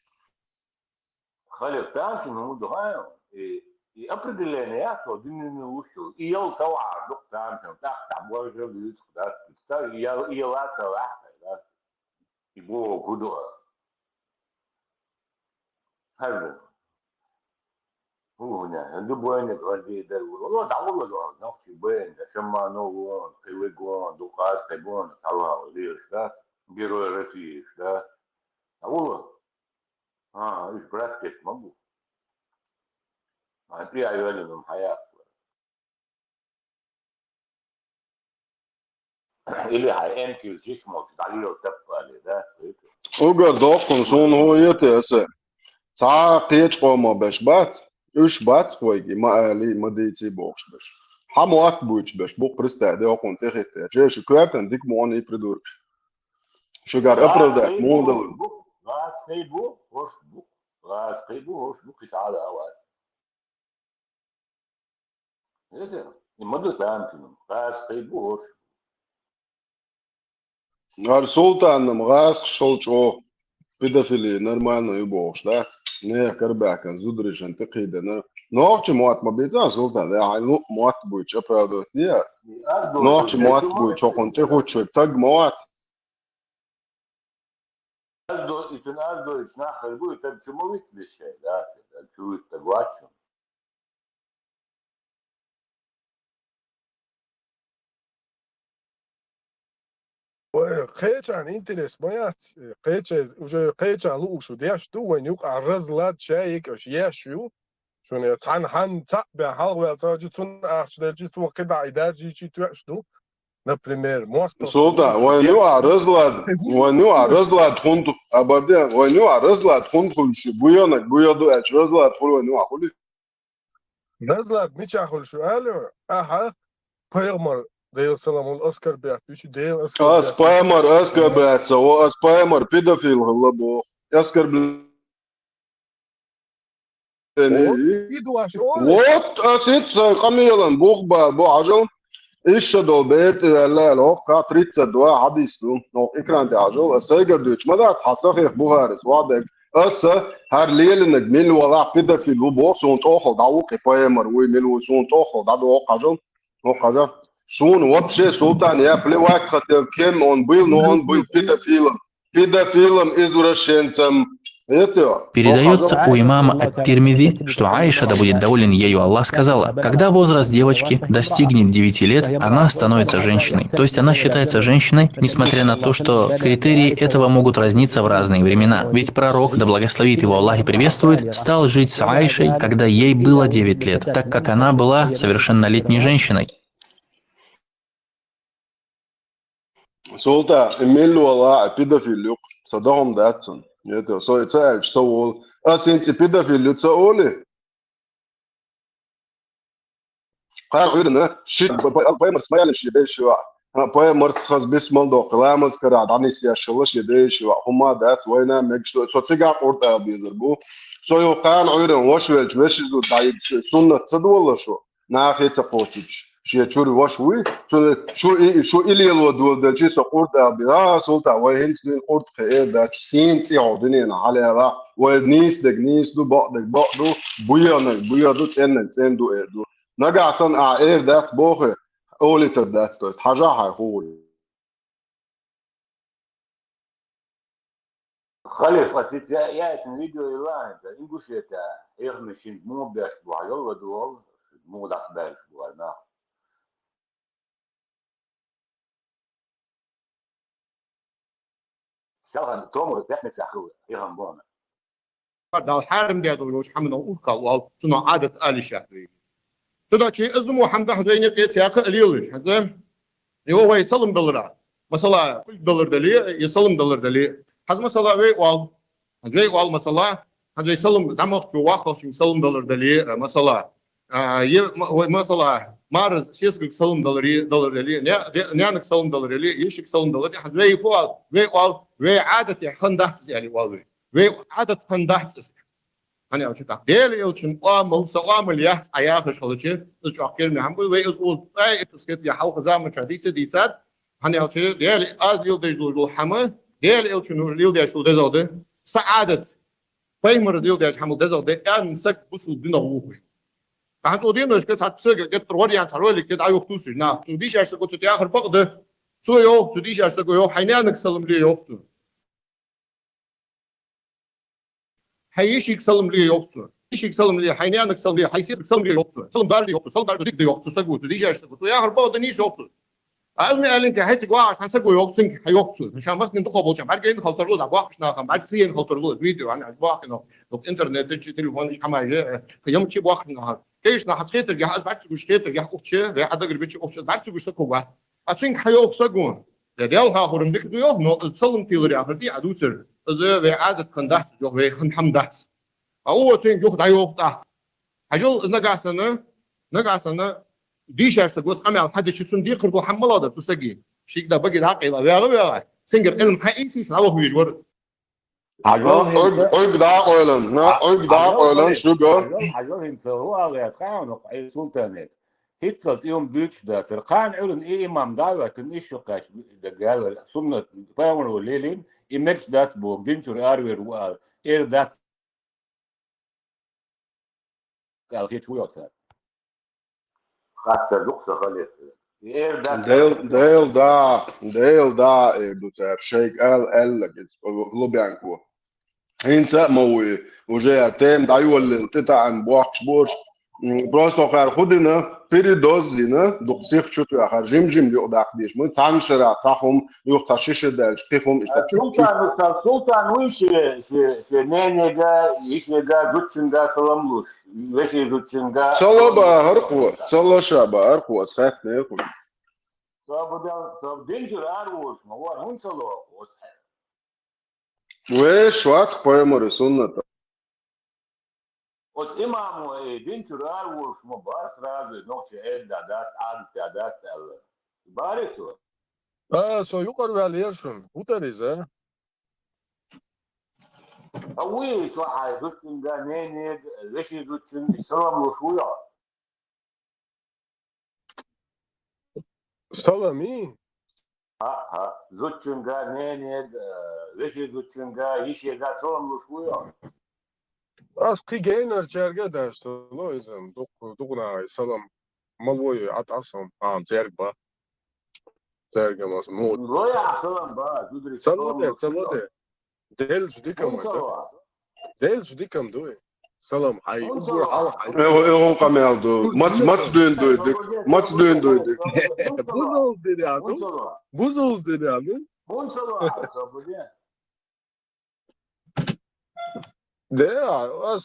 Халев, тамашийна хӀума ду хьан, и, и определение яц, хьо дуьненан вуш ю, и ял ца вахьар ду-кх тамашийна, тӀаккха цхьа божа дуьйцу-кх, да, ца, и ял, и яла ца вахьар, да, и боху хӀун ду хьан? ХӀара ду. ХӀун хӀуна, ду бойна гвардии дар вур. Валлахь, дӀагӀур ву хьо, нохчий байна, да, Шамманов вон, Хилиг вон, дукха аз кхин бон, цхьа ван, лелаш дац, Герой России дац. ДӀагӀур ву? А, уьш практика ма бу. А, тӀе а йоьллина хьан яккхалара. Или хьан эмкил чиш молчу дӀалело таппале, да? Угар доккхун суна хӀун йоьте аса. Цхьа кхечу къомо беш бац, уьш бац вайга, и ма алий, ма дийций бохуш беш. Хьан мотт буьйцуш беш, бу-кх представь де хӀокхунна тӀехӀиттачу, шу коьртан дика ма ван и придуркаш. Шуьгара оправдать муха далур? ГӀазкхий бу, хӀорш бу, гӀазкхий бу, хӀорш бу, кхин цхьа а вац. Эсер, и ма ду тамашийна, гӀазкхий бу хӀорш. Ара Султанна-м гӀазкхашал чӀогӀа педофили нормально ю бохуш дац? Нехан карабаьхкина зударшна тӀекхийдина. Нохчи мотт ма бийца, Султан, я хьайн луъу мотт буьйцуш оправдывать де. Нохчи мотт буьйцуш хӀокхунна тӀехуттуш верг таг ма вац. Аз до, и цуьнан аз дойтуш нах хир бу, и таг чу ма виталаш шайн, да, чу виттаг вац шуна. Ой, кхечан интерес ма яц, кхеча, уже кхечан луъуш ю деш ду, вайн юкъа разлад шай икаш еш ю, шуна я цхьана хьан цхьаъ бен хьалха ваьлла ца ваьлча, цунна ахча делча, цо кхидӀа и даьржийчий тоьаш ду. Например, мостагӀ Султан, вайн юкъа разлад, вайн юкъа разлад хӀунда, а барде, вайн юкъа разлад хӀунда хуьлуш ю, буянаг, буя ду аьлча, разлад хуьлу вайн юкъа хуьлу? Разлад мичахь хуьлуш ю аьлла, ахьа пайхамар, Делан салам хуьлда, оскорблять ду, шу Дела оскорблять ду. Ас пайхамар оскорблять ца во, ас пайхамар педофил хилла боху. Оскорблять Вот, ас итт сайн къамелан бух бала бу хьажал. Иштта долу бер тӀе ваьлла аьлла, хӀокху тридцать два хьадис ду. ХӀокху экран тӀе хьажал, ас сайгара дуьйцуш ма дац, хьан сахих Бухарис вахьаберг. Аса хӀара лелинарг мила валахь педофил ву боху, суна тӀохал дӀа ву кхин пайхамар вуй, мила ву, суна тӀохал дӀадоху хьажал. ХӀокху хьажа. Суна вообще Султан я плевать хотел, кем он был, но он был педофилом. Педофилом, извращенцем. Это. Передается у имама Ат-Тирмизи, что Аиша, да будет доволен ею Аллах, сказала: «Когда возраст девочки достигнет девяти лет, она становится женщиной». То есть она считается женщиной, несмотря на то, что критерии этого могут разниться в разные времена. Ведь пророк, да благословит его Аллах и приветствует, стал жить с Аишей, когда ей было девять лет, так как она была совершеннолетней женщиной. Султан, и милла вала а педофил ю-кх, со дохум дац цунна. Это, со и ца аьлча, со волу. Ас хӀинца и педофил ю ца олий? Кхана Ӏуьйранна, ши, п-, п-, пайхамарс ма аьлла шен дайша ю ахь. А, пайхамарс хаза бисмал доккху, ламаз карахь дӀанисъеш хилла шен дайша ю ахь. ХӀума дац, вайна мегаш ду. Со цигахь къурд ала безар бу. Со ю кхана Ӏуьйранна ваша велча, вешиза дӀайигча, суннат ца долуш шу? Нахе ца кхочуьйтуш, шен чуьра ваша вуй, цуьнан шу и, шу и лело доладелчий со къурд ала бе. А, Султан, вай хӀинца дуьйна къурд кхин эр дац, сийна цӀе хьо дуьненахь хьалаьлла, вай нийса дерг нийса ду, бакъдерг бакъ ду, буянаг буя ду, цӀеннаг цӀен ду эр ду. Нагахь санна ахьа эр дац бохе, олийтар дац, то есть, хьажахь хьайн хӀугӀуй. Халиф, ас цига яийтина видео йилла хьайна, Ингушетехь хьехамаш шуьга муха беш бу, хьан йолла ду валла, муха дӀасабаьллаш бу хьайна нах. Шалхан томур пятницах хилла, яхан бона. Дала хьарам даь долу йолчу хьаманах урхалла вал, цунах Ӏадат ала йиш яц вай. Цудачи иза мо хьамда хьан вайна кхе цхьаькха а лелаш. Хьанза, йо, вай салам далара. Масала, кулг далар дали, я салам далар дали. Хьанза, масала, вай вал. Хьанза, вай вал, масала. Хьанза, вай салам замахчу, ваххахчу салам далар дали, масала. А, е, ма-, вай, масала, мараз сесгаг салам далари, далар дали, не, де, нянаг салам далар дали, йишиг салам далар дали. Хьанза, вай фу вал, вай вал, вай Ӏадат я, хан дахьца али вал вай. Вай Ӏадат хан дахьца. Хьан ял чу тах. Дела элчун Ӏамал, са Ӏамал яхц а яхаш халачи, из чохкер ме хьамбу, вай из уз ай, это скет, я халха заман ча дица дицат, Хьан ял чу, Дела аз лил деш дул хьама, Дела элчун лил деш дул дезал де, са Ӏадат, пайхамар лил деш хьамал дезал де, ан сак бусул дина вухуш. Тахьан ту динаш ке цат сага, ке трор ян царой ли, ке аюх тусуш, на, цу диш аш саго цу тяхар бакъ де, цу йох, цу диш аш саго йох, хьайнянаг салам ли йох цу. Хьай йишик салам ле йохцу. Йишик салам ле, хьай нянак салам ле, хьай сесак салам ле йохцу. Салам даржа йохцу, салам даржа дик да йохцу, сагуцу, дижаш сагуцу. Яхар бо да нис йохцу. Аз ми алин ке хьай циг вагаш, хьай сагу йохцу, хьай йохцу. Ша мас нин духо болчам. Бар гейн халтар лу, да бахш нахам, бар сиен халтар лу, видео, ан, аз бахино. Лук интернет, чи телефон, чи хамай, ям чи бахш нахам. Кеш на хас хетер, я аз бар цигуш хетер, я ухче, ве адагр бичи ухче, бар цигуш сагу ва. А цинг хьай йохцу сагу. Де дел хахурун дик дуйох, но салам тилри ахрди адуцер. Из ве адат кан дахц, йох ве хан хам дахц. А у цин юх да йох да. Хажул нагасана, нагасана дишаш са гос амял хадичи сун ди кыргу хаммала да сусаги. Шигда баги да къайла вяга вяга. Сингер илм ха инси сава хуйж вар. Хажул Ойг хинца, ойг да ойлан, на а- ойг да хажул ойлан хин- шуга. Хажул, хажул хинца ху алгъят, ханук, ай султанет. Хитцалц иум дуьйцуш дацара. Кхана Ӏуьллун и имам даватан иш шу кхаьчна дагавар. Суннат пайхамар ву лелин, и мегаш дац боху, динчуьра аравер ву ала. Эр дац ала хеташ ву йоцара. Хаттар дукха ца халет. Эр дац Дел, ала хеташ ву йоцара. Дел да, дел да, эр ду цара. Шайг ал, алла, гиц, лубянку. ХӀинца а ма вуй, уже я тема дӀайоллина, тӀетаӀан бохкуш бош. М, просто хӀара хӀу дина, передоз дина, дукха сих чу тоьхар, жим-жим юкъ даккха деш. Муй цхьана шера цхьа хӀума, юха цхьа шиша даьлча, кхин хӀума иштта А, чу чу. Султан, Султан вуй ше, ше, ше ненега, йишега, зудчунга салам луш, веший зудчунга Ца ло салам луш. Бахар кхо, ца ло ша бахар кхо, ас хаттар кхо. Со бу дал, со динчуьра ар вуш, ма вар, хӀун ца ло, ос хье. Веш вац пайхамари сунната. Оцу имамо, э, динчуьра ар вуш ма бар сразу, нохча эр да дац, Ӏадат да дац аьлла. Бари со? А, со юкъара ваьлла ера шуна. ХӀун тара иза? А вуй, со хьай зудчунга, ненега, веший зудчунга салам луш ву йо? Салам и? ХӀа, хӀа. Зудчунга, ненега, э, веший зудчунга, йишега салам луш ву йо? Ас кхин гейнарчаьрга а даьш ца ло иза, дукх-, дукха нахе салам ма ло йо, Ӏа тӀасам, а, цаьрга ба. Цаьрга маса, ну. Ло я салам ба, зударий. Ца ло де, ца ло де. Делча дикам ду. Делча дикам ду. Салам, хьай, угур хьал, хьай. Э, э, э, къамел ду. Мац, мац дуьн дуй дик. Мац дуьн дуй дик. Бузул диря ду. Бузул диря ду. Де, ас,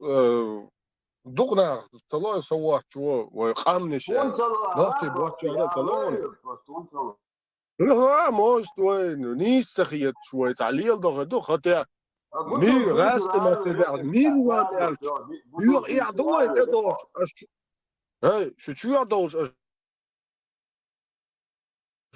э, дукха нах, ца ло со вахчо, вай къамниш. Нохчий бохчара ца ло. Ага, может, вай, ну, нийса ца хеташ вай, цхьа лела дохур ду, хатя. Мир, гӀаста ма те баьхьа, мир ван аьлча. Юха эхь ду вай, тӀе дохуш, аш чу-, эй, шу чу а дохуш, аш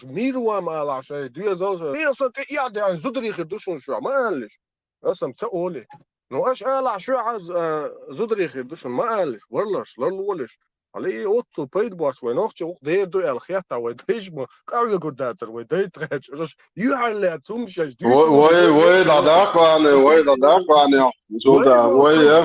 мир ван ма алахь шай, дуьзал шай. Мир сан тӀе эхь даьхьа, зударий хир ду шун шу, ма аллиш. Аса-м ца олий. Ну, аш алахь шу хьан, а, зударий хир ду шун, ма аллиш. Варлаш, ларлолиш. Али оццул пайда бош вай нохча ух дер ду аьлла хетта вай дайш ма къарве гур дацар вай дай тхач. Аш юхьар лаьца хӀума шаш дюйш Вай, вай, вай, дӀадаккха вани, вай, дӀадаккха вани. Зулда, вай, вай, я.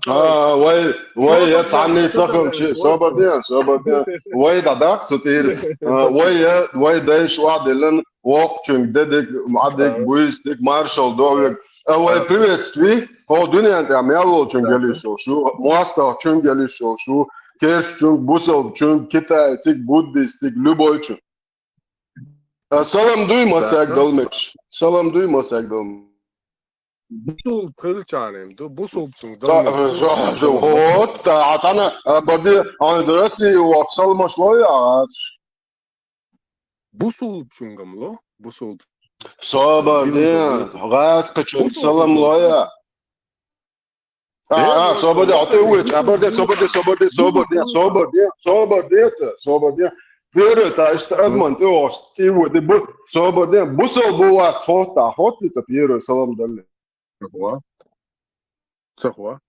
А, вай, вай, я, цхьанний ца хилча, собар де, собар де. Вай, дӀадаккха цу тӀера. А, вай, я, вай, дайш ваделлан, вокхучуьнга дедиг, мадиг, буйстиг, маршал догӀиг. А, вай, приветствие. Хьо дуьнен тӀехь мел волчуьнга ялиш йолуш ю, мостагӀчуьнга ялиш йолуш ю, керстчуьнга, бусалбачуьнга, китайциг, буддистиг, любойчуьнга. А салам дуй масаг долмекш. Салам дуй масаг долмекш. Бусулб хилчанем ду, бусулбчунг долмекш. Вот, а цана барди ан Россия вак салмаш лоя. Бусулбчунгам ло, бусулб. Собар де, газ качун салам лоя. А, а, собар де, а ты уйт, а бар де, собар де, собар де, собар де, собар де, собар де, собар де. Первый та, что обман, ты ос, ты уйт, ты бу, собар де, бусал бу ва, хот, а хот, это первый салам дали. Цахва. Цахва.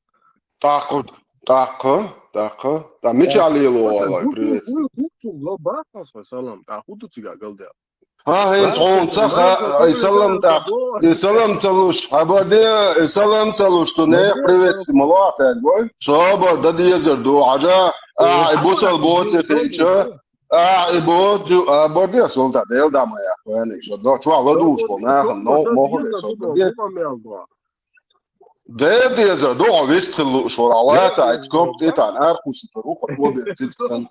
Таху, таху, таху. Та мичали ло, привет. Бусул, бусул, ло, бахас, салам, таху, ты цига, галдя. Ха, хин тхун цаха, и салам та, и салам цалуш, хабарди, и салам цалуш, ту не приветствуй, малуа тагой. Собар, да дезер ду, хажа, а, и бусал боци хича, а, и боци, а, барди, асул та, дел да моя, хвен, и шо, до, чуа, ладуш, хо, на, но, моху, и со, барди. Дер деза, дугӀа вист хилла шура, ваца, айц коп тӀитан, аркъуси тару, хот лобе, цицсан.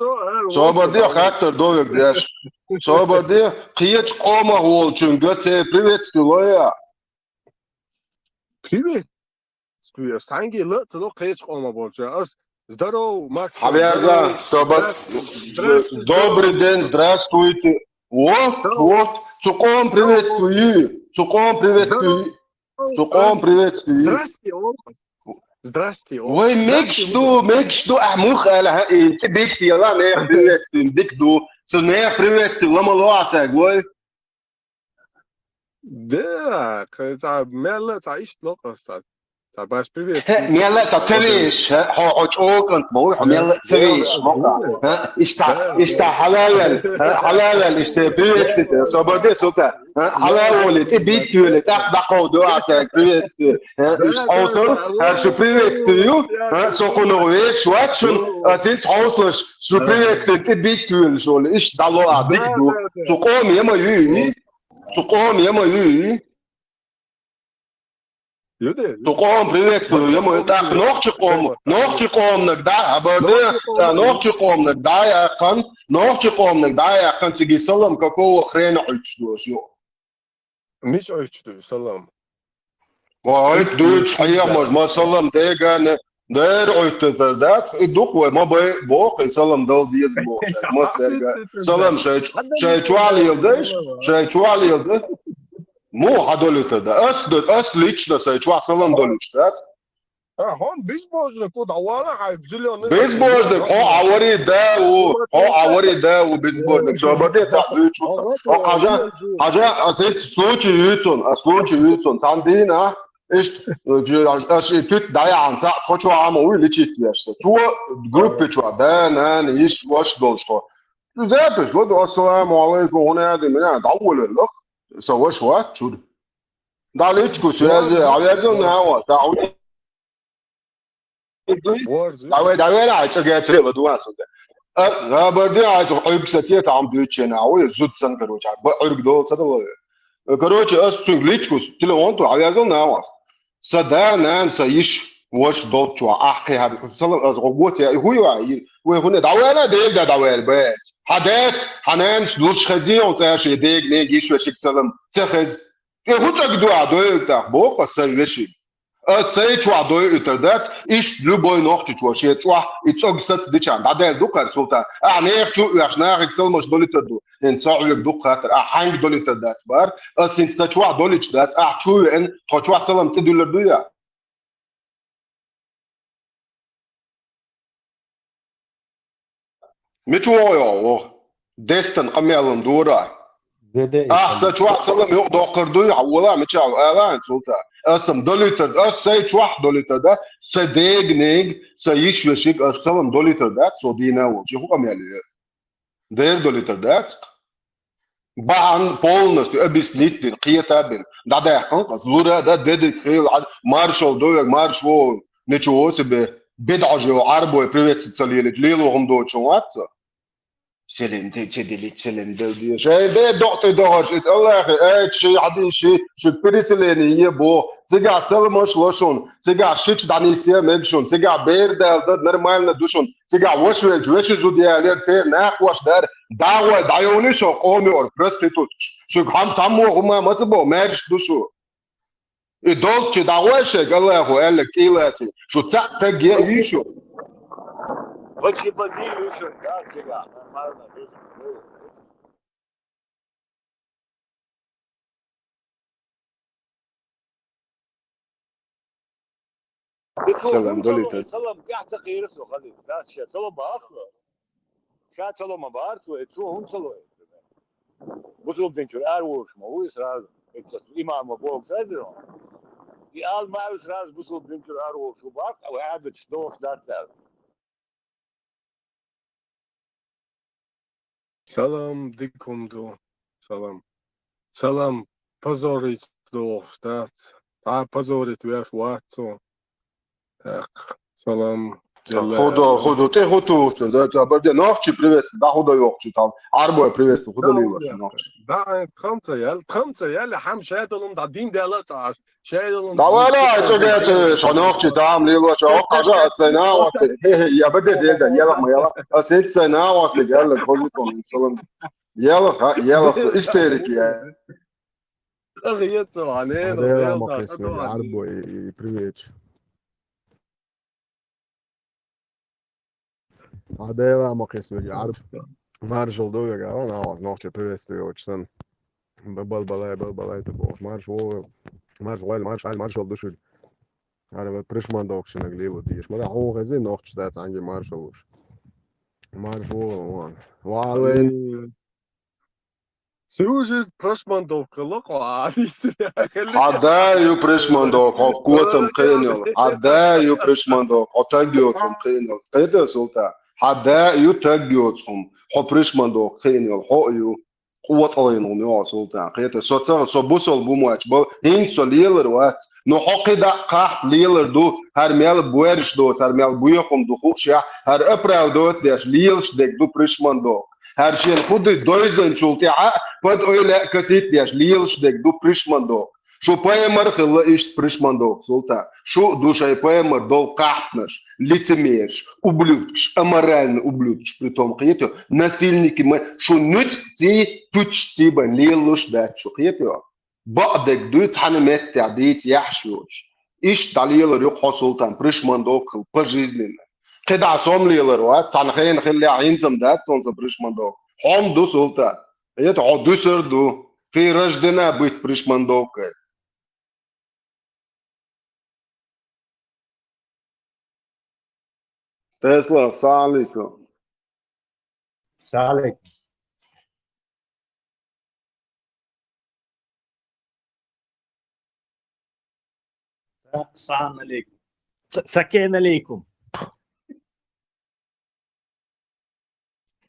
Собар де, хаттар довек деш. Собар де, кхечи къомах волчунга це приветствие лоя. Приветствие. Санги ла, цало кхечи къома болча. Ас, здоров, Максим. Хавярза, здоров. Собар. Здравствуйте, добрый день, здравствуйте. Вот, вот. Цукъом приветствую. Цукъом приветствую. Цукъом приветствую. Здрасте, Олаф. Здрасте, Олаф. Вай, мекш ду, мекш ду, а, мух ала, ха, и, ти бик, ти, ала, не, приветствую, бик ду. Цу не, приветствую, лама лоацаг, вай. Да, ца, мелла, ца, ишт локас, ца. Ца, баш, приветствую. Мелла, ца, цевиш, хо, хо, чокан, мо, хо, мелла, цевиш, мо, ха, ишта, ишта, халалал, ха, халалал, ишта, приветствую, собаде, сота. Ха, хьала воле, тӀе битт веле, тӀаккха дӀакховдо, а, цаьрга приветствие. Ха, иштта хьовсур, хӀара шу приветствую, ха, со кхунах веш вац шун, а, цинца хьовсалаш, шу приветствие, тӀе битт велаш воле, иштта дӀало, а, дика ду. Цу къоме ма юй, цу къоме ма юй. Цу къом приветствую, я мой, так, нохчи къом, нохчи къомнаг, да, абаде, да, нохчи къомнаг, да, яххан, нохчи къомнаг, да, яххан, циги салам, какого хрена уйчдуш, ё? Мис уйчду, салам. Ой, дуч, хая, мож, ма салам, дегане, дер уйттар, да, и дух, вай, ма бай, бох, и салам дал диез бох, ма серга, салам, шай, шай чуалил, да, шай чуалил, да. Му хьадолуьйтар да. Ас д-, ас лично сай чохь салам долуьйтуш дац. А, хьо безбожник ву, дӀавала хьай зелёный. Безбожник, хьо авари да ву, хьо авари да ву, безбожник. Шо баде тахлуьйтуш ву. Хьо хьажа, хьажа, а сай случай юьйцун, а случай юьйцун. Цхьана дийна, иштта, аш и туьт дӀаяхьанца, тхо чохь Ӏама вуй личить вешса. Цо группе чохь, да, нана, йиш, ваша долуш тхо. Запись, вот, ассаламу алейкум, хӀун аьлла, мина, дӀаволаллах. Сан ваша вац чуьра. ДӀаличку связи, хьаверзал нахьа, дӀа хьуна. Давай, давай, ла, хьай цӀа гецарел ладуван сунда. А, гӀабар де, хьай цу Ӏуьрг саце, там дуьйчена, ой, зуд сан, короче, ба Ӏуьрг дол ца дало. Короче, ас цуьнга личку, телефон ту, хьаверзал нахьа. Сан да, нана, сан йиш, ваша долччохь, ахь кхин хьан, салам, ас гӀо гоце, и хӀу ю, и, вай хӀуна, дӀаваьла, дел да дӀаваьла, бац. Хьан дас, хьан нанас луш хези, он цӀа ши дег, нег йиш вешиг салам, ца хез. И хӀу цӀаг ду а дойл тӀаккха, боху аса вешиг. Аса сай чохь дойуьйтар дац, иштта любой нохчичо шен чохь и цӀог саца дичахьана дӀадаьлла ду кхара султан. Ахьа нехан чу а оьхуш, нахиг салмаш долуьйтар ду. ХӀинца со хьоьга дукха хаттар, ахьа хьаьнга долуьйтар дац бара, аса хӀинца сан чохь долуьйтуш дац, ахьа чу а веана, тхо чохь салам тӀедуьллур ду я? Мича вогӀу йогӀу? Дестан къамелан дора. Ахьа сан чохь салам юкъа доккхур дуй, хьан вола мичахь ву, ала хьайн султан. Аса-м долуьйтар, аса сай чохь долуьйтар да, сан дега-нега, сан йиш-вешиг аса салам долуьйтар дац, со дийна волчу хӀу къамел ю? Дера долуьйтар дац-кх. Бахьана полностью объяснить дина, кхета а бина, дӀадаьккхина-кх аса, лура а дан, дедиг хила, маршалла довега, марш вогӀу, ничего себе, бедӀажо, Ӏарбой приветствовать ца лелийча, лело хӀума доцуш вац со. Селен де, че делить, селен де, де. Шей де, дохты дохаш, ит Аллахи, эй, чи хадиши, ши переселение е бо. Цигахь саламаш ло шун, цигахь шич данисе мег шун, цигахь бер дал да нормально ду шун, цигахь вош велч, веши зуд ялер, цер нах вош дар, дагвай, дайони шо, коми ор, проститутш. Шуг хам саммо хума маца бо, мерш ду шу. И долчи дагвай шег, Аллаху, эллек, килаци, шу ца, ца ге, и шу. Почти поди, и шу, как цигахь, нормально, ду шу. Салам, долита. Салам, я ца кирис, халиф, да, ша, салам, бахло. Ша, салам, барт, цо, цо, хун, салам. Бусулб дин чура ар вуш ма, уй сразу. Имам ва бог сразу. И ал ма сразу бусулб дин чура ар вуш, бахло, а, а, дочь, дох, да, да. Салам, дикумду. Салам. Салам, позорить лохуш дац. Та позорить веш вац цо. Так, салам. Худо, худо, те хуту, да, та барде нохчи приветствую, да, худо йохчи там. Арбой приветствую, худо ли ваш нохчи. Да, э, тхамца ял, тхамца ял, хам шайдолум да дин дела цаш. Давай, давай, что говорит, что ногти там, лило, что, о, кажа, сцена, вот, хе-хе, я бы де, де, да, я вам, я вам, а сеть сцена, вот, я вам, хожу, там, салам. Я вам, а, я вам, истерики, я. Ах, я цо, а, не, ну, Адела я, Мохес, да, да, Арбо и, и Привеч. Адела Мохес, Арб. Маршал ду, я говорю, на, вот, ногти приветствую, очень. Бал-балай, бал-балай, это было. Марш, о, марш, валь, марш, аль, маршал души. Ара, вот, пришмандовка шинаг лило диш. Мара, о, хези, ногти, да, цанги маршал уж. Марш, о, ван. Вале. Сужис пришмандовка, локо, а, Хьадаю пришмандовка, хьо котам кхенел. Хьадаю пришмандовка, хьо таг йоцум кхенел. Кхета, Султан? Хьадаю таг йоцум, хьо пришмандовка кхенел, хьо ю. Къуваталлин гӀум йоагӀа, Султан. Кхета, со ца, со бусал бу моч бал, хӀинца со лелар вац. Ну, хьо кхидӀа кхахьа лелар ду, хӀара мел боьрш доцу, хӀара мел боьхум ду хууш яхь, хӀара оправдать деш, лелаш дерг ду пришмандовка. ХӀара шен хӀу ду дойзанчул тӀаьхьа, под ойла касит деш, лелаш дерг ду пришмандовка. Шу пайхамар хилла иштта пришмандовка, Султан. Шу а ду шайн пайхамар долу кхахьпанаш, лицемерш, ублюдкаш, аморальный ублюдкаш, притом, кхетайо, насильники, ма, шу нуьцкъций, пуьчций бан лелалуш дац шу, кхетайо. Бакъдерг дуй цхьана меттехь дийца яхьаш йоцуш. Иштта дӀалелар ю хьо, Султан, пришмандовка хилла, пожизненно. КхидӀа сом лелар вац, цхьана хенахь хиллехь, хӀинца-м дац цунна сан пришмандовка. Хьо-м ду, Султан. Это хьо дуьсур ду. Ты рождена быть пришмандовкой. Тесла, салам алейкум. Салам алейкум. Са-, салам алейкум. Са-, сакен алейкум.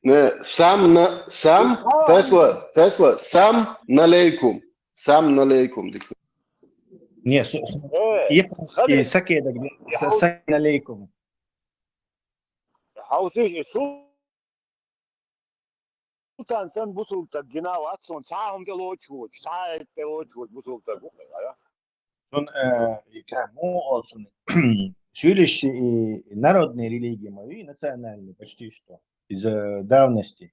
Не, сам на, сам, Тесла, Тесла, сам налейкум. Сам налейкум, дик. Не, с-, с-, Э, я, Халид, и саке, да, я са-, ху-, сакен алейкум. Хьовсийша, Султан санна бусулба стаг гина вац суна, цхьа а хӀума тӀелоцуш воцуш, цхьа а тӀелоцуш воцуш, цхьа а тӀелоцуш воцуш бусулба стаг ву-кх, ара? Цун, э, и ка-, муха олу цунна, шуьлисча и народная религия ма вий, национальная, почти что, из-за давности.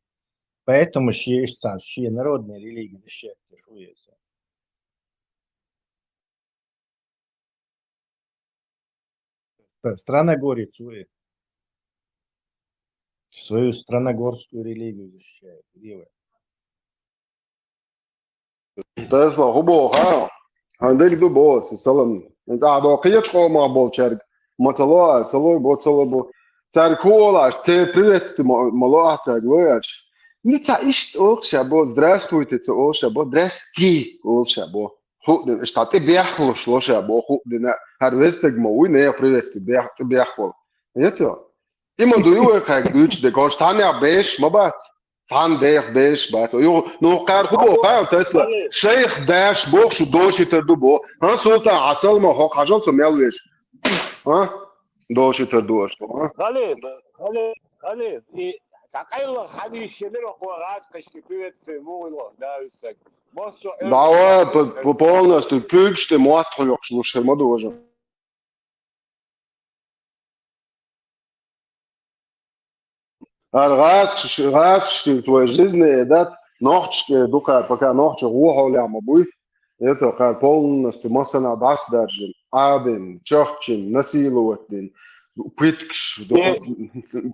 Поэтому ши иштта цхьана шен народная религия защищать деш ву иза. Стра-, страногорец ву и. Свою страногорскую религию защищает. Где вы? Тесла, хӀун боху, хьан? Хьан дерг ду боху, сан салам. ХӀинца ахьа боху, кхечу къомах болчаьрга ма ца ло, ца ло, бо, ца ло, бо. Цаьрга хӀун олу аш, церан приветствие ма, ма ло ахь цаьрга, ло аьлча. Ница иштта олу ша бо, здравствуйте ца олу ша бо, здрасти олу ша бо. ХӀуъ дина, иштта тӀебехлуш ло ша бо, хӀуъ дина. ХӀара веза стаг ма вуй, нехан приветствие бех-, тӀебехвала. Ето? И ма дуй вай кхаьрга дуьйцуш дерг, хӀорш цхьаннех беш ма бац. Цхьана дех беш бац. Ю-, ну, кхара хӀун боху, хаьа, Тесла? Шайх даш боху, шу дошуьйтур ду боху. ХӀан, Султан, хьан салма хӀокху хьажал со мел веш? ХӀан? Дошуьйтур ду аша, хӀан? Халид, Халид, Халид, и Цхьа къайлах хьадийшелира хӀокхо гӀазкхашка, привет, мугӀ йолу, да, виссаг. Массо а Дала п-, п-, полностью пуьгаш тӀе мотт хьоькхуш луш хир ма ду важа. ХӀара гӀазкхаш-, гӀазкхашкара твоя жизнь э дац, нохчашкара дукха, пока нохча гӀо хьолехь ма буй. Это кхара полностью массанхьа дӀасадаржина, Ӏадина, чахчина, насиловать дина, пыткаш, Э,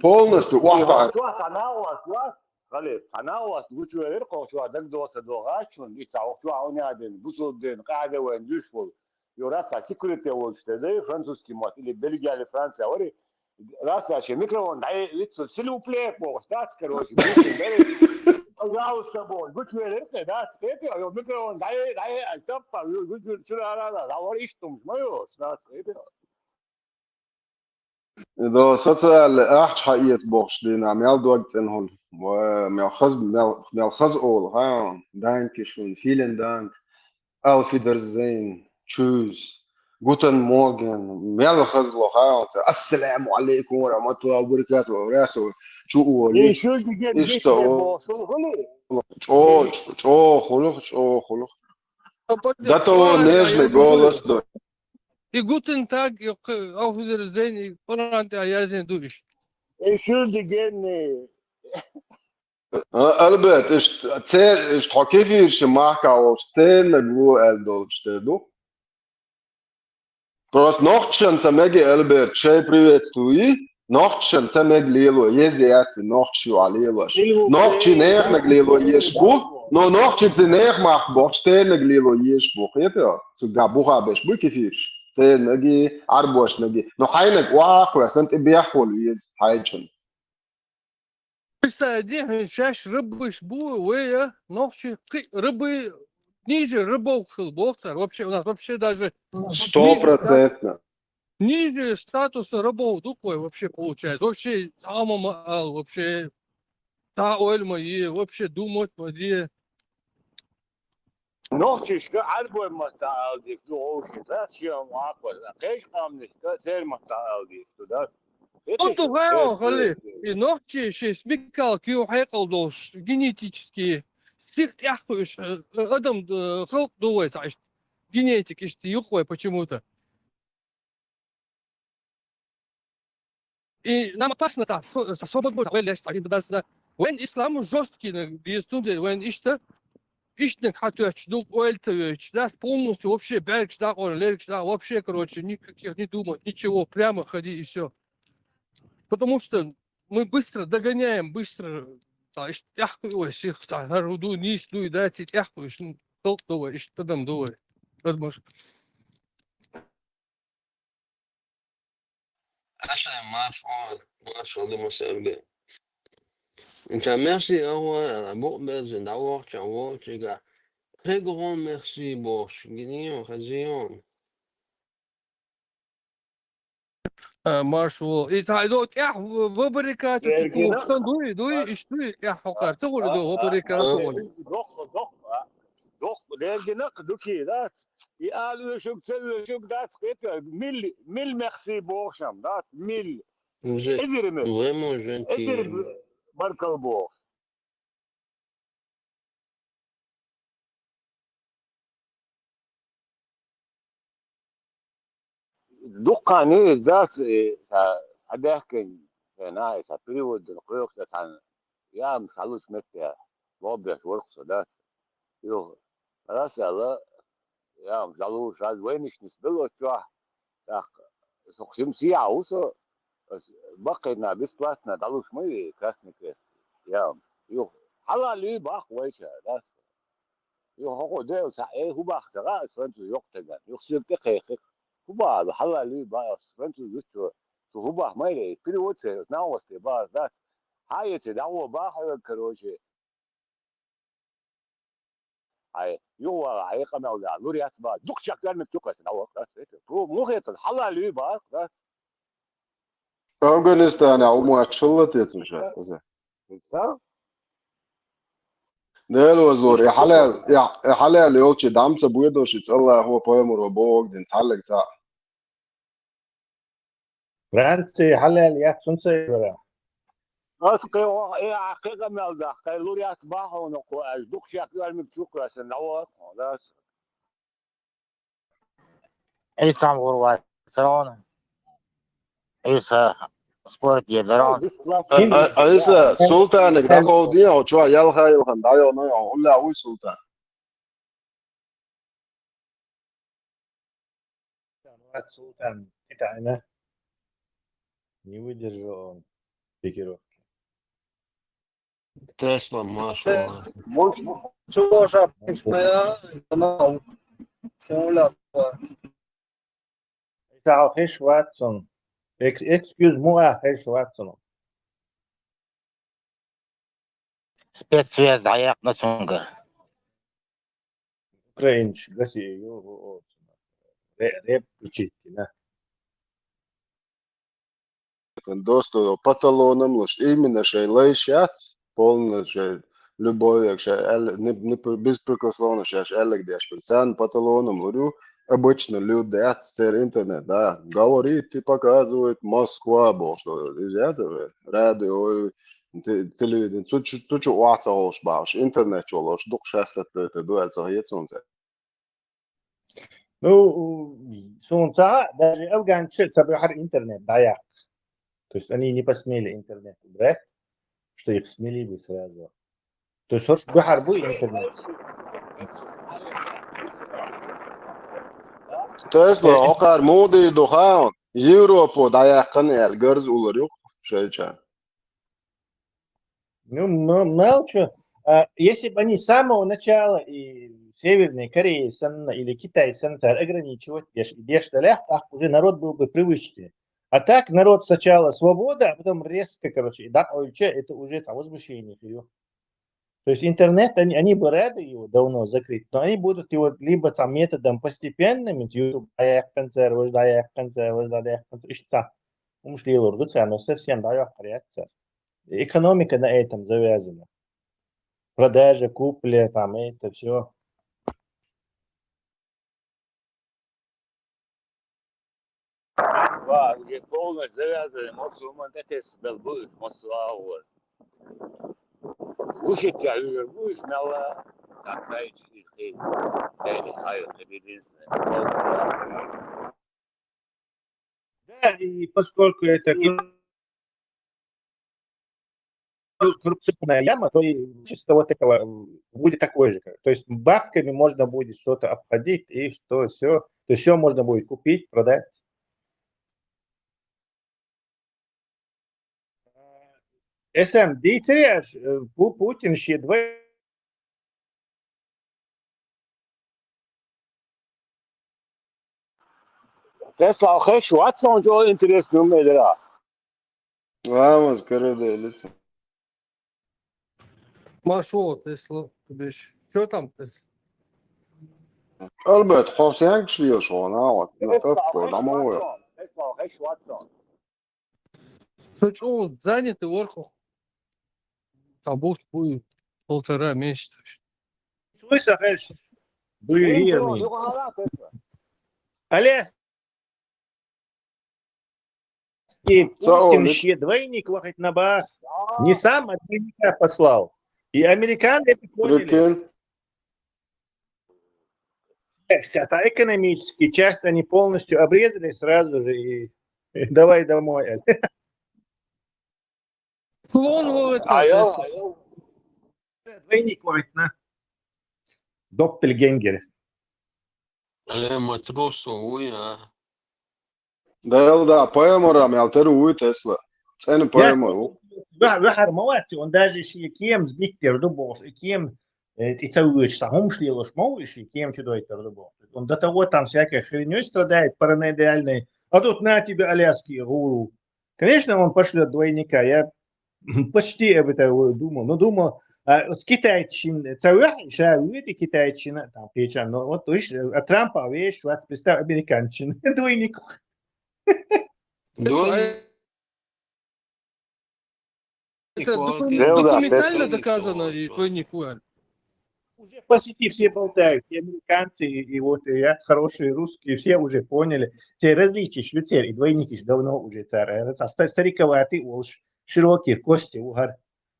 полностью э, охьатаӀа. Чохь цхьа накъост вац, Халид, цхьа накъост гучувелира кхо чохь дагадоцу догӀачун, и цхьа хӀокху чохь Ӏунаьдина, бусулба дина, къаьхьа вайн дуьйш волу. Юра цхьа секретарь волчу тӀе дай, французский мотт, или Бельгия, или Франция, вари, Раса шен микрофон дӀаэцу, силупле бохуш дац, короче, бухи дара. Пожалуйста, бохуш, гучувелира кхе дац, кхетий, йо, микрофон дӀае, дӀае, ай, таппа, ю, гучу, чура, ара, ара, дӀавар иштта хӀумаш ма йо, дац, кхетий. До социальный ахча хьаэца бохуш дийна, мел дог цӀена хӀуна. Ва, мел хаза, мел, мел хаза олу, ха, данки шун, филин данк. Auf Wiedersehen, tschüss, guten Morgen, мел хазло хаалца, ассаламу алейкум ва рахматуллахи ва баракатуху, расо чу И ули, шуьлдигер иштта гечде о, боху, хӀули? чӀо, чӀо, чӀо хуьлух, чӀо хуьлух. До того нежный голос до. И guten Tag, и к-, auf Wiedersehen, и Коран тӀехь язйина ду иштта. И шуьлдигерни. А, Альберт, иштта цер-, иштта хьо кефирши махкахь волчу цернаг ло аьлла долуш тера ду? Просто нохчашна ца мега, Альберт, шай приветствуй, нохчашна ца мега лело, еза яц и нохчаш ю а лелош. Нохчий нехнаг лело еш бу, но нохчий ца нех махка бохуш, цернаг лело еш бу, кхетий? Цуьнга буха беш бу кефирш, цернаги, Ӏарбошнаги. Но хьайнаг охьа а кхоьссина, тӀе беххо лу еза хьайчун. Представь, де, хьуна шаьш рабыш бу, вай, а, нохчий кхин рабы, ниже рабов хила боху цара. Вообще, у нас вообще даже Сто ниже, да, процентно. Ниже статуса рабов ду вай вообще получается. Вообще, хьама ма ал, вообще, та ойла ма е, вообще думать ма де. Нохчишка Ӏарбой маттахь ала дийш ду вовшашка, шен ваккхар. Кхечу къаьмнашка церан маттахь ала дийш ду, да? Он тухао хали, и нохчи ши смекалки ю хьекъал долуш, генетически, стих тӀехь хуьйш, э, адам, э, халкъ ду вай цхьа иштта. Генетик иштта юкъ вай почему-то. И нам опасно цхьа, со-, со-, свобода бу, вай леш цхьа, и туда-сюда. Вайн ислам жёсткий, на, деза цунде, вайн иштта, иштаниг хьатоьттуш ду, ойла ца йойтуш, нас полностью вообще бӀаьргаш дакъора, лергаш дакъора, вообще, короче, никаких не думать, ничего, прямо ходи и всё. Потому что мы быстро догоняем, быстро, цхьа, иштта тӀехь хуьй вай сих, цхьа, хӀара ду, нийса дуй, да, ци тӀехь хуьй, ш-, халкъ ду вай, иштта адам ду вай. Адамаш. Аша, марш, о, марш, алды масарга. Инца мерси, агӀо, букъ берзина, дӀавохча, вохчига. Très grand merci бохуш, гинион, хазион. А, марш ву. И цхьа, и до тӀехь в-, вабарикату, Эргина. Тутулуктан дуй, дуй, иш дуй, тӀехь хьокхар. Ца гули до, вабарикату гули. Доху, доху, а. Доху, лергина дукий, да? И ала оьшуг, ца оьшуг, дац, кхетар, мил, мил мехси бохушам, дац, мил. Уже Эдир мил. Vraiment gentil. Эдир баркал боху. Дуккхани иза дац, э, ца хьадаьхкина, хӀена, и ца перевод дина кхоьхуш, ца цхьана яамаш хьалуш метте лобеш варх со дац. Юха, рас аьлла, яамаш дӀалуш, аз вайнаш нис белла оцу чохь, тӀаккха со шимсия а ву со, ас баккхийна бесплатно дӀалуш ма ве, Красный Крест, яамаш. Юха, хьалалуьй баккха вайша, дац. Юха хӀокхо Дела цхьаъ, э, хӀу бах ца гӀа, ас француз йоккха ца гаьна. Юха соьга тӀекхехира. ХӀу баха, хьалалуьй бах, ас француз ю цо. Цу хӀу бах майре, перевод ца, нагӀост тӀе бах, дац. Хьан эце дӀагӀо бах хьоьга, короче. Хьай, юха вала, хьай къамел да, лур яц бах. Дукха чекх гармик чу кхайса дӀагӀо, дац, эце. Фу, мухе тан, хьалалуьй бах, дац. Афганистанехь хӀума моьттуш хилла те цу ша? Дела вазлора, и хьалаьл-, и, и хьалаьлла йолчу дӀа ца боьдуш, и цӀа Аллахо пайхамаро бохург дина цхьаллиг цхьаъ. Франция хьалаьлла яц, цунца а вара. Ас кхе, э, а кхе къамел даха, кхе лур яц бахьа хьуна кхо аьлча, дукха шек оьлмиг чу кхоьссина, дӀавоха хьуна, ас. Ӏийса гӀур вацарон. Ӏийса спорт едарон. Ӏийса, Султанага дӀакховдий хьо, чохь ялхайилхан дӀайохна хьо, хӀунда вуй Султан? Султан, ты тайна. Не выдержал он пикировки. Тесла, машалла. Чувашапишная канал. Симулятор. Исаал хиш ватсон. Экс-, экскьюз муа хиш ватсон. Спецсвязь дӀаяьккхина цуьнгара. Украинч гаси ю. Ре-, реп включить, да. Доступ по талонам луш, именно шайн лайш яц, полностью любой, як шайн аьл-, не, не, беспрекословно шаьш аьллаг деш, царна по талонам лур ю, обычно люди яц, церан интернет, да, говорит и показывает Москва, бохуш, иза яц, радио, те-, телевидение, цу чу, цу чу охьа ца гӀолуш бахьаш, интернет чу луш, дукха шаьш тетта ду аьлла ца хета суна цара. Ну, суна ца хаьа, даже афганчаша ца баьхьара интернет дӀаяккха. То есть они не посмели интернет убрать, что их смели бы сразу. То есть хӀорш баьхьар бу интернет. Тесла, хӀокхара муха дийр ду хаьа, Европо дӀаяьккхина аьлла гарза уллур ю шайча. Ну, м-, мало чё. А, если бы они с самого начала и Северной Кореи санна или Китай санна цара ограничивать деш, деш дале, так уже народ был бы привычный. А так народ сначала свобода, а потом резко, короче, и да, ой, чё, это уже ца возмущение, хиё. То есть интернет, они, они бы рады его давно закрыть, но они будут его либо там методом постепенным, YouTube дӀаяьккхина цара, важа дӀаяьккхина цара, важа дӀаяьккхина цара, иштта ца. Хьумаш лелур ду цара, но совсем дӀайоккхур яц цара. Экономика на этом завязана. Продажа, купля, там это все. Ва, уже полностью завязаны, массо хӀуманна тӀетесса дала бу иза, массо агӀор. Вушийтта уьйр бу иза мелла, так сказать, хи-, хи-, хи-, хи-, единственное. Да, и поскольку это коррупционная яма, то и чисто вот этого, м, будет такой же. Как, то есть бабками можно будет что-то обходить, и что все, то есть все можно будет купить, продать. Эсэм дийцарий аш, э, Пу-, Путин шен двой- Тесла, хеш вац сон чӀогӀа интересно хӀума элира. Ламаз карадалица. Машо, Тесла, ты бишь. Что там, Тесла? Альберт, хьо сенкаш лелаш вон, а вот, на таппо, на мове. Тесла, хеш вац сон. Со чӀогӀа занятый вара хьо. Там будет, будет полтора месяца. Слышь, а, хеш, были Ин верные. чӀогӀа юха хьала, Тесла. Аляски Путин Саулик. Шен двойник вахать на бах. Не сам, а двойника послал. И американцы это поняли. Прикинь. Вся та экономическая часть, они полностью обрезали сразу же и, и давай домой. Клон ловит. Айо, айо. Двойник вахать на. Доппельгенгер. Э, матрос, ой, а. Да, да, поэмора мел теру уй Тесла. Цена поэмора. Вахар мавати, он даже ши кем сбиттер ду бош, и кем, э, и ца уйш, са хумш лелош мау, и ши кем чудойтер ду бош. Он до того там всякой хернёй страдает, параноидальной. А тут на тебе аляски гуру. Конечно, он пошлёт двойника. Я почти об этом думал. Но думал, а, вот китайчин, ца уйш, ша уйди китайчин, там, печан, но вот, видишь, а Трампа, видишь, вот, представь, американчин, двойник. Двойник. Это Николай, докум- ты- Ну да, документально это- доказано, и двойник Уэн. Уже почти все болтают, и американцы, и, и вот, и я, хорошие русские, все уже поняли. Те различия, что те, и двойники ж давно уже царь. Э, ста- стариковатый волш. широкие кости ву хӀара,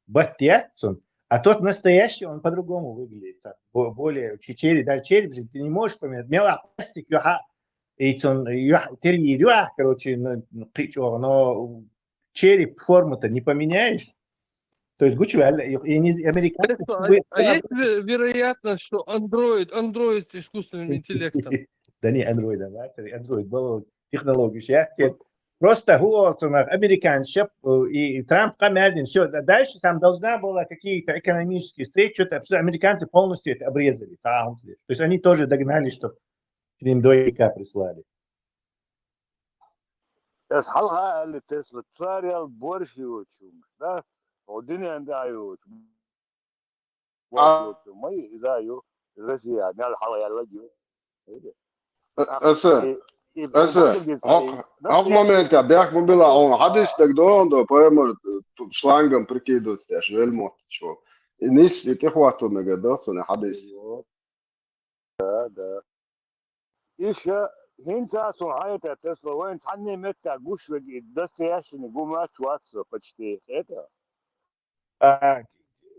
бат яц цун. А тот настоящий, он по-другому выглядит. Бо- Более чи- череп, даже череп же ты не можешь поменять. Мел пластик юхьа, и цун юхьа, тери юхьа, короче, ну, ну, кхы чӀоагӀа, но череп форму-то не поменяешь. То есть гучу ваьлла, и, и не- американцы... Хорошо, а, а есть ве- вероятность, что андроид, андроид с искусственным интеллектом? Да не андроид, а, смотри, андроид, был технология, щас те- Просто хӀу оцунах американцев, э, и Трамп камердин, все, дальше там должна была какие-то экономические встречи, что-то обсуждать. Американцы полностью это обрезали, цхьа хӀама ца деш. То есть они тоже догнали, что к ним двойника прислали. Эс хьалха аьлла Тесла, царел борщ йоцу, да? О, динен да йоцу. А. Май, иза ю, Россия, мел хьалха аьлла ю. Э, эса, и- и- эса, и- хьох- да, хьох и- момента, бяхк ма била, он хьадис даг дон до, поэмор, э, шлангом прикидывается, аж вель мотт, чё. И нис, и ты хвату мега, да, суна хьадис. Да, да. Иша, хӀинца сун хьайта Тесла, вайн цхьанне метта гуш веги, настоящий гумач вац со почти. Это? А,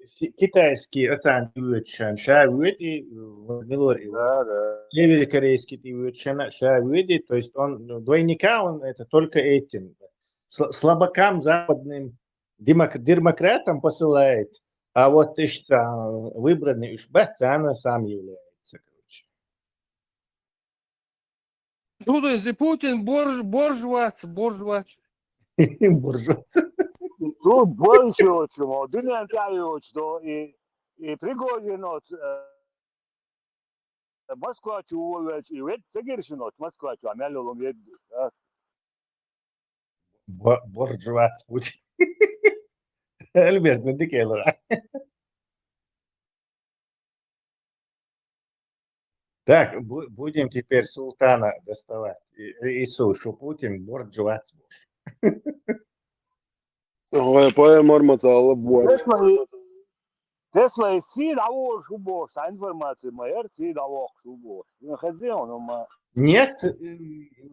си- китайский оцан тивечан ша веди, э, милор его. Да, да. Северокорейский тивечан ша веди, то есть он, ну, двойника он это только этим, сл- слабакам западным демок- демократам посылает, а вот ты что, выбранный уж бац, она сам является, короче. Слушай, ты Путин борж, борж вац, борж вац. Буржуаз. Ну, борщ йоцу, мо, динен да йоцу, до, и, и Пригожин оц, э, Москва чу уволвелча, и вед ца гиршина оц Москва чу, а мел йолу вед, а? Бо- Буржуаз Путин. Альберт, ну дикелора. Так, бу- будем теперь султана доставать. И- и- Иисус, что Путин боржуаз. Ой, поэмор мацала бой. Тесла, Тесла сий дӀаволуш ву бохуш, цхьа информация ма яра, сий дӀавоккхуш ву бохуш. Хезна, ну, ма. Нет, э,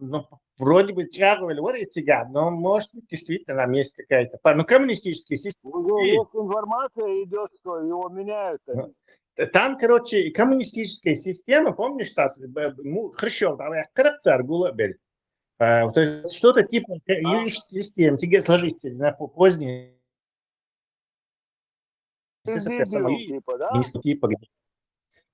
ну, вроде бы тягивали, говорит, тебя, но, может быть, действительно там есть какая-то пар-, ну, коммунистическая система. Уже есть информация идёт, что его меняют. Ну, они. Т- там, короче, коммунистическая система, помнишь, Стас, б- б- ну, Хрущёв, давай, цар гула бель. А, то есть что-то типа, э, А. Юрий систем, тебе сложить на по- позднее. Президиум, С С С Р, типа, да? Не с- типа, где-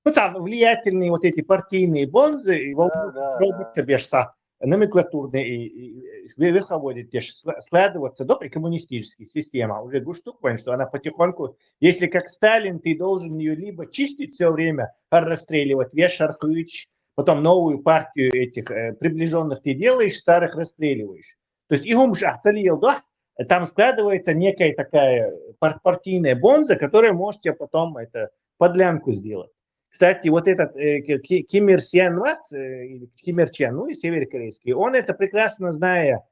Ну, там влиятельные вот эти партийные бонзы, и Да, да, да. Роберт Бешса, номенклатурные и, и, и ве- верховодит, те ж скла- складываться до и коммунистическая система. Уже гуштук понял, что она потихоньку, если как Сталин, ты должен ее либо чистить все время, расстреливать, вешархуич, потом новую партию этих э, приближенных ты делаешь, старых расстреливаешь. То есть и хумш ахцалиел, да, там складывается некая такая пар- партийная бонза, которая может тебе потом это подлянку сделать. Кстати, вот этот э, Ки- Ки- Ким Ир Сен Вац, э, или Ким Ир Чен, ну и северокорейский, он это прекрасно зная,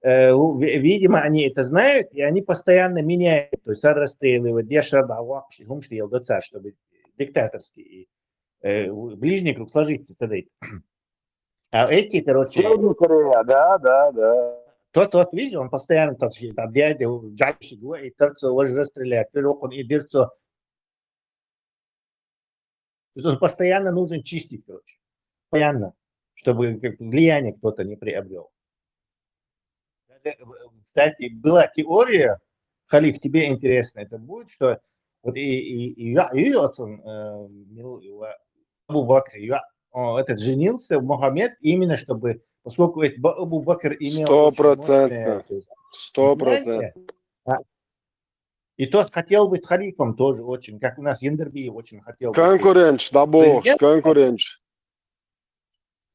э, у- ви- видимо, они это знают, и они постоянно меняют, то есть расстреливают, дешар да, вообще, хумш ел до царь, чтобы диктаторский и э, ближний круг сложиться с этой. А эти, короче, Северная Корея, да, да, да. Тот, тот, видишь, он постоянно тот же, там, дядя, джабши, и терцо, уже расстреляет, переокон и дырцо. То есть он постоянно нужен чистить, короче. Постоянно, чтобы как, влияние кто-то не приобрел. Даже, э, кстати, была теория, Халиф, тебе интересно это будет, что вот и, и, и, я- и вот он, э, мил- и ва- Абу Бакр, и я- о, этот женился, Мухаммед, именно чтобы, поскольку это Ба- Абу Бакр имел Сто очень мощное, процентов. То есть, Сто влияние, процентов. А, и тот хотел быть халифом тоже очень, как у нас Яндербиев очень хотел быть. Конкуренч, да бог, конкуренч.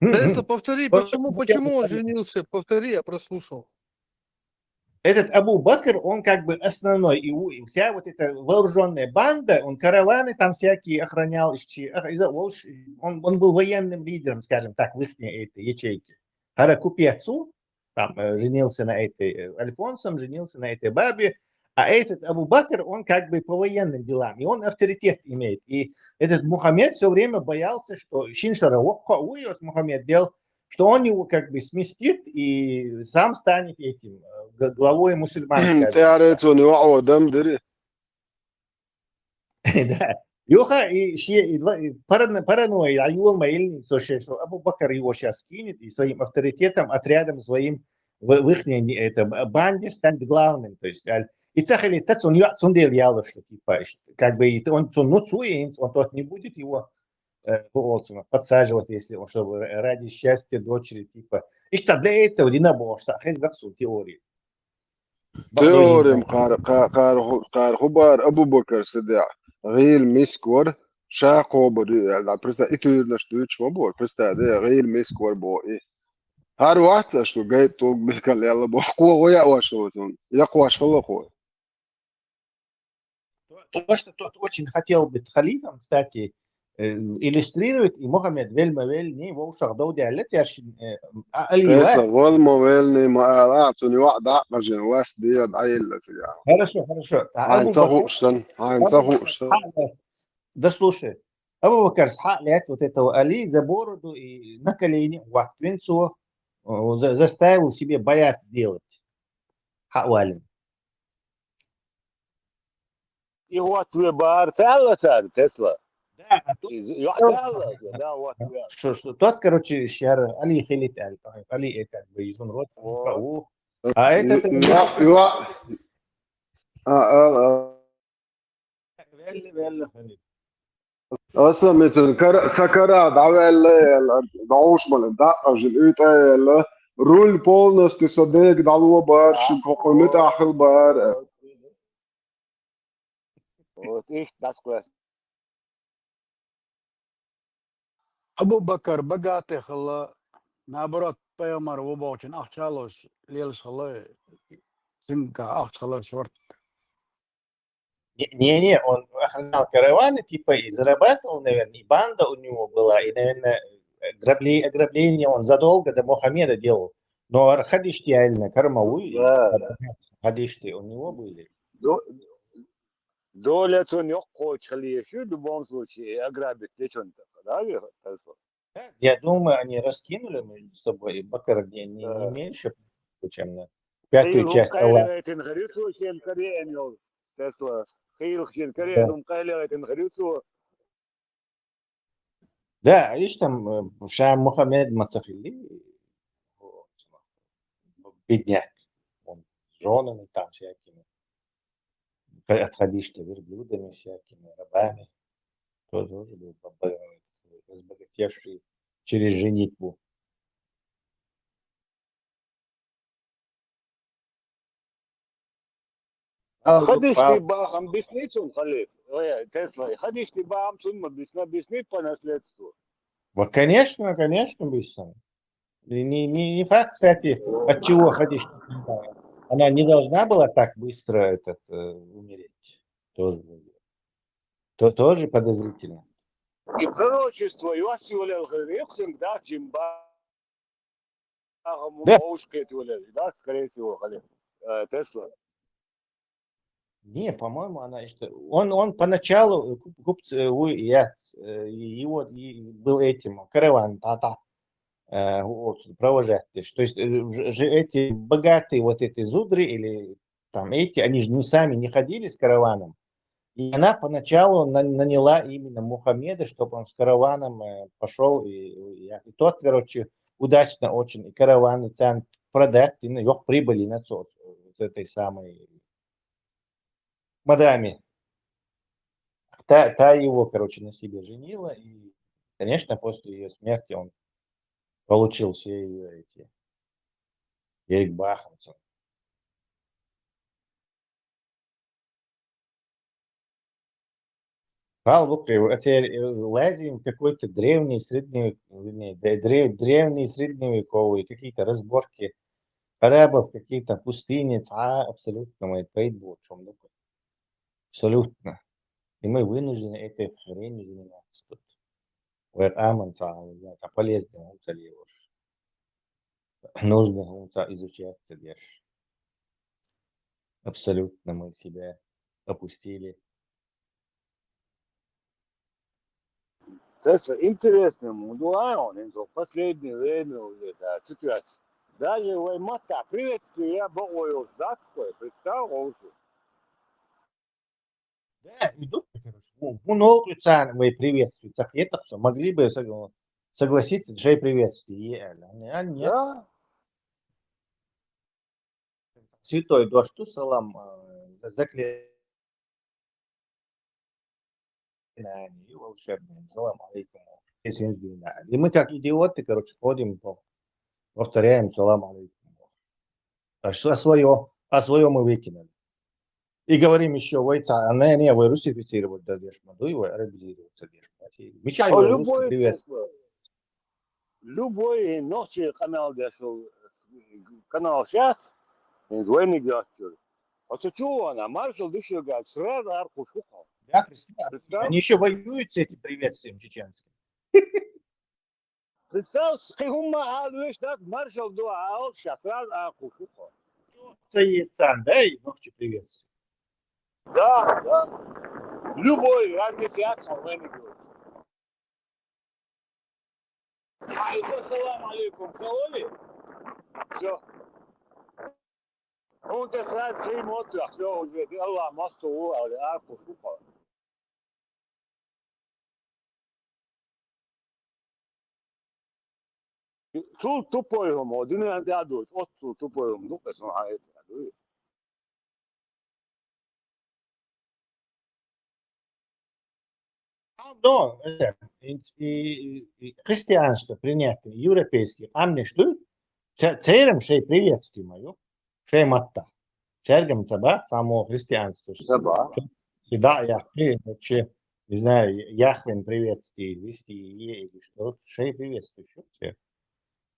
Тесла, повтори, почему, почему он женился? Повтори, я прослушал. Этот Абу Бакр, он как бы основной, и, у- и вся вот эта вооруженная банда, он караваны там всякие охранял, ищи- ах- из-, он, он был военным лидером, скажем так, в их этой ячейке. Хара купецу, там, э, женился на этой, э, Альфонсом, женился на этой бабе, а этот Абу Бакр, он как бы по военным делам, и он авторитет имеет. И этот Мухаммед все время боялся, что Шиншара Вокко Уйос Мухаммед делал, что он его как бы сместит и сам станет этим, э, г-, главой мусульманской. ТӀаьхьарчу йоӀо дам дира. Да. Юха и ши-, и два-, и паран-, паранойя йола ма йилла цо шен, что Абу Бакр его щас кинет и своим авторитетом, отрядом своим в, в ихней, это, б-, банде станет главным. То есть, аль-, и ца хилийта цун йоӀ цундела ялуш, что, типа, ш-, как бы, и он, цун, ну, цу, и он тот не будет его, э, по улицам подсаживать, если он, чтобы ра-, ради счастья дочери, типа. Иштта для этого дина бохуш, ца хеза-кх цун теория. Теорем кхара, кхара, кхара хӀу-, кхара хӀу бара Абу Бакр Сиддикъ гӀийла миска вара, ша кхобур ю аьлла. Представь, и туьйранаш дуьйцуш ма бора, представь, де, гӀийла миска вара боху и. ХӀара вац аша шу гайта тӀулг бихкал аьлла боху, кхо гӀо яа ваш ву цунна, я кхош хала кхо. То, то, что тот очень хотел быть халифом, кстати, э, иллюстрирует и Мухаммед велма велни, вовшах довдяля цершин, э, а, Али Тесла вац. Валма велни, ма ала, цуни ва да, мажин лас, диа, да, илла, фига. Хорошо, хорошо. А Айн Абу Бакр, цахуштан, айн Абу Бакр, цахуштан. А, да, да слушай, Абу Бакр схалят вот этого Али за бороду и на колени, вахтвинцу, э, за-, заставил себе баят сделать. Хавалин. И вот вы бар цалла цар, Тесла. Да, а тут И з-, ё-, цалла, да, вот, да. Что, что, тот, короче, шар, Али хилит, Али, Али это, как бы, изумруд, Вот. У. А этот, Ва, ва. А, а, а. Велли, велли, хилит. Аса митун кара, са кара, дӀаваьлла, аьлла, дӀовш бала, дакъа жил, уьйтӀа, аьлла, руль полностью са дега дӀало бара, ши кхокъо муьтӀахь хила бара. Вот, иштта дӀасакхоьссина. Абу Бакар богатый хилла, наоборот, пайхамар ву бохучун ахча а луш, лелаш хилла, цуьнга ахча хилла шорта. Не-, не-не, он охранял караваны, типа, и зарабатывал, наверное, и банда у него была, и, наверное, грабли-, ограбление он задолго до Мухаммеда делал. Но ар-, хадишти аьлла, карма вуй, Да, да. Хадишти у него были. До-, доля цун йоккхочу хилийша, в любом случае, ограбить течун, да, ве-, Тесла? Я думаю, они раскинули между собой, и Бакар не, не, не Да. меньше, чем на пятую Хилла часть Аллаха. Къайле гайтина хир ю цо шен карен йолу, Тесла. Хилла шен карен Да. хӀума къайле гайтина хир ю цо. Да, видишь, там, э, ша Мухаммед ма ца хилли, вот, бедняк. Он с жёнами там всякими. Ха-, отходишь ты верблюдами всякими, рабами. Тот тоже был бо-, бо-, разбогатевший через женитьбу. А, Хадишти бахам бисни цун, халиф. Ой, Тесла. Хадишти бахам цун ма бисна, бисни по наследству. Вот, конечно, конечно, бисна. И не, не, не факт, кстати, от чего Хадишти. Она не должна была так быстро, этот, э, умереть. Тоже, то, тоже подозрительно. И пророчество, и вас его лел, да, Джимба. Да. Да, скорее всего, халиф, э, Тесла. Не, по-моему, она что, он, он поначалу, э, куп-, купц-, э, у-, яц, э, и его, и был этим, караван, та-, та, э, вот, провожать. То есть, э, ж-, ж-, эти богатые вот эти зудры или там эти, они же не сами не ходили с караваном. И она поначалу на-, наняла именно Мухаммеда, чтобы он с караваном, э, пошёл. И, и, и тот, короче, удачно очень и караван, и цен продать, и, ну, йоккха прибыли на цо-, с этой самой мадами. Та, та его, короче, на себе женила, и, конечно, после её смерти он получил все её эти, её бахамцы. Павел Букрев, это, э, лазим какой-то древний, средневек-, вернее, д-, древ-, древние средневековые какие-то разборки арабов, какие-то пустыни, а, абсолютно мы пойдем, о чём такое. Абсолютно. И мы вынуждены этой хренью заниматься тут. Вер аман ца, не знаю, ца полезный, он ца левош. Нужно, он ца изучать, ца деш. Абсолютно мы себя опустили. Тесла, интересный муду, а, он, он последнее время уже, да, ситуация. Даже вай маттахь приветствие я бакъо йолуш дац вай, представь, вовши. Да, и ду, короче, ву-, ву нолкъу царна вай приветствие, ца хетахь со, могли бы сог-, согласиться, шай приветствие, е, а, не, а, нет. Да. Святой дождь, салам, э, за-, заклинание, и волшебное. Салам алейкум. Если не знаю. И мы как идиоты, короче, ходим, по-, повторяем салам алейкум. А что свое? А свое мы выкинули. И говорим еще, вай ца, а не, не, вай русифицировать да дешма, дуй, вай арабизироваться дешма. Мичай О, вай русский любой, приветствие. Любой нохчи канал дешул, канал сейчас, из войны гачур. А то чего она? Маршал дыши гад, сразу арку шука. Да, представь. Представь. Они еще воюют с этим приветствием чеченским. Представь, кхы хӀумма ала веш дац, маршал ду ала, ша сразу арку шука. Ца есть сан, да, и нохчи приветствие. Да, да. Любой, разница яц, войны гачур. Ай, салам алейкум, салоли. Всё. Хьунца сразу три мотра, всё, уже, Аллах масту, али, арку шука. Цул тупой хӀума, динан тӀе а дуц, оццул тупой хӀума, ну, касан хьаэца а дуй. Но, э, и, и, и христианство принятие, европейский, къамнеш дуй, ца-, церам шей приветствие ма ю, шей матта. Цергам ца бац, само христианство. Ца бац. И да, я при-, вообще, не знаю, Яхвин приветствие, вести е или что, шей приветствие, что все.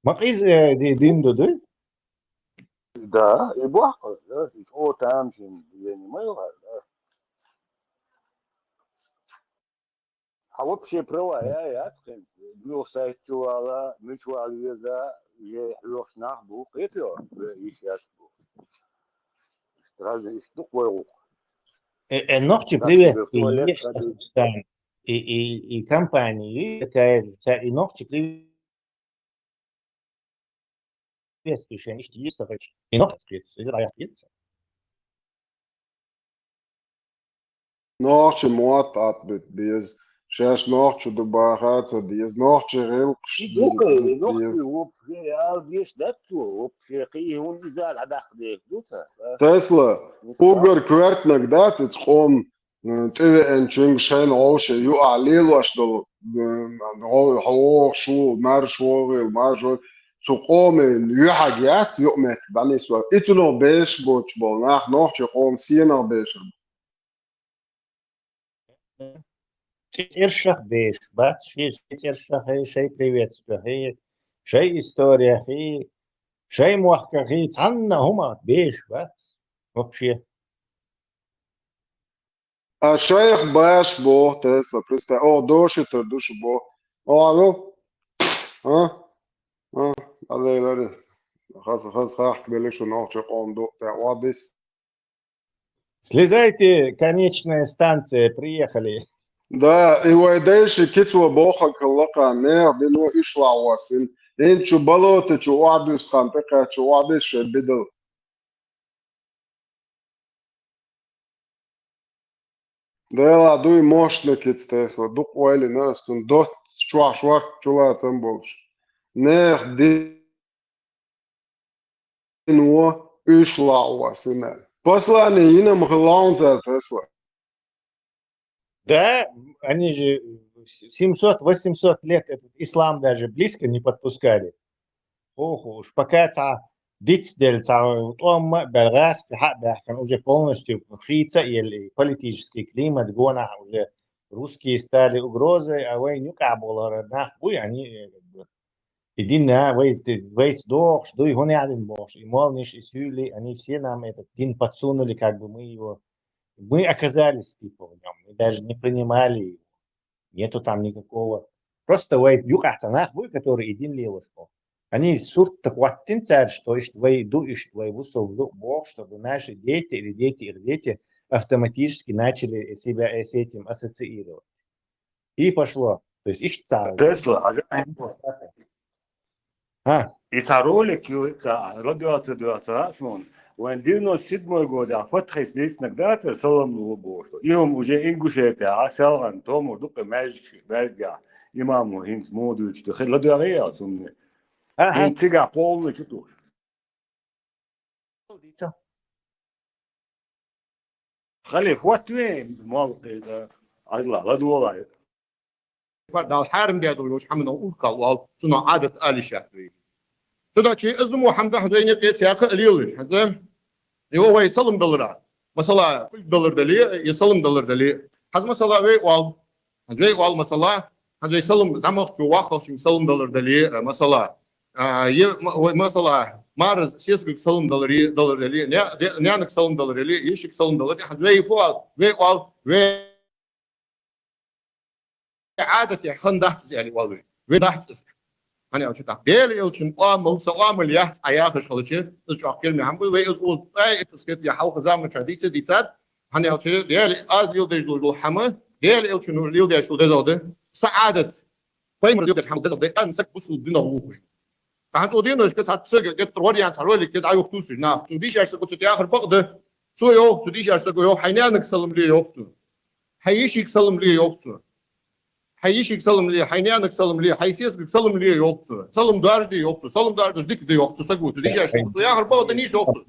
Ма къиз, э, ди-, дин ду дуй? Да, и бахъа, да, и о, там же, я не маю, да. А вообще права, я, я, в принципе, ну, сайт чувала, мы чувал веза, е, лёш нах бу, кэтлё, е, и сейчас бу. Разве и штук войгу? Э, э, нохчи приветствие, еш Татарстан, и, и, и компании, такая же, и нохчи приветствие. Приветствующая, ништяк есть, короче. И нохчи приветствует, это я ответил. Нохчи мотт атбит без. Шеш нохчи ду бахаца без. Нохчи гилкш. И дука, и нохчи вообще, я здесь, да, что? Вообще, и он не знал, а да, здесь, дука, да? Тесла, угар квертнаг да, тец къом, м, тӀевеанчуьнга шайна гӀовше юа лелош долу, м, гӀов-, хьо вогӀуш ву, марш вогӀийла, марш вогӀийла. Цу къоман юьхьаг яц юкъаметтиг дӀанисвар. И цунах беш боцуш болу нах нохчи къоман сенах бешар бу. ЦӀершах беш бац, ши-, ши цӀершах, шай приветствиях, шай историях, шай мохках, цхьанна хӀума беш бац. Вообще. А шайх баш бо, Тесла, представь, о, доши тар душу бо. О, алло? А? А? Алло, алло. Хаз, хаз, хах, белишун, охча, къом, ду, та, вадис. Слезайте, конечная станция, приехали. Да, и вай дайши кицо бохаг лакха, нех дино ишла васин. Ин чу болото чу вадис хан, така чу вадис шебидал. Дела дуй мощно киц Тесла, дукъ вайлина ас цун доц чохь шорт чулацам болуш. Нех ди-, дино уьш лаъо сина. Послание йина ма хилла хьуна цара Тесла. Да, они же семьсот-восемьсот лет этот ислам даже близко не подпускали. Ох уж, пока цхьа дицделла, цхьа тӀом а баьлла, гӀазкхи хьа а баьхкина, уже полностью хийца а елла, и политический климат гонахь уже русские стали угрозой, а вайн юкъахь болара нах буй, они, э, как бы, и дина, вай, вайца дохуш дуй, хӀун яхьа дина бохуш, и молниш, и суьйли, они все нам этот дин подсунули, как бы мы его, мы оказались типа в нём, мы даже не принимали его. Нету там никакого. Просто вай юкъахь цхьа нах буй, который и дин лелош бу. Они сурт так хӀоттина цара, что иштта вай ду, иштта вай вусал ду боху, чтобы наши дети или дети их дети автоматически начали себя с этим ассоциировать. И пошло. То есть иштта цара. Тесла, а? И цхьа ролик ю, и цхьа радиоци доьцара а суна. Вайн девяносто седьмой года фатхайс листнаг дацар салам лу бохуш. И хӀума уже Ингушетия, а селгӀан, тому дукха маьждиг, маьждигехь имамо хӀинца муха дуьйцуш ду. Хила доьгӀий аьлла цунна. Аха. ХӀинца цигахь полный чу туш. Халиф, хӀоттаве молла, Ӏадла, ладогӀалахь. Дала хьарам даь долу йолчу хьаманах урхалла вал, цунах Ӏадат ала йиш яц вай. Цудачи иза мо хьамда хьан вайна тӀе цхьаькха а лелаш, хьан зе? Йо, вай салам далара. Масала, куьг далар дале, я салам далар дале. Хьан зе, масала, вай вал. Хьан зе вай вал, масала, хьан зе салам, замах чу ваххах чу салам далар дале, масала. А, е, ма-, вай, масала, мара сесгаг салам далар, далар дале, не, де, нянаг салам далар дале, ешиг салам далар дале, хьан зе вай фу вал, вай вал, вай Ӏадатехь хан дац иза аьлла вал вай. Вай дац иза. Хьан аьлча тӀаккха Дела элчун Ӏамал, сан Ӏамал яц Ӏа яхаш хилча, иза чӀогӀа кхераме хьама бу, вай иза узу тӀаьхьа эпископ я хьалха заманчохь дийца дийцад, хьан аьлча Дела аз леладеш долу хьама, Дела элчун леладеш долу дезал ду, сан Ӏадат, пайхамар леладеш хьама дезал ду, ан саг бусул динах вухуш. Тахьан тӀо дийнашка цхьа цага, геттара вариант цхьа ролик, геттара Ӏайохту сужна. Цу дийшаьрша кху цу тӀехар бакъда, цо йоху, цу дийшаьрша саго йоху, хьайн нянаг салам ле йоху цо. Хьайн йишиг салам ле йоху цо. Хьайн йишиг салам ле, хьайн нянаг салам ле, хьайн сесгаг салам ле йоху цо. Салам даржа де йоху цо. Салам даржа дика де йоху цо саго. Цу дийшаьрша саго цо яхар бакъда нийса йоху цо.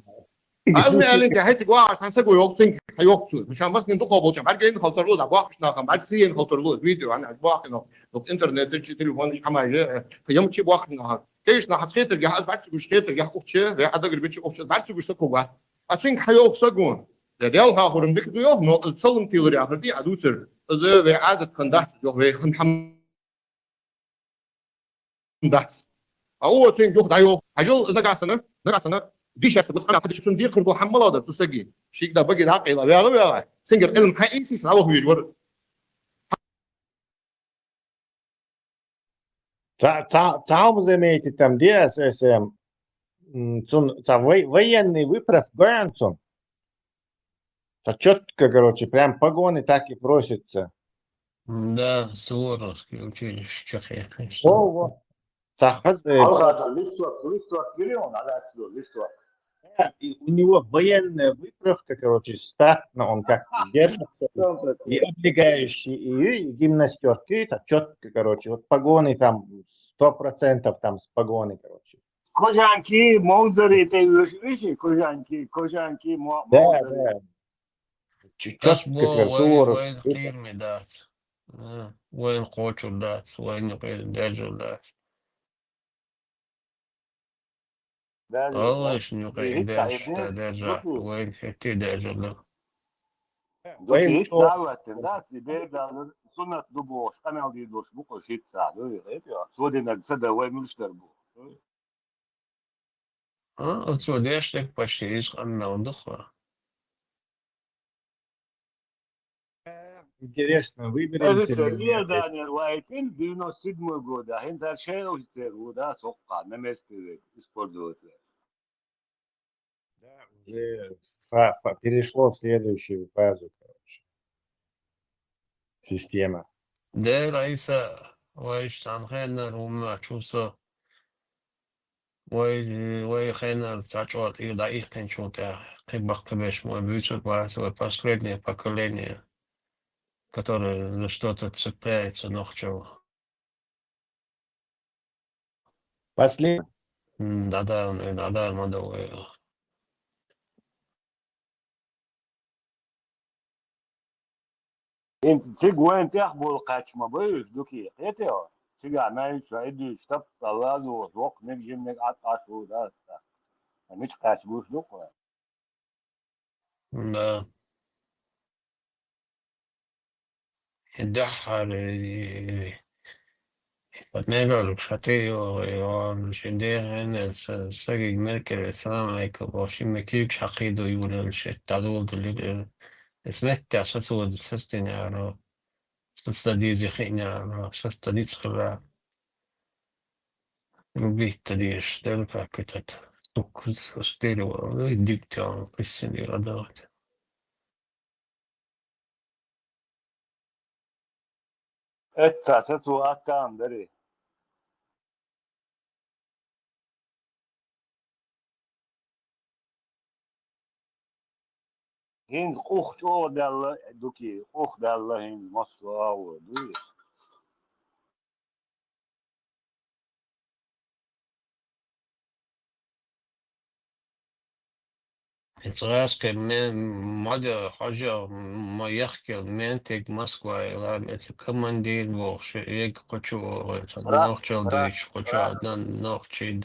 Аз ма аьллинга, хьайцига ваха сан саго йоху цинга хьайоху цо. Шу мас нин дукха болчам, бӀаьргайна халтар ло, бохуш нахам, бӀаьрг сиена халтар ло, видео, ана, бохуш нах. Док интернет, чи телефон, чи хамай, ямчи бохуш нахам. Кеш нахац хетар гяхь, бӀаьрг цугуш хетар гяхь, ухча, ве хьадагар бичи ухча, бӀаьрг цугуш сако ва. А цинга хьайоху саго. Я Дела хьахурам дика ду йоху, но салам тилар яхар ди а дуцар. Аза ве Ӏадат хан дац йоху, ве хан хьам дац. А о цуьнга юха дӀайоху. Хьажал, нагахь санна, нагахь санна, дийшаьрша бус ана хадиш цунна декхар бу хьамма ла да цу саги. Шийга да баги дӀакъайла, вяла, вяла. Цуьнгара Ӏилма хьан ийцийса дӀаваха вийр вара. Ца, ца, ца хьалма заметить там де ас, эс, эм, м, цун, ца вой-, военный выправка гоян цун. Ца чётко, короче, прям погоны так и просятся. Да, Суворовский училище, чё я, конечно. Во, во. Ца хаз, э, Хьалха листок, листок гири он, а дальше листок. Да, и у него военная выправка, короче, статно он как держит, и облегающий, и, и гимнастёрки, так чётко, короче, вот погоны там сто процентов там с погоны, короче. Кожанки, Мовзари, ты видишь, кожанки, кожанки, Мо-, Да, Мовзари. Да. Чё-, Тас чётко, бо короче, вайн, Суворовский. Вайн кхийраме дац. А, вайн кхочур дац, вайн юкъе даьржар дац. Даьржар дац. Аллашна юкъе и даьржар, даьржар, вайн хӀетте даьржар дац. Дукха вайн хӀетте чӀо- даьржар дац, и бер даьржар суннат ду бохуш, къамел дийр долуш бу кху шицца, ду и хӀетте. Цо динарг ца дан вай муьлш дар бу. А, оцо деш дерг почти иза къамел ду хьо. Интересно, выберемся ли мы? Иорданера вайтина девяносто седьмой года, хӀинца шайна офицер ву, да, соккха, на месте век, использовать век. Да, уже фа-, фа-, перешло в следующую фазу, короче. Система. Дера Ӏийса, вайша цхьана хеннара ву моьтту со. Вай, вай хеннара цхьа чӀогӀа тӀера дӀаихкинчул тӀаьхьа, кхин баккхийберш ма буьйцург вац вай последнее поколение, которое за что-то цепляется нохчо. Послед-, М, дӀадала, дӀадала ма ду вай. ХӀинца цига вайн тӀехболу кхаьчна ма бай уьш дукхе, кхетий хьо? Цигахь маьждигаш, Ӏидуьйш, таппа лазо, воккха мега жимниг Ӏад Ӏаш ву, да, аса. Мича кхаьчна гуш ду-кх вай? Да. И дуьххьара, и, и, и, и, мегарг ша тӀе йогӀу, йогӀу, шен дехьа са-, сагиг Меркеле, салам алейкум, боху, шимма кийчу хьакхийду юлалаш, дӀадоладелира. Эс меттехь сацода сацдинару, сацдадийзи хиънару, сацдадийца хилла. Убийца деш, дерг а кхетат. Стукказ, стерео, ну, и дигтян, кхиссинера давать. Эцца, сацо аттан дари. ХӀинца къух чӀогӀа даьлла, дукхий, къух даьлла хӀинца массо а агӀор, дуй? Эцгъаскъе ме-, мада хьажа, ма яхкел ментик Москва ила, эца командир бохуш, ег кхучу, эца Ра-, нохчал ра-, дуьйцу, кхучу ра-, одна нохчид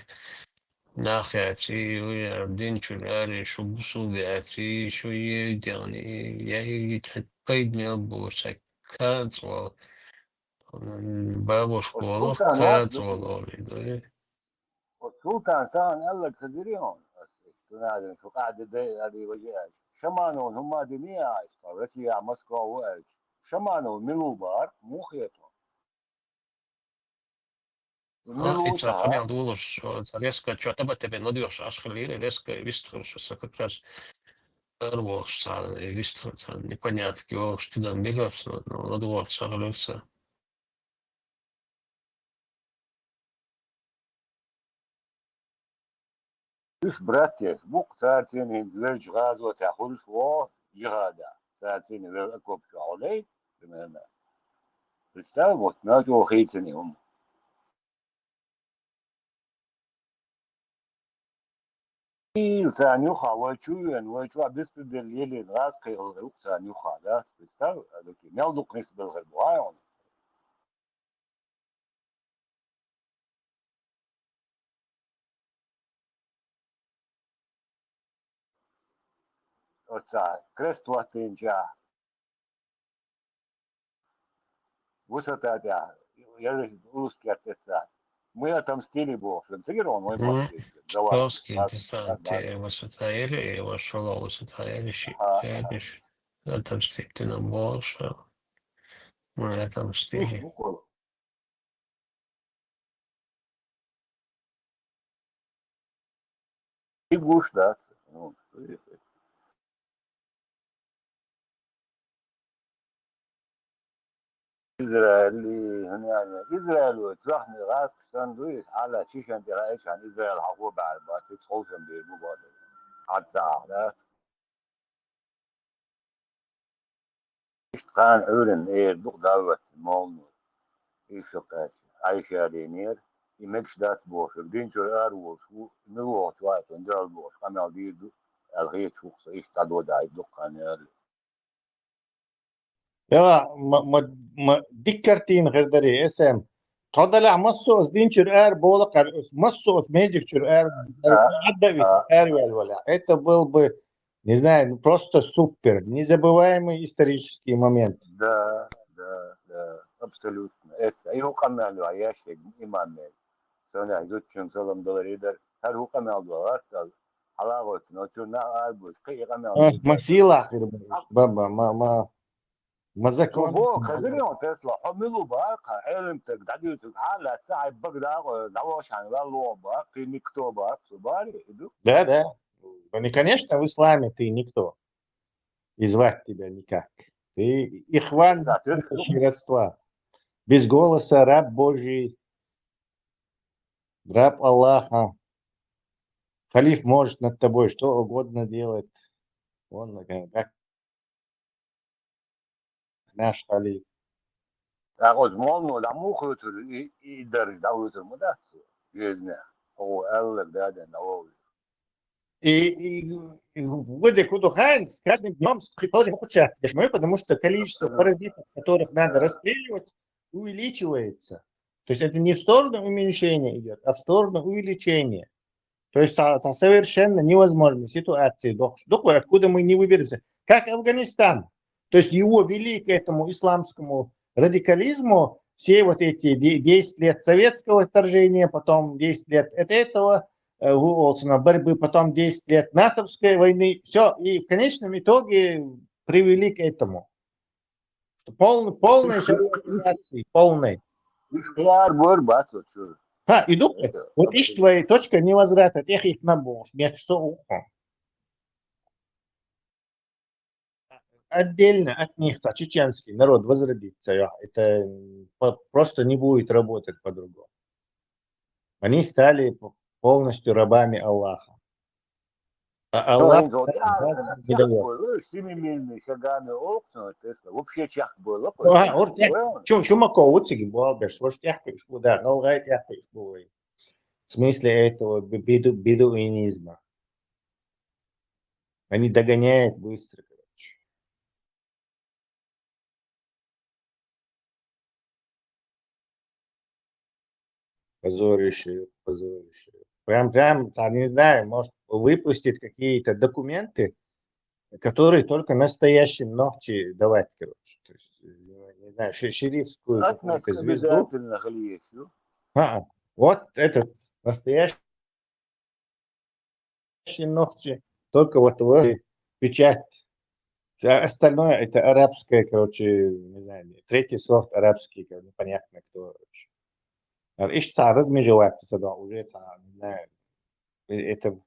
нах яци, уя динчу ари, шу бусул яци, шу егдяни, я и тхет пайд мел бу, са канц вал, м, бабушку вал, Султан, канц вал, да? Ори, да? Вот Султан, сан Аллах садирион, ас, тунадин, шу къади дай, ари ваджи ач. Шаманов, хӀума дини ач, Россия, Москва, ву ач. Шаманов, милу бар, мухетон. Ах, милу ица бар. Къамел дулуш, ца резко чё-то бат тебе надуешь, аш хилире, резко вистхуш, са как раз эр волш, ца вистхуш, ца непонятки волш, ты там бегал, но надуешь, ца хилире. Уьш братья, букъ царцин хӀинца велча гӀазотехь хуьлуш вогӀу жихада. Царцин вел окоп чохь хьулай, примерно. Представь, вот, на чӀогӀа хийцина хӀума. Ил царна юххе вай чу вен, вай чохь бистуделла елена гӀаз кхайкхалла юкъа царна юххе, да? Представь, а дукхе, мел дукха нисбелхар бу, хьан хьуна? Оца крест ваттинча высота тӀехь, я улус кертеца. Мы отомстили боху, ца гира вай Мгм. Москве. Давай. Чертовский десант, э, высота ели, и вошёл высота ели, ши-, Ага. Ели, ши-, отомстить ты нам боху, что мы отомстили. Ишт бу-кх. И гуш дац. Ну, что это? Израиль, хӀунда аьлла, Израиль вай чохь гӀазкхаш санна ду, иза хьала шишан тӀера эшан Израиль хьахо баьхьар бац, иза ховшам бийр бу боху. Хьан ца ахь дац? Иштта кхана Ӏуьйранна эр ду-кх Давлатин моллано. Иштта кхаьчча, Ӏайшадийнера, и мегаш дац бохуш, дин чуьра ара волуш ву, мила вохуш вац, вайн Далла бохуш, къамел дийр ду, аьлла хеташ ву-кх со, иштта дӀадодаийта ду-кх кхана аьлла. Я, ма, ма, ма, дика картина хир дарий, эсэм. Тхо далахь массо а дин чуьра ара болу кхара, массо а межиг чуьра ара, Да, ара, да, ара ваьлла валахь. Это был бы, не знаю, ну, просто супер, незабываемый исторический момент. Да, да, да, абсолютно. Это, и хӀу къамел вай яшек имам мел. Сонехь зудчун салам далар и дар. ХӀара хӀу къамел ду, вац, хьалагӀойтина, оцу нах арбуш, кхин и къамел А, ма сийлахь хир бу. Ба, ба, ма, ма, ма закон. Бо, хазир йон Тесла, хьо милу баккха, Ӏелимтаг дӀадуьйцург хьан лаьцна, хьайн бага дакъо, дӀавахчахьана ваьлла лоха баккха, кхин никто баккха, цу баре, и ду? Да, да. Ну, не, конечно, в исламе ты никто. И звать тебя никак. Ты ихван, да, ты родства. Без голоса раб Божий, раб Аллаха. Халиф может над тобой что угодно делать. Он, э, как наш халиф. ТӀаккха оцу моллано дӀа муха хуьйцур, и, и дарж дӀавуьйцур ма дац цо, везна. Хьо аьлларг да ден дӀавогӀу. И, и, и вот и куда хайн, с каждым днём с-, положение ухудшается, потому что количество паразитов, которых надо расстреливать, увеличивается. То есть это не в сторону уменьшения идёт, а в сторону увеличения. То есть со-, со-, совершенно невозможной ситуации дох-, дохлый, откуда мы не выберемся. Как Афганистан. То есть его вели к этому исламскому радикализму все вот эти де-, десять лет советского вторжения, потом десять лет от этого, э, у-, вот, на борьбы, потом десять лет натовской войны. Всё, и в конечном итоге привели к этому. Полный, полный, полный. Уж кхин ара бу бац оцу чуьра. Ха, и ду-кх. Это вот ишта абсолютно. Твоя точка невозврата, тӀехь хӀинца бохуш, метташ со уху. Отдельно от них цхьа чеченский народ возродиться, я, это, м, по-, просто не будет работать по-другому. Они стали п-, полностью рабами Аллаха. А, а Ну, лап, инзо да, тяхкой, семимильный шагами окно, то есть вообще тяхкой, Ага, ор тяхкой. Чу, чу мако уциг болбеш, вож тяхкой, шу да, галгай тяхкой, шу. В смысле этого бе-, беду-, бедуинизма. Они догоняют быстро, короче. Позорище, позорище. Прям, прям, там, не знаю, может, выпустит какие-то документы, которые только настоящим ногти давать, короче. То есть, э, не знаю, ши-, шерифскую Ат какую-то звезду. Обязательно галиесу. А, вот этот настоящий ногти, только вот в печать. А остальное это арабское, короче, не знаю, третий сорт арабский, как непонятно кто, короче. А ещё ца размежеваться сюда, уже ца, не знаю, э, это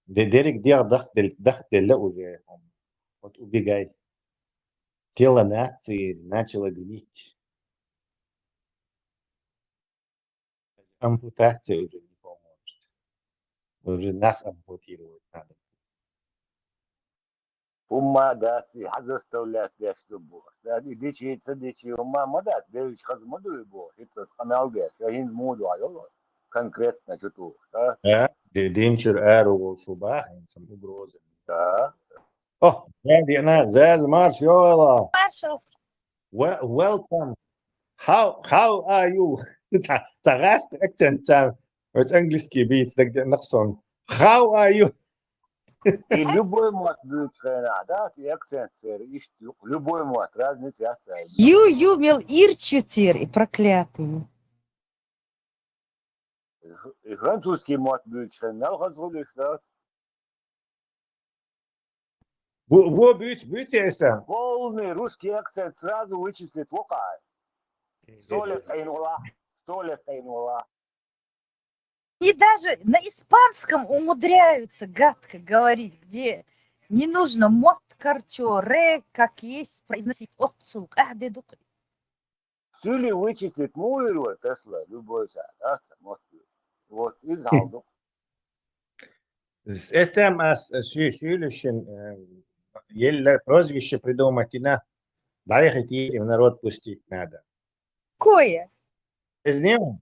де-, дерек дер дах-, дел-, дах-, деле уже. Вот убегай. Тело нации начало гнить. Ампутация уже не поможет. Уже нас ампутировать надо. Умма даци, хаза заставлять деш дубу. Да, ди-, дичи, ца дичи, умма ма дац, девич хаза ма дуй бу, хица скамял деш, я хин муду айол, конкретно чуту, да? Э, ди-, динчур эр угол шуба, хин сам угроза. Да. О, я, я, на, заз марш, йола. Маршал. Wel-, welcome. How, how are you? Ца, ца раст акцент, ца, вот английский бит, так где нахсон. How are you? И любой мат будет хрена, да? И акцент, э, ищ-, любой мат, разница, я знаю. Ю, ю, мел ирчу тир, и проклятый. И французский мат будет хрена, да? Бу, бу бюц, бюц эсэ. Полный русский акцент сразу вычислит. Вока. Сто лет айнула. Сто лет айнула. И даже на испанском умудряются гадко говорить, где не нужно мот, корчо, ре, как есть, произносить отцул, а, дедук. Сюли вычислить муир, вот, Тесла, любой саат, а, может быть. Вот, и залдук. С-, эсэм ас-, сю-, сюлюшин, э, елле прозвище придумать и на. Байхать и в народ пустить надо. Кое? Из него?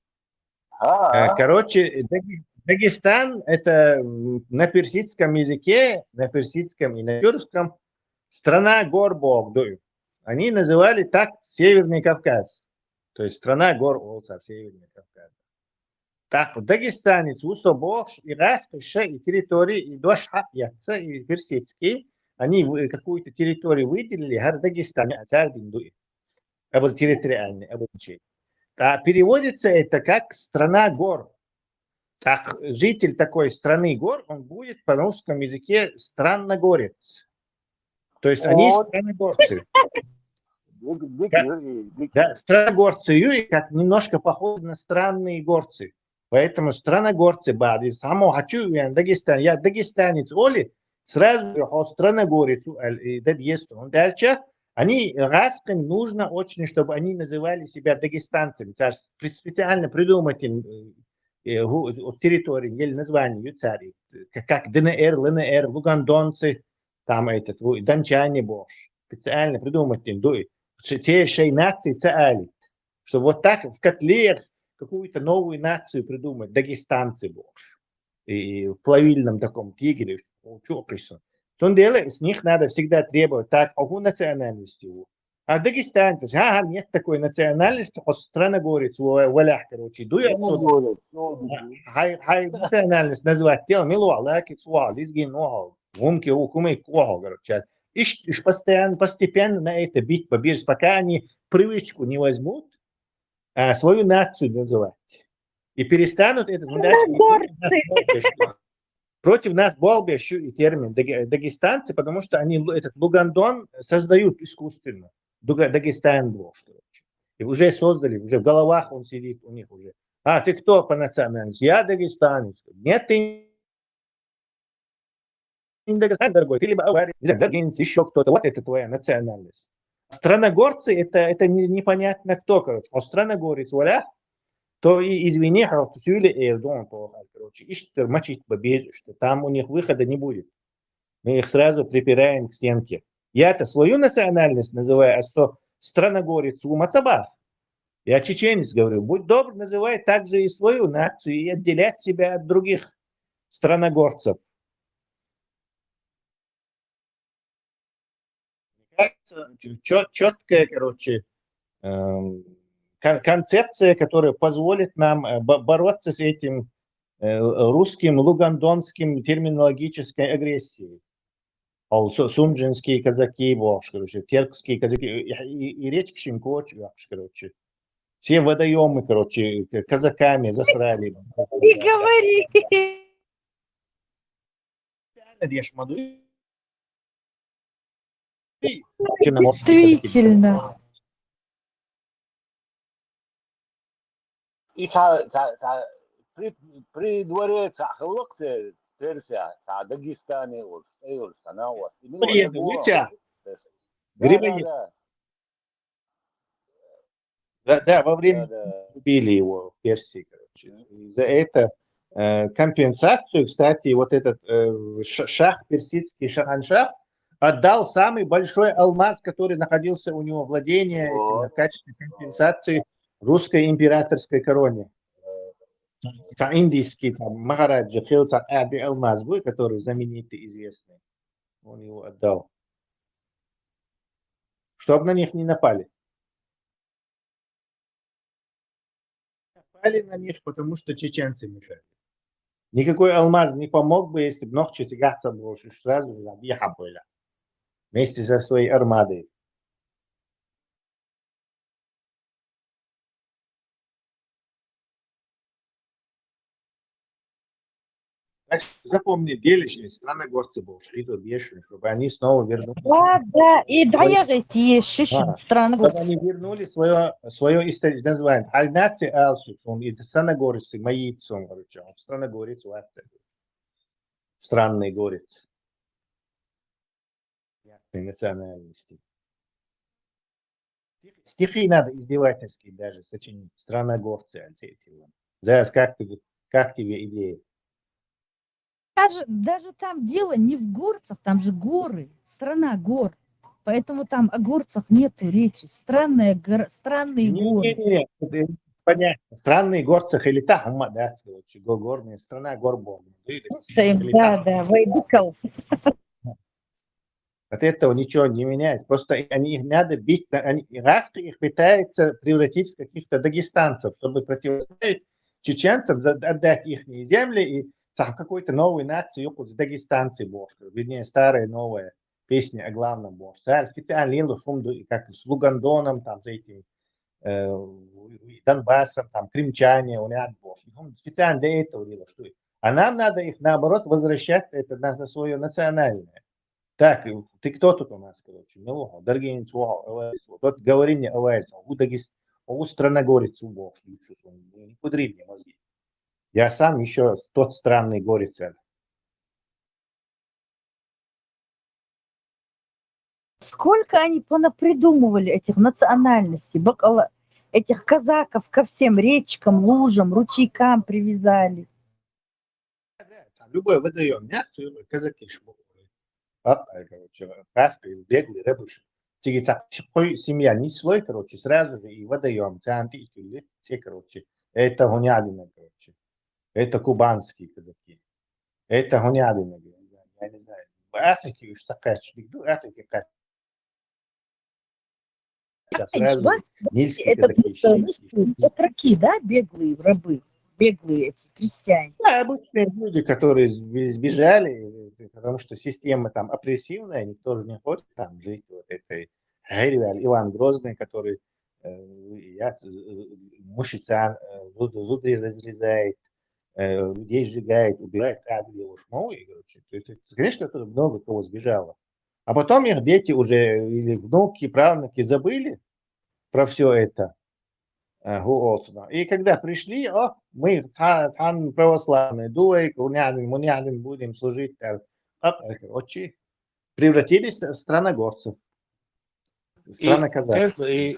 А, Э, а. Короче, Даги-, Дагестан, это, м, на персидском языке, на персидском и на тюркском страна гор богдуй. Они называли так Северный Кавказ. То есть страна гор олса Северный Кавказ. Так, дагестанец, усо богш, и раз, и ше, и территории, и дошха, и отца, и персидский, они вы-, какую-то территорию выделили, гар Дагестан, а царь Биндуи. Абл территориальный, абл чей. А переводится это как страна гор. Так, житель такой страны гор, он будет по русском языке странногорец. То есть они Вот. Странногорцы. Дик, дик, Как, Юрий, дик. Да, странногорцы, Юрий, как немножко похожи на странные горцы. Поэтому странногорцы, бади, само хочу, я Дагестан, я дагестанец, Оли, сразу же, о, странногорец, у, аль-, и дед есть он. Дальше, они, раским нужно очень, чтобы они называли себя дагестанцами. Царь спе-, специально придумать им, э, э, гу-, от территории, или название, ю цари, как, как Д Н Р, Л Н Р, лугандонцы, там этот, у, дончане, богш. Специально придумать им, дуй. Ш-, те шей нации цаалит. Чтобы вот так в котле какую-то новую нацию придумать, дагестанцы, богш. И в плавильном таком тигре, чё присутствует. Тон деле, с них надо всегда требовать, так, а какой национальности у? А дагестанцы, ага, нет такой национальности, хоть страна говорит, ва-, валях, короче, дуй Страна отсюда. Говорит, ну, А, хай, хай национальность назвать, тел, милуа, лаки, суа, лизгин, нуа, вумки, у, кумы, куа, короче. Иш, иш постоянно, постепенно на это бить побежишь, пока они привычку не возьмут, а, свою нацию называть. И перестанут это, ну, дальше Горцы. Против нас болбещу и термин даге-, дагестанцы, потому что они лу-, этот лугандон создают искусственно. Дуга-, Дагестан был, что ли. И уже создали, уже в головах он сидит у них уже. А ты кто по национальности? Я дагестанец. Нет, ты не дагестанец, дорогой. Ты либо аварец, не знаю, даргинец, ещё кто-то. Вот это твоя национальность. Страногорцы, это, это не-, непонятно кто, короче. А страногорец, валя, то и извини, хьо сюйле эр дон, то, короче, иштта мачит ба беза, что там у них выхода не будет. Мы их сразу припираем к стенке. Я-то свою национальность называю, а что страногорец у Мацабах. Я чеченец, говорю, будь добр, называй также и свою нацию и отделять себя от других страногорцев. Мне кажется, четкая, короче, эм, кон- концепция, которая позволит нам э, бо- бороться с этим э, русским, лугандонским терминологической агрессией. Ол су- сунжинские казаки, бохш, короче, теркские казаки, и, и, и речка Шинкоч, бохш, короче. Все водоемы, короче, к- казаками засрали. Не говори. Надеж Маду. Действительно. И ца, ца, ца, при, при дворе ца хыллык ца Персия, ца Дагестане уж, эй уж, сана уж. И мило Приеду, такого. Витя. Да, Грибоед. да, да. Да, да, во время Да, да. убили его в Персии, короче. И за это э, компенсацию, кстати, вот этот э, ш- шах персидский, Шаханшах, отдал самый большой алмаз, который находился у него владение, Вот. в качестве компенсации русской императорской короне. Там индийский, там, Махараджа хил, там, Ади Алмаз, который знаменитый, известный. Он его отдал. Чтобы на них не напали. Напали на них, потому что чеченцы мешали. Никакой алмаз не помог бы, если бы Нохчи тягаться больше, сразу же объехал бы. Вместе со своей армадой. Так что запомни, делишь страногорцы больше, и то бешеные, чтобы они снова вернулись. Да, да, и даягы эти ещё А, страны Чтобы вот. Они вернули свое, свое историческое название. Альнаци Алсуксун и страногорцы, Маицун, короче, он страногорец, вот это. Странный горец. Ясной национальности. Стих- Стихи надо издевательские даже сочинить. Страногорцы, Альцейтилан. Заяц, как, ты, как тебе идея? Даже, даже там дело не в горцах, там же горы, страна гор. Поэтому там о горцах нету речи. Странная гор, странные горы. Не-не-не, это понятно. Странные горцы или та, ума, да, короче, го- горные, страна гор бог. Стоим, да, да, Вайдыкал. От этого ничего не меняется. Просто они их надо бить. на- Они, Иракский их пытается превратить в каких-то дагестанцев, чтобы противостоять чеченцам, за- отдать их земли и сам какой-то новой нации, юкус дагестанцы, бошка. Вернее, старая новая песня о главном бошке. Специально лило шум, да, и как с Лугандоном, там, за этим э, Донбассом, там, крымчане, он и отбор. Он специально для этого делал, что и- А нам надо их, наоборот, возвращать это на, на свое национальное. Так, ты кто тут у нас, короче? Милуха, Даргинец, Уха, Аварец, вот говори мне, Аварец, у Дагест, у страна говорит, у Бог, не пудри мне мозги. Я сам еще тот странный горец. Сколько они понапридумывали этих национальностей, бакала, этих казаков ко всем речкам, лужам, ручейкам привязали. Да, там любой водоем, нет, то казаки шму. А, а, короче, Каспий, беглый рыбыш. Тиги так, какой семья, ни слой, короче, сразу же и водоем, тянты и тюли, все, короче. Это гонядина, короче. Это кубанские казаки. Это гонядина, я не знаю. В Африке уж такая, что иду, Африке как сейчас Знаешь, сразу вот нильские это казаки, просто ищи- русские батраки, да, беглые рабы, беглые эти крестьяне. Да, обычные люди, которые сбе- сбежали, э, потому что система там опрессивная, никто же не хочет там жить, вот этой Гервиаль Иван Грозный, который э, я, э, мышца, э, зуд- зуды разрезает, э, людей сжигает, убивает, а, где уж мало, и, короче, то есть, это, конечно, это много кого сбежало. А потом их дети уже, или внуки, правнуки забыли про все это. Э, гу олсуна. И когда пришли, о, мы ца- цан православные, дуэй, кунянин, мунянин будем служить, э, а, э, короче, превратились в страногорцев. И, Страна казахов. Тесла, и,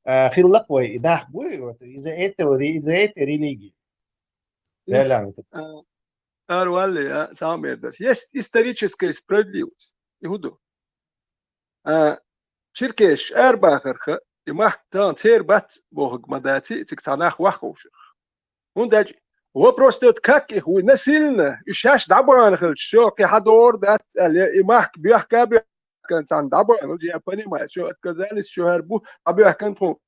А, хиллакх вай, и нах буй, вот, из-за этого, из-за этой религии. Ара валли, а, самый мердаш. Есть историческая справедливость. И худу. А, черкеш, арбахарха, и мах тан цер бац бохаг мадаци, цик цанах вахушах. ХӀунда аьлча вопрос стоит, как их вы насильно, и шаш дабан хилч, всё, ки хадор дац, али, и мах бяхка бяхкан цан дабан, я понимаю, всё, отказались, всё, харбу, а бяхкан тху.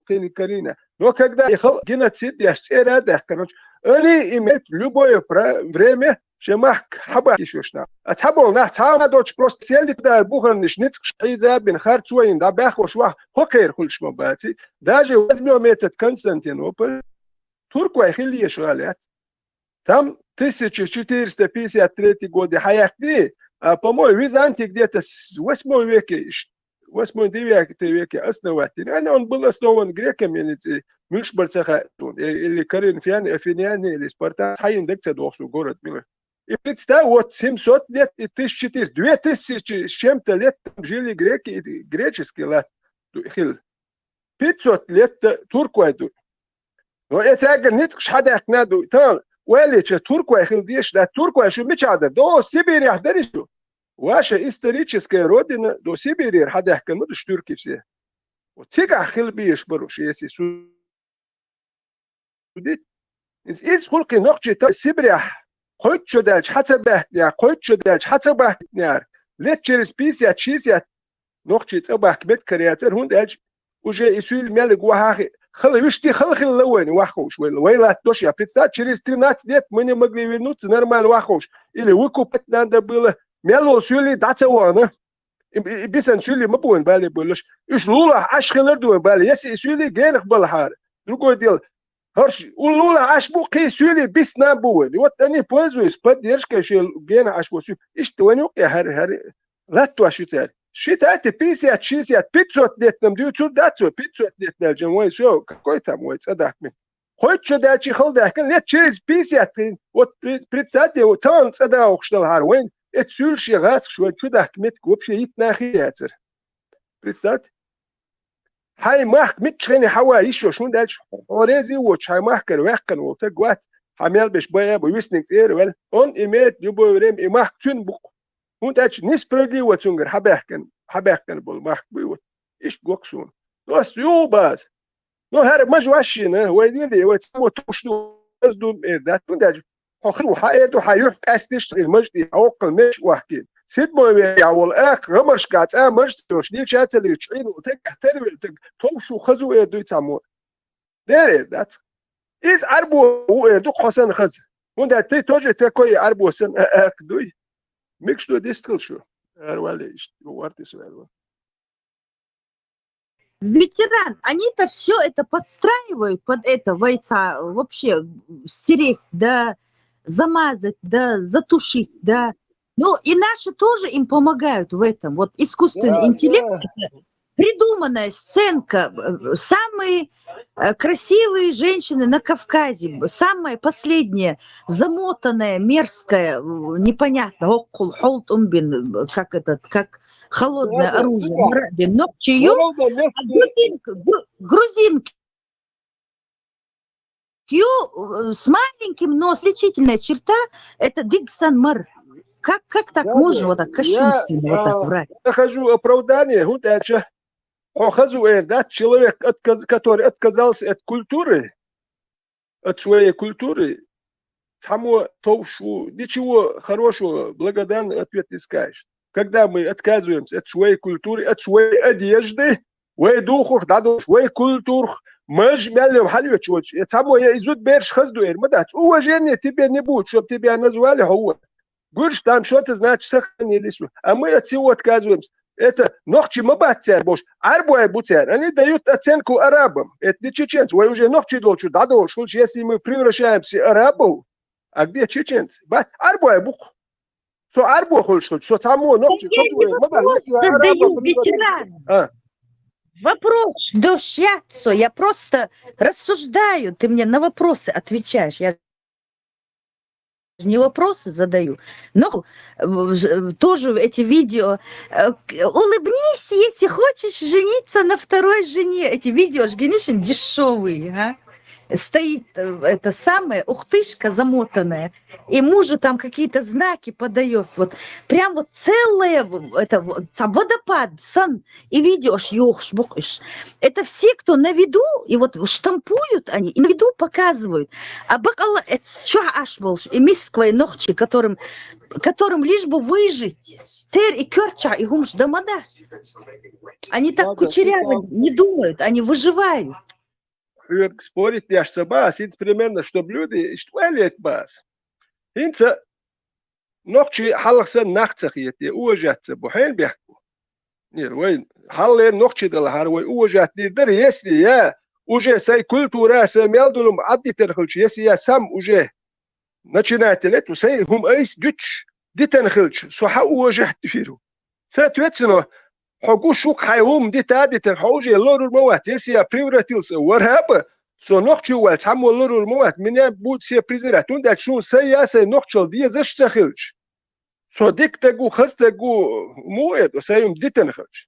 Хили карина. Но когда их геноцид, я цера да, короче, они имеют любое пра-, время, шемах хабакишошна. А цабол на цана доч просто сели да буханниш ницк шиза бин харцуин да бяхош ва хокер хулшма баци. Даже возьмём этот Константинополь. Турквай хилиеш валят. Там тысяча четыреста пятьдесят третий годе хаяхни, а, по-моему, Византии где-то с восьмого веке, ш-, восьмой, девятый веке основатель. Она, он был основан греками, или ц-, мюльш барцаха, или коринфяне, афиняне, или спартанцы, хайин декца дохсу город милы. И представь, вот семьсот лет и тысяча четыреста, две тысячи с чем-то лет там жили греки и греческий лад хил. Пятьсот лет турквай ду. Но это агар ницк шадахна ду. Тан, уэлича турквай хил деш, да турквай шу мичадар. До Сибирях даришу. Ваша историческая родина, до Сибири хадахкан, ну, турки все. Вот цигах хил биеш баруш, если судить. Из, из хулки нохчи та Сибирях, хойчо дальч, хаца бахтня, хойчо дальч, хаца бахтняр. Лет через пятьдесят, шестьдесят, нохчи цӀа бахк мет каряцар, хӀунда аьлча уже и суьйла мелиг вахахи, хала вишти хала хила лавайна ваххуш, вайла, вайлат дош я. Представь, через тринадцать лет мы не могли вернуться нормально ваххуш. Или выкупать надо было. Мел вол суьйли даца вана. И, и, и бисан суьйли ма буйна бале буйлаш. Уж лулах аш хилар дуйна бале. Если и суьйли генах балахар. Другое дело. Харш, улула аш бу кхи суьйли бисна бу вайли. Вот они пользуются поддержкой, шел гена аш бу суьйли. Ишта вайну кхи хар, хар, латту аш юцар. Считайте, пятьдесят, шестьдесят, пятьсот лет нам дю, цур дацу, пятьсот лет дальше, ой, всё, какой там, ой, цадахми. Хоть что дальше, хал дахкан, лет через пятьдесят, вот при-, представьте, вот там цада охштал хар, вайн, это сюльши гацк, шо чудахк метк, вообще ипнахи яцер. Представьте. Хьай махк миччхьани хьава йиш йолаш, хӀунда аьлча хьо рези воцуш, хьай махкара ваьккхина волу таг вац, хьан мел беш бая бу висниг цӀера ваьлла. Он имеет любое время и махк цуьнан бу-кх. ХӀунда аьлча несправедливо цуьнгара хьабаьхкина, хьабаьхкина болу махк буй вот. Иштта го-кх суна. Доста юху база. Ну, хӀара мажа вашшина, вай дили, вай цамо туш ду, аз ду эр дац. ХӀунда аьлча хьо хир ву, хьан эр ду, хьан юьхь къаьстиш, цхьа мажа тӀе, хьокхал меш вахкийна. Сидмой вея волу акх, гӀамаршка цӀа мажа ца йолуш, лийча а ца лийча, Ӏийна волу тагахь тарвелла таг, товш ву, хаза ву эр дуй цхьаммо. Дера эр дац. Иза Ӏарбо ву эр ду, хьо санна хаза. ХӀунда аьлча ты тоже такой Ӏарбо санна а-, акх дуй. Микаш ду дистхила шу. Ара валле иштта, ву вартис ваьлла. Ветеран, они-то все это подстраивают под это войца, вообще стереть, да, замазать, да, затушить, да. Ну, и наши тоже им помогают в этом. Вот искусственный интеллект, это придуманная сценка, э, самые э, красивые женщины на Кавказе, самая последняя, замотанная, мерзкая, э, непонятно, оккул, холтумбин, э, как этот, как холодное оружие, марабин, ногчию, а грузинка, гру-, грузинки э, с маленьким, но отличительная черта, это дигсан мар. Как, как так можно вот так кощунственно вот так врать? Нахожу оправдание, хӀунда аьлча хьо хаза ву эр дац, человек, отказ-, который отказался от культуры, от своей культуры, цхьаммо товш ву, ничего хорошего, благодарный ответ не скажешь. Когда мы отказываемся от своей культуры, от своей одежды, вай духух дӀадолуш, вай культурх, маж мел йо хьалвечу волчу, я цхьаммо я и зуда бераш хаза ду эр ма дац. Уважение тебе не будет, чтоб тебя назвали хьо ву. Гуьрш там что-то значит сохранились. А мы от всего отказываемся. Это нохчи ма бац цара бохуш, Ӏарбой бу цара. Они дают оценку арабам. Это не чеченцы. Вай уже нохчи долчу дӀадолуш хулаш, если мы превращаемся арабов, а где чеченцы? Бац, Ӏарбой бу-кх. Со Ӏарбо хуьлуш хилча, со цхьаммо нохчи хаза ву эр ма дац. Задаю, ветеран. А. Вопрос, дощаться. Я просто рассуждаю. Ты мне на вопросы отвечаешь. Я же не вопросы задаю, но, э, ж-, тоже эти видео, э, к-, улыбнись, если хочешь жениться на второй жене. Эти видео ж, конечно, дешёвые, а? Стоит, э, это самое, ухтышка замотанная, и мужу там какие-то знаки подаёт. Вот прям вот целое, в-, это вот, ца-, водопад сан и видео ж йохуш бу-кх уьш. Это все, кто на виду, и вот штампуют они, и на виду показывают. А бакъ Аллах, это чё аш болуш, и мисквай нохчий, которым, которым лишь бы выжить. Цер и коьртача и хӀумаш дан ма дац. Они так кучерявы не думают, они выживают. Хьоьга спорить деш ца бац, хӀинца примерно, чтоб люди иштта валет бац. ХӀинца нохчий хьалха санна нах ца хетий, уважать ца бу, хьенан бехк бу? Нет, вай хьалхалера нохчий далахьара, вай уважать дийр дара, если я уже сай культура, сай мел долу Ӏаддитар хилча, если я сам уже начинатель, это сай хӀума айса дуьтуш, дитан хилча, со хьан уважать дийр ву? Соответственно, хьо гуш ву-кх хьайн хӀума дита а дитан, хьо уже лорур ма вац, если я превратился в араба, со нохчо ваьлла цхьаммо лорур ма вац, меня будет все презирать. ХӀунда аьлча суна сай я сай нохчалла дезаш ца хилча, со дика стаг ву, хаза стаг ву, муха эр ду, сай хӀума дитан хилча.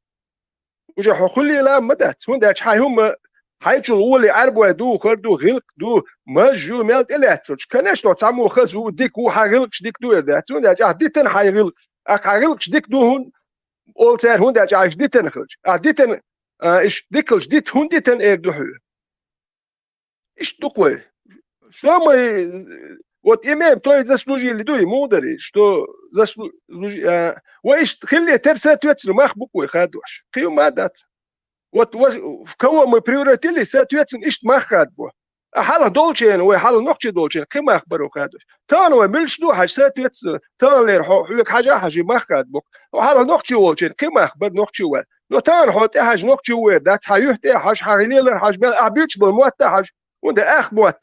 Уже хьо хуьлийла а ма дац, хӀунда аьлча хьайн хӀума хьайчул гӀоле Ӏаьрбой ду, хӀара ду, гӀиллакх ду, маж ю, мел тӀелаьцнача. Конечно, цхьаммо хаза ву, дика ву, хьан гӀиллакхаш дика ду эр дац, хӀунда аьлча ахь дитан хьайн гӀиллакх-, ахь хьайн гӀиллакхаш дика ду хӀунда олу цара, хӀунда аьлча ахь дика дитан хилча. Ахь дитан, а, иштта дика хилча, дита хӀунда дитан эр ду хьоьга? Иштта ду-кх вай. Что мы, вот имеем, то и заслужили, ду и муха дара, что заслу-, заслужи-, а, вай иштта хилла тера, соответственно, мах бу-кх вай хадош. Кхин ма дац. Вот ва-, в кого мы превратились, соответственно, иштта мах хадабо. А хьалха долчеран, вай хьалха нохчий долчеран кхин мах баро хадош. Тахана вай муьлш ду хьажа, соответственно, таханлера хьо, хьоьга хьажа а хьажий, мах хадабо-кх. Хьо хьалха нохчий волчеран кхин мах бара нохчий ваьлла. Но тахана хьо тӀехьажа нохчий ву эр дац, хьан юьхь тӀе а хьажа, хьан лелар хьажа, мел ахь буьйцуш болу мотт а хьажа. ХӀунда аьлча мотт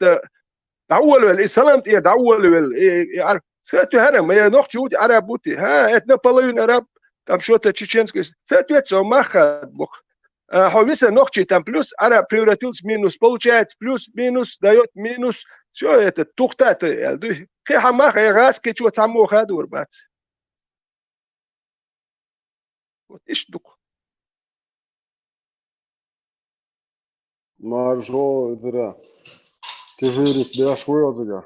дӀаволавелла, и салам тӀера дӀаволавелла, и, и, и, ар-, сатуьхьара, ма я нохчий ву те, араб ву те. ХӀа, это наполовину араб, там что-то чеченское. Соответственно, мах хадабо-кх. А, хьо виса нохчий, там плюс араб превратился в минус. Получается, плюс, минус, даёт минус. Всё это тухтата, аьлла ду. Кхин хьан мах, э, гӀаз кхечо цхьаммо хадор бац. Вот иштта ду-кх. Маржо, дира. Тижирик беш ву йозага.